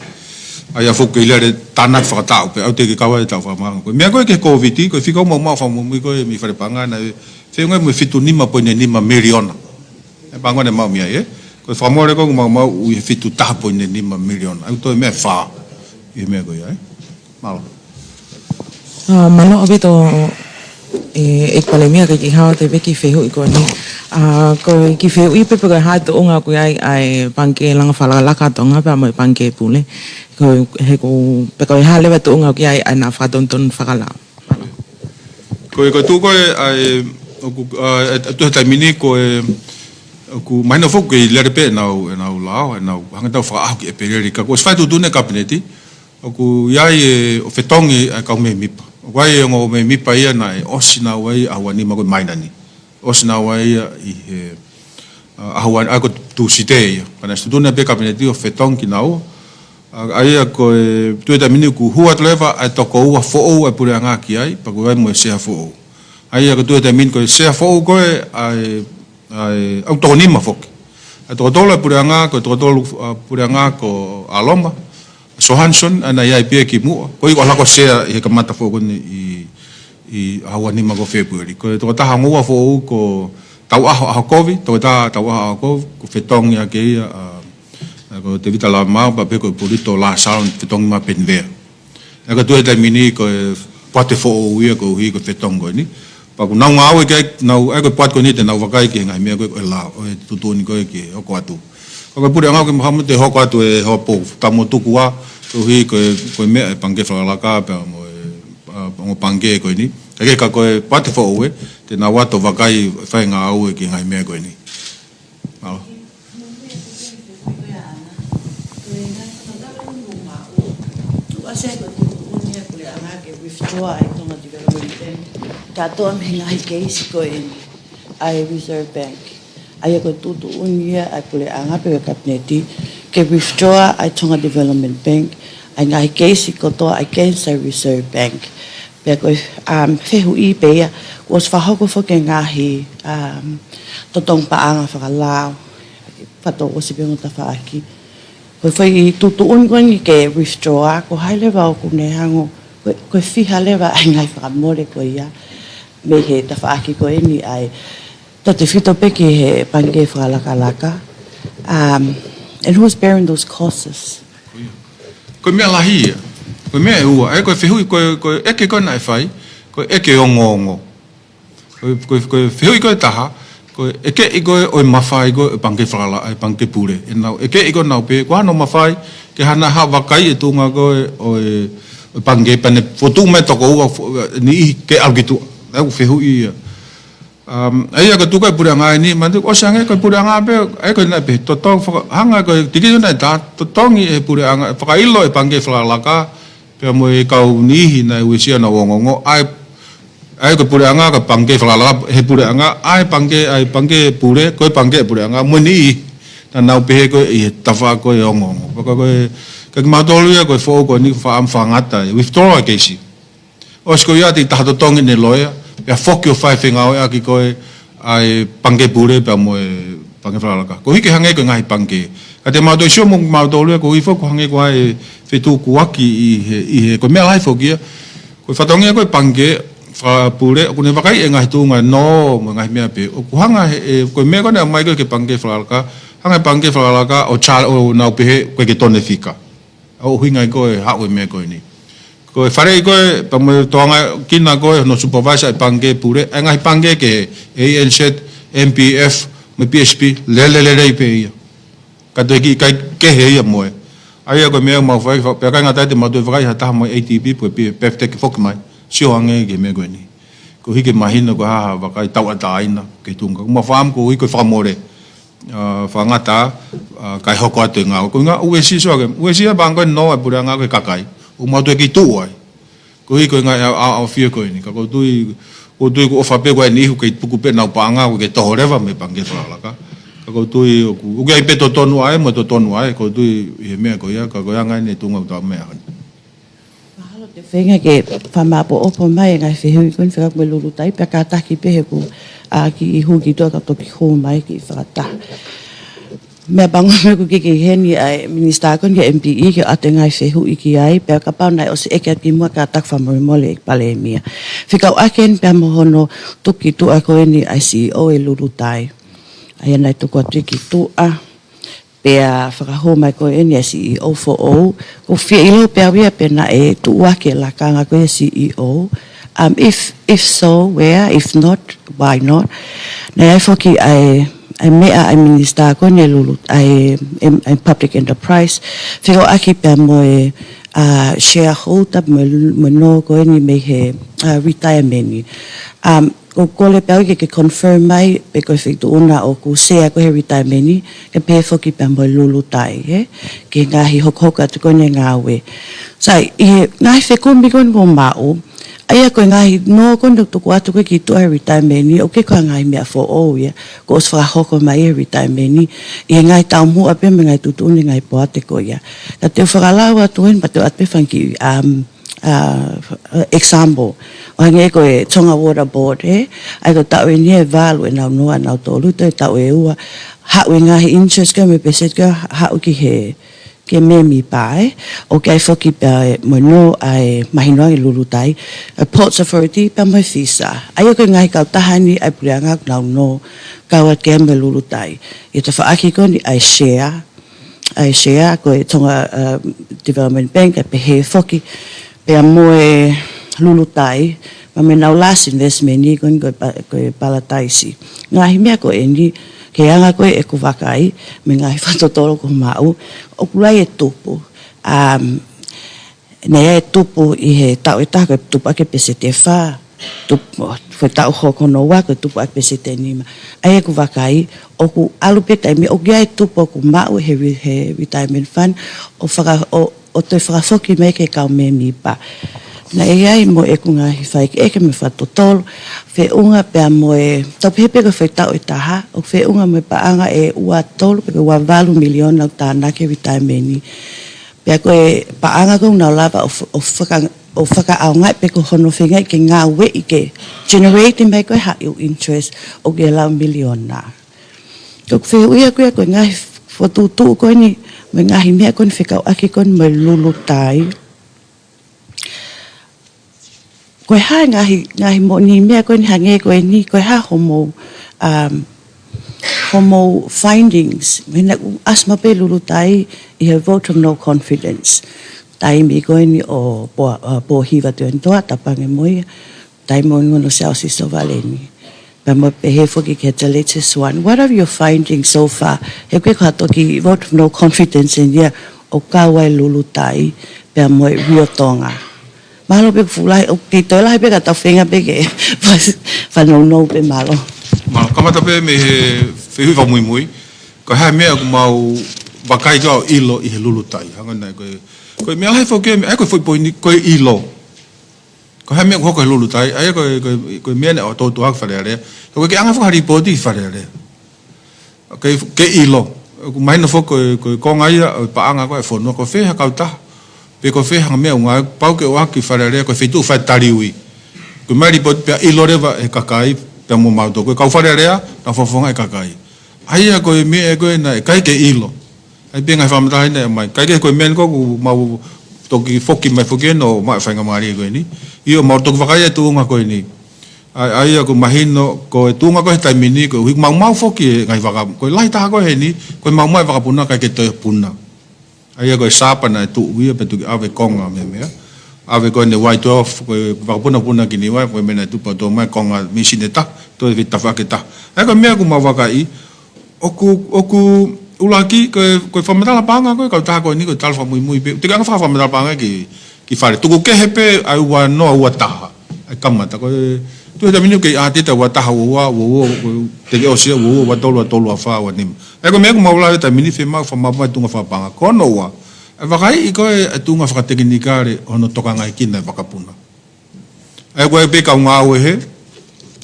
ʻA ia foki ke lele tānaki fakataʻu pē ʻoku teʻeki ke kau ai ʻetau fakamaʻunga. Ko e meʻa ko ē ki he Covid, ko e fika ʻoku maumau fakamuimui ko ē mei fale paʻanga naʻe feʻunga mo e fitu nima poini nima miliona. E paʻanga naʻe maʻu mei ai, ē? Ko e fakamole ko ē ʻoku maumau ʻi he fitu taha poini nima miliona. ʻA ia toe meʻa ʻe fā ʻi he meʻa ko ia, ē? Mālō. ʻA, mālō ʻaupito, ʻe, ʻEiki Palēmia, ka ʻi he ʻaho ni te u pehē ki he fehuʻi ko eni. ʻA, ko e kiʻi fehuʻi pē pe ko e hā e tuʻunga ʻoku ʻi ai ʻa e Pangikē Langa Fakalakalaka ʻa Tonga pea mo e Pangikē Pule. Ko e, he ko, pe ko e hā leva e tuʻunga ʻoku ʻi ai ʻa ʻena fakatonutonu fakalao. Ko e, ko e tuʻu ko ē, ʻa e, ʻoku, ʻa, ʻa, tuʻu he taimi ni ko e, ʻoku mahino foki ʻoku kei lele pē ʻenau, ʻenau lao, ʻenau hanga ʻo tau fakaʻaho ki ʻEpeleli. Ka kuo ʻosi fai e tuʻutuʻuni ʻa e Kapineti, ʻoku ʻi ai e, ʻo fetongi ʻa e kau mēmipa. ʻOku ʻi ai e ongo mēmipa ia naʻe ʻosi naua ʻi he ʻaho ua nima ko ē ʻo Maina ni. ʻOsi naua ia ʻi he, ʻa, ʻaho ua, ʻa, ko e Tūsite ia. Pea naʻe ʻosi tuʻutuʻuni pē Kapineti ʻo fetongi kinaua. ʻA, ʻa ia ko e tuʻu he taimi ni kuo hū atu leva ʻa e toko ua foʻou ʻa e puleʻanga ki ai, pea kuo ʻi ai mo e sea foʻou. ʻA ia ko e tuʻu he taimi ni ko e sea foʻou ko ē ʻa e, ʻa e, ʻoku toko nima foki. ʻA e toko tolu ʻa e puleʻanga, ko e toko tolu, ʻa, puleʻanga ko ʻAloma, Johansson, ʻa ia naʻe ʻi ai pē ia kimuʻa. Ko ia ʻoku ʻalu hake ʻo sea ʻi he kamata foʻou ko eni ʻi, ʻi he ʻaho ua nima ko Fēpueli. Ko e toko taha ongo ua foʻou ko Tauʻaho ʻAhokovi, toketā Tauʻaho ʻAhokovi, ko e fetongi ʻa ia, ʻa, ʻa ko Tevita Lavamau, pea pehē ko Polito Lasalo, fetongi mai Penivea. ʻA ia ko e tuʻu he taimi ni ko e poate foʻou ia koeʻuhi ko e fetongi ko eni. Pea ʻoku nau ngāue ki ai, nau, ʻa ia ko e poate ko eni te nau vakai ki he ngaahi meʻa ko ē ʻo e lao, ʻo e tuʻutuʻuni ko ē ke hoko atu. Ka ko e puleʻanga ʻoku ke mahino te hoko atu e hopo, ka mo tuku ā, koeʻuhi ko e, ko e meʻa e pangikē fakalakalaka pea mo e, ʻa, ongo pangikē ko eni. Ka ke ka ko e poate foʻou ē, te nau ō atu ʻo vakai e fai ngāue ki he ngaahi meʻa ko eni. Mālō. Tuʻu ʻa e sēkotuʻu ʻuni ʻa e puleʻanga ke withdraw ʻa e Tonga Development Bank. Kātoa mei he ngaahi keisi ko eni ʻa e Reserve Bank. ʻA ia ko e tuʻutuʻuni ia ʻa e puleʻanga pea mo e Kapineti ke withdraw ʻa e Tonga Development Bank, ʻa e ngaahi keisi kotoa against ʻa e Reserve Bank. Pea ko e, um, fehuʻi pē ia, kuo ʻosi fakahoko foki e ngaahi, um, totongi paʻanga fakalao, fato ʻosi pē mo tafaʻaki. Ko e foʻi tuʻutuʻuni ko eni ke withdraw, ko hai leva ʻoku ne hanga ʻo, ko, ko e fiha leva ʻa e ngaahi fakamole ko ia, mei he tafaʻaki ko eni ʻa e, tautefito pē ki he pangikē fakalakalaka. Um, and who's bearing those costs? Ko e meʻa lahi ia. Ko e meʻa ʻe ua. ʻA ia ko e fehuʻi ko e, ko e ʻeke ko ē naʻe fai, ko e ʻeke ongoongo. Ko e, ko e, ko e fehuʻi ko ē ʻe taha, ko e ʻeke ʻi ko ē ʻo e mafai ko ē ʻo e pangikē fakalala-, ʻa e pangikē pule. ʻE nau, ʻeke ʻi ko ē nau pehē, ko e hā hono mafai, ke hanga ʻo vakai e tuʻunga ko ē ʻo e, ʻo e pangikē pea ne fokotuʻu mai toko ua fo-, niʻihi ke ʻalu ki tuʻa. ʻA ia ko e fehuʻi ia. Um, ʻa ia ko e tuʻu ko ē puleʻanga eni, manatuʻi ʻosi ange ko e puleʻanga pē, ʻa ia ko e naʻe pehē, totongi faka-, hanga ko e tiki naʻe tā, totongi e puleʻanga, fakaʻilo e pangikē fakalakalaka, pea mo e kau niʻihi naʻe uesia naʻa nau ongoongo, ʻa e, ʻa ia ko e puleʻanga ko e pangikē fakalakalaka, he puleʻanga, ʻa e pangikē, ʻa e pangikē pule, ko e pangikē puleʻanga, mo e niʻihi, naʻa nau pehē ko ē ʻi he tafaʻaki ko ē ongoongo. Pea ko e, ka kimautolu ia ko e foʻou ko eni faʻa-, faʻa ngata, withdraw e keisi. ʻOsi ko ia te ta totongi ʻene loea, pea foki ʻo fai fengāueʻaki ko ē ʻa e pangikē pule pea mo e pangikē fakalakalaka. Koeʻuhi ke hangē ko e ngaahi pangikē. Ka te mau toe sio mo kimautolu ia koeʻuhi foki ko e hangē ko ā e fetukuaki ʻi he, ʻi he, ko e meʻa lahi foki ia. Ko e fatongia ko ē pangikē fakapule, ʻoku ne vakai e ngaahi tuʻunga nō, mo e ngaahi meʻa pē. ʻOku hanga he, e, ko e meʻa ko ē naʻe ʻomai ko ē ki he pangikē fakalakalaka, hanga e pangikē fakalakalaka ʻo char-, ʻo nau pehē, ko e ke tone fika. ʻA ʻuhinga ʻi ko ē haʻu e meʻa ko eni. Ko e faleʻi ko ē, pea mo e toʻonga kina ko ē, hono supervise ʻa e pangikē pule, ʻa e ngaahi pangikē kehe, A N Z, M P F, mo e B S P, lele lelei pē ia. Ka te kiʻi kai kehe ia mo e. ʻA ia ko e meʻa mau fai, fa-, pea ʻikai ngata ai te mau toe vakai ha taha mo e A D B, pe ko e P-, PEFTEC foki mai, sio ange ki he meʻa ko eni. Koeʻuhi ke mahino ko e hā ha vakai tauʻatāina, ki he tuʻunga. Mau faʻamu koeʻuhi ko e fakamole. ʻA, faʻa ngata, ʻa, kae hoko atu e ngāue. Ko e ngā-, uesia sio ange, uesia pangikē nō e puleʻanga ko e kakai. ʻOku mau toe kiʻi tuʻu ai. Koeʻuhi ko e ngaahi ʻa, ʻa, ʻaofia ko eni. Ka ʻoku ou tui, ʻoku ou tui ʻoku ʻofa pē ko eni ʻoku kei tuku pē ʻenau paʻanga ʻoku ke toho leva mei he pangikē fakalakalaka. Ka ʻoku ou tui ʻoku, ʻoku ʻi ai pē totonu ʻa e, mo e totonu ʻa e, ʻoku ou tui ʻi he meʻa ko ia, ka ko e anga eni e tuʻunga ʻoku tau meʻa ʻaki. Mahalo te u feinga ke fakamāʻopoʻopo mai e ngaahi fehuʻi ko eni fekauʻaki mo e Lulutai, pea kātaki pē he ʻoku, ʻa, kiʻi hū ki tuʻa ka toki hū mai ki fakataha. Meʻapango mo ʻeku kei heni ʻa e minisitā ko eni ki he M P E ke ʻoatu e ngaahi fehuʻi ki ai, pea kapau naʻe ʻosi ʻeke atu kimuʻa kātaki fakamolemole ʻEiki Palēmia. Fekauʻaki eni pea mo hono tuku ki tuʻa ko eni ʻa e C E O ʻe Lulutai. ʻA ia naʻe tuku atu ki tuʻa. Pea fakahū mai ko eni ʻa e C E O foʻou. ʻOku ou fie ʻilo pē au ia pe naʻe tuʻuaki e lakanga ko ē C E O. Um, if, if so, where? If not, why not? Naʻe ʻi ai foki ʻa e, ʻa e meʻa ʻa e minisitā ko eni ʻe Lulu, ʻa e, em, ʻa e public enterprise. Fekauʻaki pea mo e, ʻa, shareholder, mo e, mo e nō ko eni mei he, ʻa, retirement. Um, ʻOku ou kole pē au ke ke confirm mai, pe ko e feituʻu ʻoku share ko ē he retirement, ke pehē foki pea mo e Lulutai, ē? Ki he ngaahi hokohoko atu ko eni e ngāue. Sai, ʻi he ngaahi fekumi ko eni ʻoku maʻu, ʻa ia ko e ngaahi nō ko eni ʻoku tuku atu ko ē ki tuʻa he retirement, ʻoku ʻikai ko ha ngaahi meʻa foʻou ia, kuo ʻosi fakahoko mai he retirement, ʻi he ngaahi taumuʻa pē mo e ngaahi tuʻutuʻuni e ngaahi poate ko ia. Ka te u fakalau atu eni, pea te u ʻoatu pē fanga kiʻi, um, ʻa, example, ʻo hangē ko e Tonga Water Board, ē? ʻA ia ko e taʻu eni ʻe valu ʻenau nō ʻanautolu, toe taʻu ʻe ua, haʻu e ngaahi interest ko ē mo e peseti ko ē, haʻu ki he, ke mēmipa, ē. ʻOku ʻi ai foki pea mo e nō ʻa e mahino ange Lulutai, ʻa e Ports Authority pea mo e FISA. ʻA ia ko e ngaahi kautaha ni ʻa e puleʻanga ʻoku nau nō kau ai mo e Lulutai. ʻI he tafaʻaki ko eni ʻa e share, ʻa e share ko e Tonga, uh, Development Bank, ʻa e pehē foki, pea mo e Lulutai, pea mo e nau last investment ni ko eni ko e pa-, ko e Paradise. Ngaahi meʻa ko eni, ki he anga ko ē ʻeku vakai, mo e ngaahi fakatotolo kuo maʻu, ʻoku lahi e tupu. Um, naʻe tupu ʻi he taʻu ʻe taha ko e tupu ʻaki e peseti ʻe fā, tupu, ko e taʻu hono ua ko e tupu ʻaki e peseti ʻe nima. ʻA ia ʻeku vakai, ʻoku ʻalu pē taimi, ʻoku ʻi ai e tupu ʻoku maʻu he re-, he retirement fund, ʻo faka-, ʻo, ʻo toe fakafoki mai ki he kau mēmipa. Naʻe ʻi ai mo ʻeku ngaahi faikeʻeke mo e fakatotolo, feʻunga pea mo e, tau pehē pē ko e foʻi taʻu ʻe taha, ʻoku feʻunga mo e paʻanga ʻe ua tolu pe ko e ua valu miliona ʻoku tānaki e retirement ni. Pea ko e paʻanga ko ē ʻoku nau lava ʻo f-, ʻo faka-, ʻo fakaʻaongaʻi pe ko hono feingaʻi ke ngāueʻi ke generate mai ko ē ha ʻū interest ʻoku ke lau miliona. Ko ʻeku fehuʻi ia ko ē ko e ngaahi fokotuʻutuʻu ko eni, mo e ngaahi meʻa ko eni fekauʻaki ko eni mo e Lulutai. Ko e hā e ngaahi, ngaahi moʻoni meʻa ko eni hangē ko eni, ko e hā hoʻomou, um, hoʻomou findings, mei he naʻe ʻasi maʻu pē Lulutai ʻi he vote of no confidence. Taimi ko eni ʻo Pō-, uh, Pōhiva Tuʻiʻonetoa, tapange mo ia, taimi ʻo e ongoongo ʻo Siaosi Sovaleni. Pea mo pehē foki ki he the latest one. What are your findings so far? He ko e ko ha toki vote of no confidence eni ia ʻoku kau ai Lulutai, pea mo e Rio Tonga. Mālō pē fulahi, ʻoku kei toe lahi pē ka tau feinga pē ke fa-, fanongo pē mālō. Mālō, kamata pē mei he fehuʻi fakamuimui. Ko e hā e meʻa ʻoku mau vakai ki ai ʻo ʻilo ʻi he Lulutai. Hangē ko eni ko e, ko e meʻa lahi foki e meʻa, ʻa ia ko e foʻi poini, ko e ʻilo. Ko e hā e meʻa ʻoku hoko he Lulutai, ʻa ia ko e, ko e, ko e meʻa naʻe ʻoatu atu ʻaki Fale Alea. Ko e ke anga fakahalipoti ki Fale Alea. Ke, ke ʻilo. ʻOku mahino foki ko e, ko e konga ia ʻo e paʻanga ko ē ʻa e fonua, ko fē ha kautaha. Pe ko fē ha meʻa ʻoku ngāueʻaki, pau ke ʻoatu ki Fale Alea, ko e feituʻu fai taliui. Ko e mai lipoti pea ʻilo leva ʻe he kakai, pea mo mautolu. Ko e kau Fale Alea, naʻa fafonga e kakai. ʻA ia ko e meʻa ko ē naʻe ʻikai ke ʻilo. ʻA ia pē ngaahi fakamatala naʻe ʻomai. ʻIkai ke ko e meʻa ko ē ʻoku mau toki foki mai foki ʻo maʻu e faingamālie ko eni. ʻIo mau toki vakai e tuʻunga ko eni. ʻA, ʻa ia ʻoku mahino ko e tuʻunga ko ē he taimi ni koeʻuhi ʻoku maumau foki e ngaahi vaka, ko e lahi taha ko ē heni, ko e maumau e vakapuna ʻikai ke toe puna. ʻA ia ko e sapa naʻe tuʻu ia pea toki ʻave konga mei he meʻa. ʻAve ko eni Y twelve, ko e vakapuna puna ki Niua, ko e meʻa naʻe tupu ʻo tō mai konga mei Sineta, toe fetafa ke ta. ʻA ia ko e meʻa ʻoku mau vakai, ʻoku, ʻoku ʻuluaki, ko e, ko e fakamatala paʻanga ko ē, kautaha ko eni, ko e tala fakamuimui pē. Te ke anga faka-, fakamatala paʻanga ki, ki Fale. Tuku kehe pē ʻa e ua noa ua taha. ʻA e kamata, ko e, tuʻu he taimi ni ʻoku kei ʻātita ua taha ua ua, ua ua, ko e teke ʻosi ia, ua ua, ua tolu, ua tolu, ua fā, ua nima. ʻA ia ko e meʻa ʻoku mau lave he taimi ni fiemaʻu fakamaʻu mai e tuʻunga fakapaʻanga. Ko hono ua, ʻa e vakai ko ē ʻa e tuʻunga fakatekinikale, hono tokangaekina e vakapuna. ʻA ia ko e pē kau ngāue he,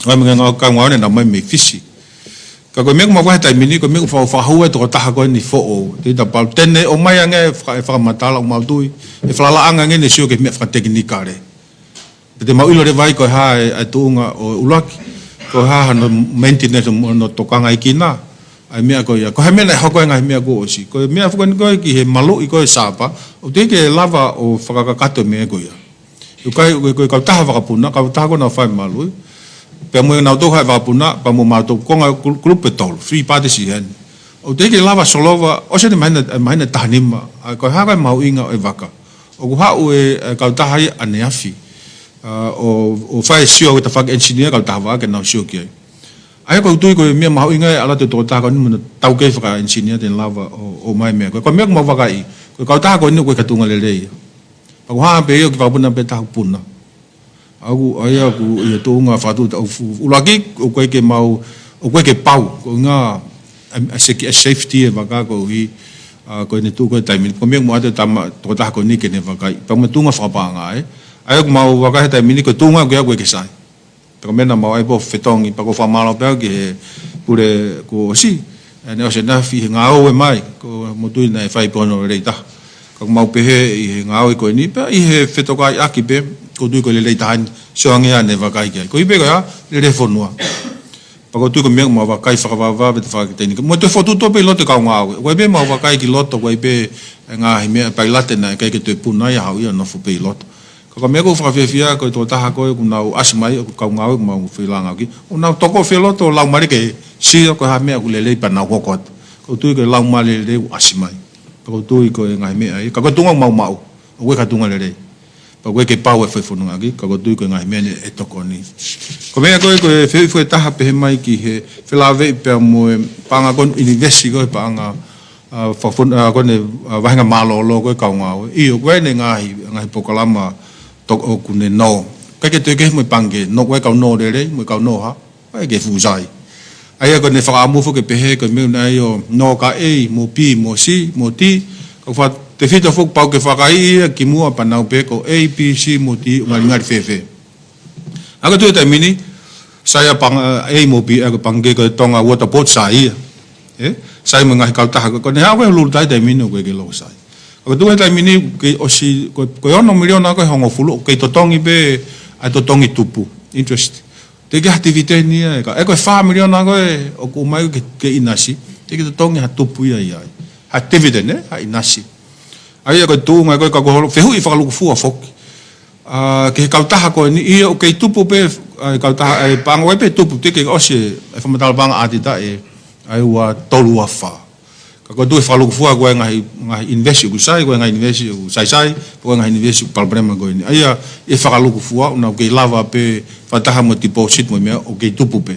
ʻa e meʻa ngāue kau ngāue naʻa nau ō mai mei Fisi. Ka ko e meʻa ʻoku mau vakai he taimi ni, ko e meʻa ʻoku fa-, fakahū e tokotaha ko eni foʻou. Te ta pau, te ne ʻomai ange e faka-, e fakamatala ʻoku mau tui. ʻE falalaʻanga ange ʻene sio ki he meʻa fakatekinikale. Pea te mau ʻilo leva ai ko e hā e, e tuʻunga ʻo e ʻuluaki. Ko e hā hono maintenance mo hono tokangaekina. ʻA e meʻa ko ia. Ko e hā e meʻa naʻe hoko ai e ngaahi meʻa kuo ʻosi. Ko e meʻa foki ko ē ki he maluʻi ko ē e sapa. ʻOku teʻeki ke lava ʻo fakakakato e meʻa ko ia. ʻOku ʻikai, ko e, ko e kautaha vakapuna, kautaha ko ē naʻa nau fai maluʻi. Pea mo e naʻa nau toka e vakapuna, pea mo mautolu konga kul-, kulupu ʻe tolu, three parties ʻi heni. ʻOku teʻeki ke lava solova, ʻosi eni māhina, māhina ʻe taha nima, ʻa ia ko e hā ko ē e mahuʻinga ʻo e vaka. ʻOku haʻu e, e kautaha ia ʻaneafi. ʻA, ʻo, ʻo fai e sio ki he tafaʻaki engineer kautaha vaka ke nau sio ki ai. ʻA ia ʻoku ou tui ko e meʻa mahuʻinga e ʻalu atu e tokotaha ko eni mo hono taukei faka-engineer te ne lava ʻo, ʻo ʻomai e meʻa. Ko e, ko e meʻa ʻoku mau vakai, ko e kautaha ko eni ʻoku ʻikai ke tuʻunga lelei ia. Pea ko e hā pē ia ʻoku ke vakapuna pē taha ʻoku puna. ʻA ia ʻoku, ʻa ia ʻoku ʻi he tuʻunga fakatuʻu, ʻuluaki, ʻoku ʻikai ke mau, ʻoku ʻikai ke pau, ko e ʻuhinga, ʻa, ʻa seki-, ʻa safety e vaka koeʻuhi, ʻa, ko ʻene tuʻu ko ē he taimi ni, ko e meʻa ʻoku mau ʻoatu e tama, tokotaha ko eni ke ne vakai, pea mo e tuʻunga fakapaʻanga ē. ʻA ia ʻoku mau vakai he taimi ni, ko e tuʻunga ʻoku ʻikai ke sai. Pea ko e meʻa naʻa mau ʻai pē ʻo fetongi, pea ʻoku ou fakamālō pē au ki he pule kuo ʻosi, ʻa, naʻe ʻosi ʻaneafi he ngāue mai, ko e mou tui naʻe fai pē hono lelei taha. Ka ʻoku mau pehē ʻi he ngāue ko eni, pea ʻi he fetokaiʻaki pē, ʻoku ou tui ko e lelei taha eni, sio ange ʻene vakai ki ai. Koeʻuhi pē ko e hā, lelei e fonua. Ka ʻoku ou tui ko e meʻa ʻoku mau vakai fakavavevave ʻi he tafaʻaki tekiniki. Mo e toe fokotuʻutuʻu pē ʻi loto e kau ngāue. ʻOku ʻi ai pē mau vakai ki loto, ʻoku ʻi ai pē e ngaahi meʻa pailate naʻe ʻikai ke toe puna ia, haʻu ia ʻo nofo pē ʻi loto. Ka ko e meʻa ʻoku ou fakafiefia ko e tokotaha ko ē ʻoku nau ʻasi mai, ʻoku kau ngāue ʻoku mau feilaulau ki ai. ʻOku nau tokofiefia loto, laumālie ke sio ko e hā e meʻa ʻoku lelei pea nau hoko atu. ʻOku ou tui ko e laumālie lelei ʻoku ʻasi mai. Pea ʻoku ou tui ko e ngaahi meʻa ia. Ka ko e tuʻunga ʻoku mau maʻu. ʻOku ʻikai ko ha tuʻunga lelei. Pea ʻoku ʻikai ke pau e fai fononga ki, ka ʻoku ou tui ko e ngaahi meʻa ni ʻe tokoni. Ko e meʻa ko ē, ko e fehuʻi foʻi ʻe taha pehē mai ki he felāveʻi pea mo e paʻanga ko eni ʻinivesi ko e paʻanga, ʻa, fakafon-, ʻa, ko eni, ʻa, vahenga mālōlō ko e kau ngāue. ʻIo, ko eni ngaahi, ngaahi polokalama toko ʻoku ne nō. ʻIkai ke toe kehe mo e pangikē, nō ko e kau nō lelei, mo e kau nō hā. ʻIkai ke fuʻu sai. ʻA ia ko ʻene fakaʻamu foki ke pehē ko e meʻa naʻe ʻi ai ʻo nō ka A mo B mo C mo D, ka ʻoku fakatefito foki pau ke fakaʻi ia kimuʻa pea nau pehē ko A, B, C mo D ʻoku ngalingali fēfē. ʻA ia ko e tuʻu he taimi ni, sai ʻa e paʻanga A mo B, ʻa ia ko e pangikē ko e Tonga Water Board sai ia. ʻE? Sai mo e ngaahi kautaha ko ē, ko ʻene haʻu ko ē Lulutai taimi ni ʻoku ʻikai ke loko sai. ʻA ia ko e tuʻu he taimi ni, ke ʻosi, ko, ko e ono miliona ko e hongofulu, ʻoku kei totongi pē, ʻa e totongi tupu, interest. Teʻeki ha dividend ia, ʻe ka, ʻe ko e fā miliona ko ē ʻoku ʻomai ke, ke ʻinasi, teʻeki totongi ha tupu ia ia ai. Ha dividend, ʻe, ha ʻinasi. ʻA ia ko e tuʻunga ko ē ka ko e holo, fehuʻi fakalūkufua foki. ʻA, ki he kautaha ko eni, ʻio ʻoku kei tupu pē, ʻa e kautaha, ʻa e paʻanga ʻoku ʻi ai pē tupu, teʻeki ke ʻosi e, e fakamatala paʻanga ʻaupito ʻe, ʻa e ua tolu ua fā. Ka ko e tuʻu he fakalūkufua ko e ngaahi, ngaahi ʻinivesi ʻoku sai, ko e ngaahi ʻinivesi ʻoku saisai, ko e ngaahi ʻinivesi ʻoku palopalema ko eni. ʻA ia, ʻi he fakalūkufua, ʻoku nau kei lava pē fakataha mo e deposit mo e meʻa ʻoku kei tupu pē.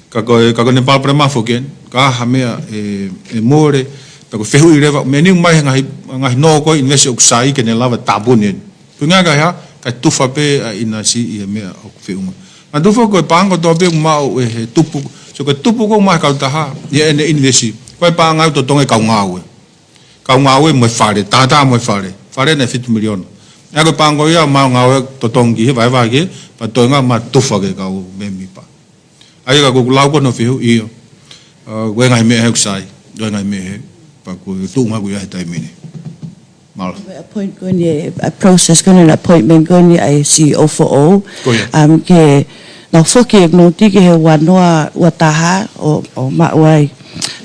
Ka ko e, ka ko ʻene palopalema foki eni, ka ha meʻa ʻe, ʻe mole, pea ko e fehuʻi leva, meʻa ni ʻoku ʻomai he ngaahi, ngaahi nō ko ē ʻinivesi ʻoku sai ke ne lava tāpuni eni. Ko e ʻuhinga ko e hā, kae tufa pē ʻa e ʻinasi ʻi he meʻa ʻoku feʻunga. Naʻa tufa ko e paʻanga kotoa pē ʻoku maʻu ʻe he tupu. So ko e tupu ko ē ʻoku maʻu he kautaha, ʻi heʻene ʻinivesi. Ko e paʻanga ʻoku totongi ʻe he kau ngāue. Kau ngāue mo e fale, tātā mo e fale. Fale naʻe fitu miliona. ʻA ia ko e paʻanga ko ia ʻoku maʻu ngāue totongi ki he vahevahe ki he, pea toenga maʻu tufa ki he kau mēmipa. ʻA ia ka ko ʻeku lau ko ē hono fehuʻi ʻio. ʻA, ko e ngaahi meʻa he ʻoku sai. Ko e ngaahi meʻa he, pea ko e tuʻunga ʻoku ʻi ai he taimi ni. Mālō. Appoint ko eni, a process ko eni, appointment ko eni ʻa e C E O foʻou. Ko ia. Um, ke nau foki e noti ki he ua noa, ua taha ʻo, ʻo maʻu ai.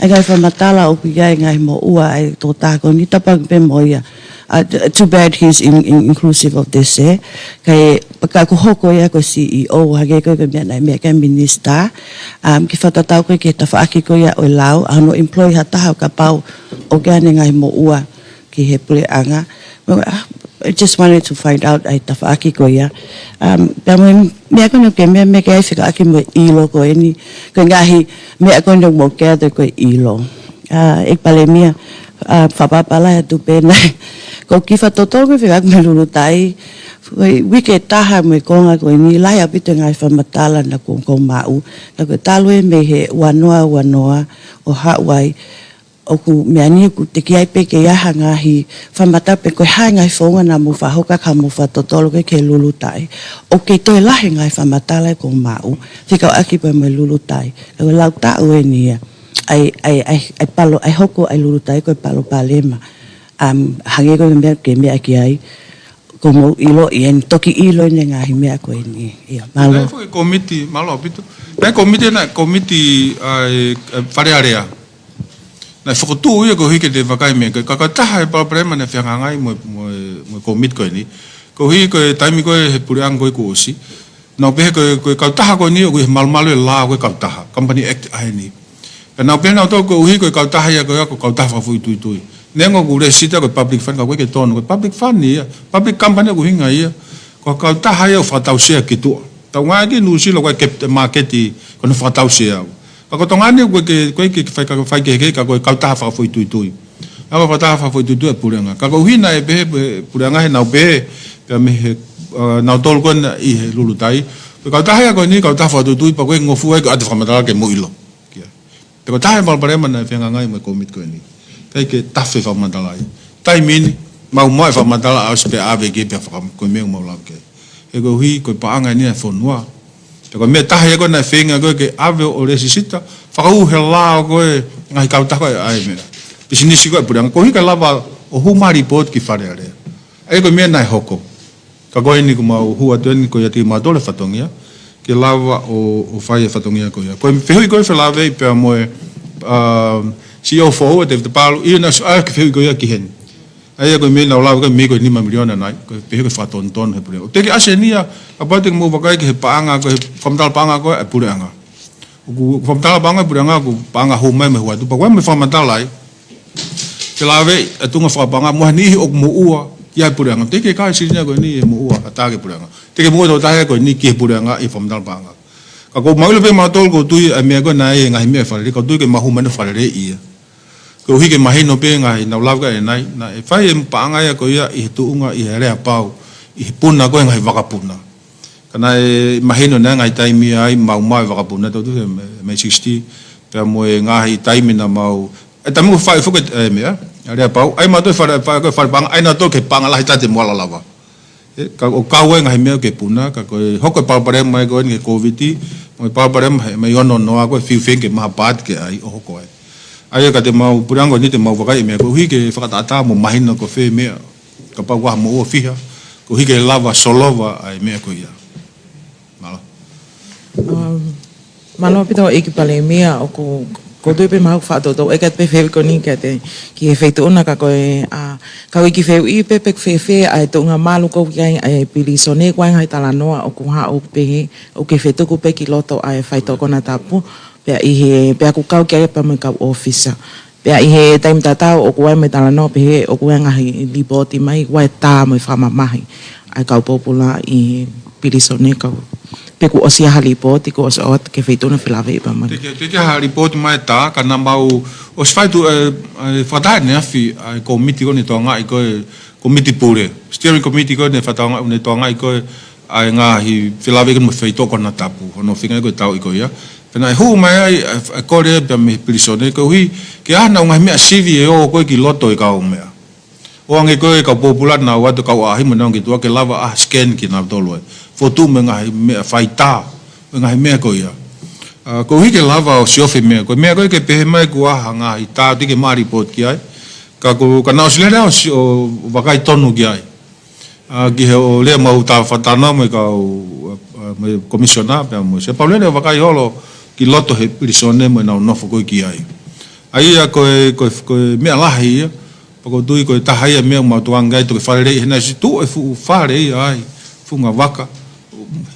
ʻA e ngaahi fakamatala ʻoku ʻi ai e ngaahi moʻua ʻa e tokotaha ko eni, tapu ange pē mo ia. Uh, t-, too bad he's in, in, inclusive of this, ʻe. Ka ʻe, pea ka ʻoku hoko ia ko e C E O, hangē ko e, ko e meʻa naʻe meʻa ki ai e minisitā. Um, ke fakatatau ko ē ki he tafaʻaki ko ia ʻo e lau, ʻa hono employ ha taha ʻo kapau ʻoku ʻi ai ʻene ngaahi moʻua ki he puleʻanga. Well, uh, I just wanted to find out ʻa e tafaʻaki ko ia. Um, pea mo e meʻa ko eni ʻoku ke meʻa, meʻa ki ai fekauʻaki mo e ʻilo ko eni. Ko e ngaahi meʻa ko eni ʻoku mou gather ko e ʻilo. Uh, ʻEiki Palēmia, uh, fakapapālangi atu pē naʻe. Ko e kiʻi fakatotolo ko ē fekauʻaki mo e Lulutai. Ko e uike ʻe taha mo e konga ko eni, lahi ʻaupito e ngaahi fakamatala naʻa ku, ku maʻu. Ka ko e talu ē mei he ua noa, ua noa, ʻo haʻu ai. ʻOku meʻa ni ʻoku teʻeki ai pē ke ʻi ai ha ngaahi fakamatala pe ko e hā e ngaahi founga naʻa mou fakahoko ka mou fakatotolo ki he, ki he Lulutai. ʻOku kei toe lahi e ngaahi fakamatala ʻoku maʻu, fekauʻaki pē mo e Lulutai. ʻA e lau taʻu eni ia. ʻA e, ʻa e, ʻa e, ʻa e palo, ʻa e hoko ʻa e Lulutai ko e palopalema. Um, hangē ko e meʻa ke meʻa ki ai. Ko mou ʻilo ʻi heni, toki ʻilo ʻi he ngaahi meʻa ko eni. ʻIo, mālō. Naʻe foki e kōmiti, mālō ʻaupito. Naʻe kōmiti, naʻe kōmiti ʻa e, ʻa e Fale Alea. Naʻe fokotuʻu ia koeʻuhi ke te vakai meʻa. Ka, ka ko e taha e palopalema naʻe fehangahangai mo, mo, mo e kōmiti ko eni. Koeʻuhi ko e taimi ko ē he puleʻanga ko ē kuo ʻosi. Naʻa ku pehē ko e, ko e kautaha ko eni ʻoku ʻi he malumalu e lao ko e kautaha. Company Act ʻa eni. Pea naʻa ku pehē naʻa ku tō koeʻuhi ko e kautaha ia ko ia ko e kautaha fakafoʻituitui. Neongo ʻoku lēsisita ko e public fund ka ʻoku ʻikai ke tonu ko e public fund ia. Public company ʻoku ʻuhinga ia. Ko e kautaha ia ʻoku fakatau sea ki tuʻa. Tau ngāueʻaki ʻi Nuʻusila ko e capital market ko hono fakatau sea. Ka ko Tonga ni ʻoku ʻikai ke, ʻoku ʻikai ke fai, ka fai kehekehe ka ko e kautaha fakafoʻituitui. ʻA e kautaha fakafoʻituitui ʻa e puleʻanga. Ka koeʻuhi naʻe pehē, pehē puleʻanga he naʻa ku pehē, pea mei he, uh, naʻa ku tō ko ē ʻi he Lulutai. Ko e kautaha ia ko eni, kautaha fakafoʻituitui, pea ʻoku ʻikai ngofua ai ke ʻoatu e fakamatala ke mou ʻilo. Kia. Pea ko e taha e palopalema naʻe fehangahangai mo e kōmiti ko eni. ʻIkai ke tafe e fakamatala ia. Taimi ni, mau maʻu e fakamatala ʻosi pea ʻave ki ai pea faka-, ko e meʻa ʻoku mau lau ki ai. He koeʻuhi, ko e paʻanga eni ʻa e fonua. Pea ko e meʻa ʻe taha ia ko ē naʻe feinga ko ē ke ʻave ʻo lēsisita, fakaʻuhinga he lao ko ē ngaahi kautaha ko ē ʻa e meʻa. Pisinisi ko ē puleʻanga. Koeʻuhi kae lava ʻo hū mai e report ki Fale Alea. ʻA ia ko e meʻa naʻe hoko. Ka ko eni ʻoku mau hū atu eni ko ia ʻiate kimoutolu e fatongia. ke lava ʻo, ʻo fai e fatongia ko ia. Ko e fehuʻi ko ē felāveʻi pea mo e, um, C E O foʻou ʻa David Palu, ʻio naʻe ʻosi ʻai ke fehuʻi ko ia ki heni. ʻA ia ko e meʻa naʻa ku lave ki ai, meʻa ko e nima miliona nai, ko e pehē ko e fakatonutonu he puleʻanga. Teʻeki ʻasi eni ia, kapau te mou vakai ki he paʻanga, ko e fakamatala paʻanga ko ē ʻa e puleʻanga. ʻOku fakamatala paʻanga ʻa e puleʻanga, ko e paʻanga hū mai mei Huatupa, ko e meʻa fakamatala ai. Felāveʻi ʻa e tuʻunga fakapaʻanga mo ha niʻihi ʻoku moʻua ki ai e puleʻanga. Teʻeki ke kai silini ia ko eni ʻe moʻua ʻatā ki he puleʻanga. Teʻeki ke moʻua e tokotaha ia ko eni ki he puleʻanga ʻi he fakamatala paʻanga. Ka ʻoku mau ʻilo pē mautolu ʻoku tui ʻa e meʻa ko ē naʻe ʻi ai e ngaahi meʻa fakalelei, ʻoku tui ke mahuʻinga mo e fakalelei ia. Koeʻuhi ke mahino pē ngaahi naʻa ku lave ki ai ʻanenai, naʻe fai e paʻanga ia ko ia ʻi he tuʻunga ʻi he aleapau, ʻi he puna ko ē ngaahi vakapuna. Ka naʻe mahino naʻe ngaahi taimi ai maumau e vakapuna, tau tui he mei, mei sixty, pea mo e ngaahi taimi naʻa mau, e taimi ko ē fai foki e meʻa, aleapau, ʻai mautolu e fale, fale, fale paʻanga, ʻai nautolu ki he paʻanga lahi taha te mou ala lava. ʻE, ka ʻoku kau ai e ngaahi meʻa ki he puna, ka ko e hoko e palopalema ia ko eni ki he Kōviti, mo e palopalema he, mei ono noa ko e fiu fenke maha paati ke ʻai ʻo hoko ai. ʻA ia ka te mau puleʻanga ni te mau vakai e meʻa koeʻuhi ke fakatātā mo mahino ko fē meʻa, kapau ʻoku ʻi ai ha moʻua fiha, koeʻuhi ke lava solova ʻa e meʻa ko ia. Mālō. Um, mālō ʻaupito ʻEiki Palēmia, ʻoku, ʻoku ou tui pē mahuʻinga fakatoutou ʻeke atu pē fehuʻi ko eni kiate, ki he Feituʻu na ka ko e, ʻa, kau ʻi he fehuʻi pē pe ʻoku fēfē ʻa e tuʻunga malu ko ē ʻoku ʻi ai ʻa e pilīsone, ko e ngaahi talanoa ʻoku haʻu pē he, ʻoku ke fetuku pē ki loto ʻa e faitoʻo konatapu, pea ʻi he, pea ʻoku kau ki ai pea mo e kau ʻōfisa. Pea ʻi he taimi tatau ʻoku ʻi ai mo e talanoa pehē ʻoku ʻi ai e ngaahi lipooti mai, ʻoku ʻi ai e tā mo e fakamamahi ʻa e kau pōpula ʻi he pilīsone kau. Pe kuo ʻosi ʻi ai ha lipooti, kuo ʻosi ʻoatu ki he Feituʻu na felāveʻi pea mai. Teʻeki, teʻeki ha lipooti mai e tā, ka naʻa mau ʻosi fai atu, ē, ē, fakataha ʻaneafi ʻa e kōmiti ko eni naʻe tokangaʻi ko ē, kōmiti pule. Steering committee ko eni naʻe fakataha, naʻe tokangaʻi ko ē ʻa e ngaahi felāveʻi ko eni mo e faitoʻo konatapu, hono feinga ko ē tauʻi ko ia. Pea naʻe hū mai ai, ē, ē, kole pē mei he pilīsone, koeʻuhi ke ʻi ai hano ngaahi meʻa sivi ʻe ō ko ē ki loto ʻi he kau meʻa. ʻO hangē ko e kau pōpula naʻa nau ō atu kau ʻaʻahi mo nau ki tuʻa ke lava ʻa e scan kinautolu ai. Fotu mo e ngaahi meʻa faitā, mo e ngaahi meʻa ko ia. ʻA, koeʻuhi ke lava ʻo siofi e meʻa, ko e meʻa ko ē ke pehē mai kuo ʻi ai ha ngaahi tā teʻeki ke maʻu ha lipooti ki ai. Ka ko, ka naʻe ʻosi lele ʻo si-, ʻo vakai tonu ki ai. ʻA, ki he ʻo lea mau tā fakatātā mo e kau, ʻa, mo e commissioner, pea mo e, se pau lele ʻo vakai holo ki loto he pilīsone mo ʻenau nofo ko ē ki ai. ʻA ia ko e, ko e, ko e meʻa lahi ia, pea ʻoku ou tui ko e taha ia e meʻa ʻoku mau tokanga ki ai, toki fakalelei he naʻe ʻosi tuʻu e fuʻu fale ia ai, funga vaka,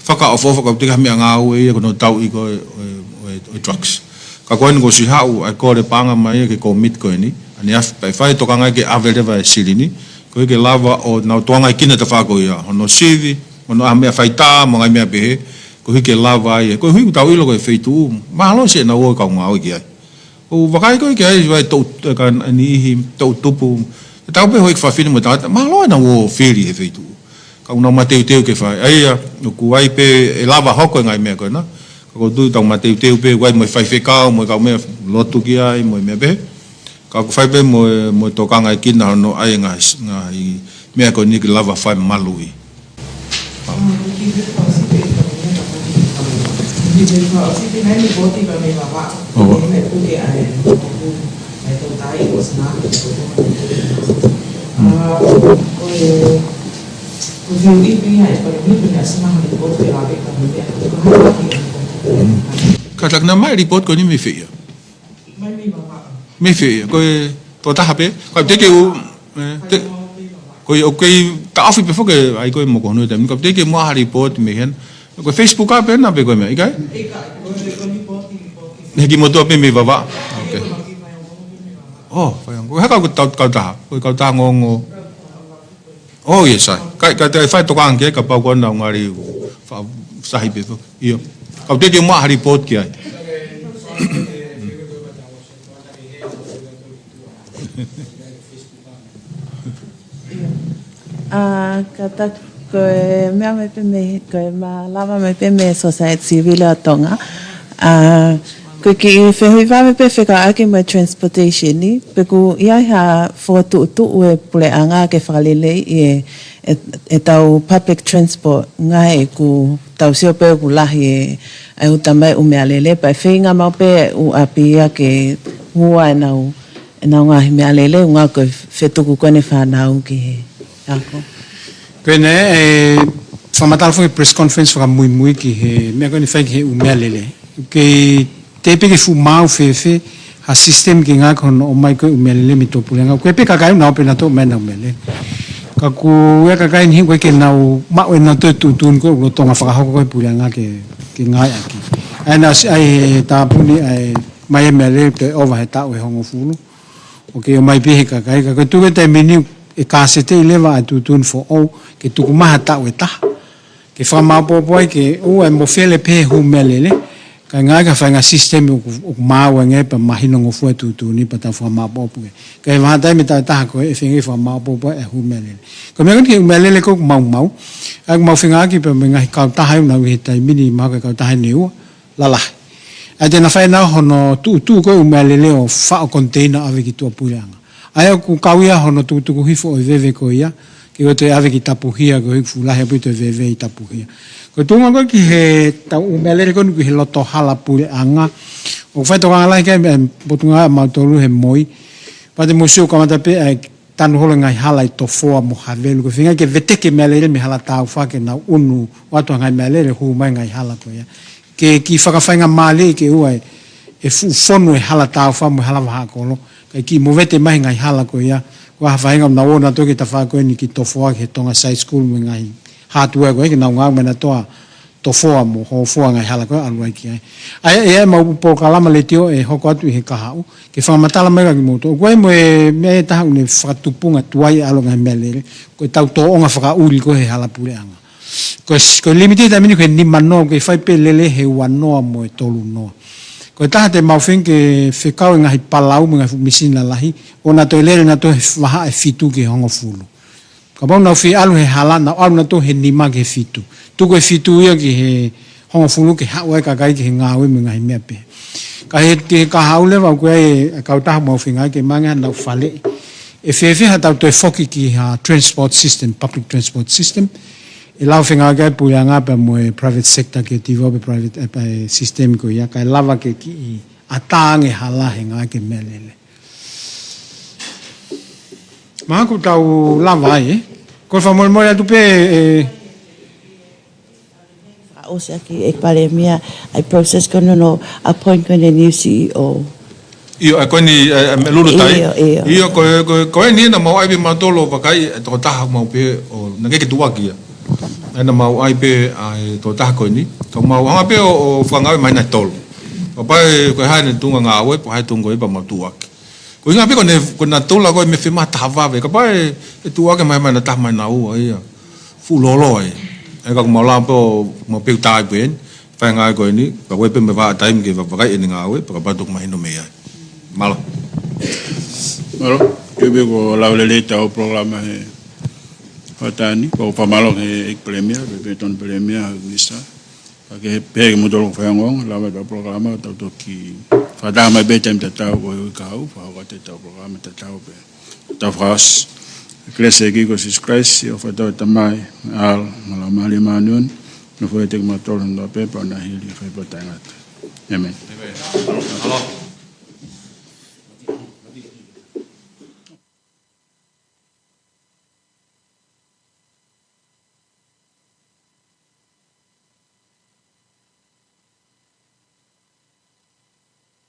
fakaʻofoʻofa ka ʻoku teʻeki ha meʻangāue ia ko hono tauʻi ko ē ʻo e, ʻo e, ʻo e drugs. Ka ko eni kuo ʻosi haʻu ʻa e kole paʻanga mai ia ki he kōmiti ko eni, ʻaneafi pea ʻe fai e tokanga ke ʻave leva e silini, koeʻuhi ke lava ʻo nau tokangaʻi kinautolu ko ia, hono sivi, mo hono ʻai ha meʻa faitā, mo e ngaahi meʻa pehē, koeʻuhi ke lava ai, koeʻuhi ʻoku tau ʻilo ko e Feituʻu, mahalo siʻi naʻa nau ō e kau ngāue ki ai. ʻO vakai ko ē ki ai, vai toʻu, ē, ka niʻihi toʻu tupu. ʻE tau pē hoi ki he fafine mo e tangata, mahalo ʻe nau ō fili he Feituʻu. Ka ʻoku nau mateuteu ke fai. ʻA ia, ʻoku ʻi ai pē ʻe lava hoko e ngaahi meʻa ko ena. Ka ʻoku ou tui tau mateuteu pē, vai mo e faifekau, mo e kau meʻa lotu ki ai, mo e meʻa pē. Ka ʻoku fai pē mo e, mo e tokangaʻi kinautolu hono ʻai e ngaahi, ngaahi meʻa ko eni ke lava fai maluʻi. Kātaki naʻa mai lipooti ko eni mei fē ia? Mei fē ia? Ko e tokotaha pē? Ka teʻeki ke u, ē, te, ko e, ʻoku kei taʻofi pē foki ai ko e mo ko hono taimi. Ka teʻeki ke maʻu ha lipooti mei hena. Ko e Facebook pē ena pe ko e meʻa, ʻikai? He ki motuʻa pē mei Vavaʻu. Ok. ʻO, fai ange. Ko e hā e kau, kau, kautaha? Ko e kautaha ongoongo. ʻO, ʻio, sai. Ka, ka te fai tokanga ki ai kapau ko ena ʻoku ngali fa-, sahi pē foki. ʻIo. Ka teʻeki ke maʻu ha lipooti ki ai. ʻA, kātaki ko e meʻa mai pē mei, ko e malava mai pē mei he Society Civil ʻo Tonga. ʻA, ko e kiʻi fehuʻi fā mai pē fekauʻaki mo e transportation ni, pe ʻoku ʻi ai ha fokotuʻutuʻu e puleʻanga ke fakaleleiʻi e, e, ʻetau public transport, ngaahi ʻoku tau sio pē ʻoku lahi e, e uta mai ʻū meʻalele, pea ʻe feinga maʻu pē ʻū ʻapi ia ke hua ʻenau, ʻenau ngaahi meʻalele, ʻuhinga ko e fetuku ko eni e fānau ki he ako. Ko eni, ē, Fakamatala foki press conference fakamuimui ki he meʻa ko eni fai ki he ʻū meʻalele. Ke teʻeki ke fuʻu maau fēfē ha system ke ngāueʻaki hono ʻomai ko e ʻū meʻalele mei tuʻa puleʻanga. Ko e pē kakai ʻoku nau pē nautolu ʻomai ʻenau meʻalele. Ka ko e kakai ni he ʻoku ʻikai ke nau maʻu ʻenautolu e tuʻutuʻuni ko e lolotonga fakahoko ko e puleʻanga ke, ke ngāueʻaki. ʻA ia naʻe ʻosi ʻai he tāpuni ʻa e ʻomai e meʻalele toe ʻova he taʻu ʻe hongofulu. ʻOku ʻomai pē he kakai, ka ko e tuʻu ko e taimi ni ʻe kāseteʻi leva ʻa e tuʻutuʻuni foʻou ke tuku mai ha taʻu ʻe taha. Ke fakamāʻopoʻopo ai ke ʻoua ʻe mofele pē he hū meʻalele, kae ngāueʻaki ha faʻahinga system ʻoku, ʻoku maau ange pea mahino ngofua e tuʻutuʻuni pea tau fakamāʻopoʻopo. Ka ʻi he vahaʻa taimi taʻu ʻe taha ko ē ʻe feinga ke fakamāʻopoʻopo ai e hū meʻalele. Ko e meʻa ko eni ki he ʻū meʻalele ko ē ʻoku mau maʻu, ʻa ia ʻoku mau feingaʻaki pea mo e ngaahi kautaha ʻoku nau ʻi he taimi ni mahalo ko e kautaha ʻe ua, lalahi. ʻA ia te na fai ʻenau hono tuʻutuʻu ko e ʻū meʻalele ʻo faʻo container ʻave ki tuʻa puleʻanga. ʻA ia ʻoku kau ia hono tukutuku hifo ʻo e veve ko ia, ke ʻoua toe ʻave ki Tapuhia koeʻuhi ʻoku fuʻu lahi ʻaupito e veve ʻi Tapuhia. Ko e tuʻunga ko ē ki he tau ʻū meʻalele ko eni ki he loto hala puleʻanga. ʻOku fai tokanga lahi ki ai e Potungāue ʻa mautolu he MOI. Pea te mou sio kamata pē ʻa e tanu holo e ngaahi hala ʻi Tofoa mo Havelu. Ko e feinga ke veteki e meʻalele mei Hala Taufa ke nau ʻunu ʻo ʻoatu ha ngaahi meʻalele hū mai e ngaahi hala ko ia. Ke kiʻi fakafaingamālie ke ʻoua ʻe, ʻe fuʻu fonu e Hala Taufa mo e Hala Vahaʻakolo. Kae kiʻi movete mai e ngaahi hala ko ia. Ko e hā e faʻahinga ʻoku nau ō nautolu ki he tafaʻaki ko eni ki Tofoa ki he Tonga Side School mo e ngaahi hardware ko ia ke nau ngāue mai nautolu ʻa Tofoa mo Hofoa ngaahi hala ko ē ʻalu ai ki ai. ʻA ia, ʻe ʻi ai ʻemau polokalama letiō ʻe hoko atu ʻi he kahaʻu. Ke fakamatala mai kia kimoutolu. Ko e mo e meʻa ʻe taha ʻoku ne fakatupunga tuai ʻa e ʻalu e ngaahi meʻalele. Ko e tau tōʻonga fakaʻuli ko ē he hala puleʻanga. Ko e, ko e limiti taimi ni ko e nima noa, ʻoku kei fai pē lele he ua noa mo e tolu noa. Ko e taha te mau feinga ke fekau e ngaahi palau mo e ngaahi fuʻu mīsini lalahi, ʻo nau toe lele nautolu he vahaʻa ʻe fitu ki he hongofulu. Kapau nau fie ʻalu he hala, nau ʻalu nautolu he nima ki he fitu. Tuku e fitu ia ki he hongofulu ke haʻu ai e kakai ki he ngāue mo e ngaahi meʻa pehē. Ka he, ki he kahaʻu leva ʻoku ʻi ai e kautaha ʻoku mau feinga ke ʻomai haʻanau faleʻi. ʻE fēfē haʻatau toe foki ki ha transport system, public transport system. ʻE lava feinga ke ʻai puleʻanga pea mo e private sector ke develop e private, e, e system ko ia, kae lava ke kiʻi ʻatā ange hala he ngāue ki he meʻalele. Mahalo kuo tau lava ai, ē? Ko e fakamolemole atu pē, ē. Fakaʻosi ʻaki ʻe Palēmia ʻa e process ko ē hono appoint ko ē e new C E O. ʻIo, ʻa ia ko eni, ē, ē, Melulutai. ʻIo, ʻio. ʻIo, ko, ko, ko eni naʻa mau ʻai pē mautolu ʻo vakai e tokotaha ʻoku mau pehē ʻoku, naʻe ʻikai ke tuʻuaki ia. ʻA ia naʻa mau ʻai pē ʻa e tokotaha ko eni. Ka mau hanga pē ʻo, ʻo fakangāue mai ʻi he tolu. Kapau ko e hā ʻene tuʻunga ngāue, pe ko e hā e tuʻunga ko ia pea mau tuʻuaki. Ko e ʻuhinga pē ko ʻene, ko ʻena tolu ko e meʻa fiemaʻu ha taha vave. Kapau ʻe, ʻe tuʻuaki mai mai ʻa e taha mai naua ia. Fuʻu lōloa ia. ʻA ia ka ʻoku mau lava pē ʻo, mau pehē ʻoku tā pē eni. Fai e ngāue ko eni, ka ʻoku ʻi ai pē mo e vahaʻa taimi ke va-, vakai ʻene ngāue, pea kapau ʻe toki mahino mei ai. Mālō. Mālō. Ke pehē kuo lava lelei ʻetau polokalama he hoʻatā ni, ko e fakamālō ki he ʻEiki Palēmia, pea pehē ki he Tokoni Palēmia, Misa. Ka ke pehē ki he motuʻa faiongoongo, lava ʻetau polokalama, tau toki fakataha mai pē taimi tatau ʻo e uike kahaʻu, fakahoko atu ʻetau polokalama tatau pē. Tau fakaʻosi. Kelesi ʻa e ʻEiki ko Sīsū Kalaisi, ʻofa ʻa e Tamai, ʻAlo, mo e Laumālie Māʻoniʻoni, nofoʻia ʻiate kimautolu hono pē, pea ʻo nau hili fai pē ʻo taʻengata. ʻĒmeni.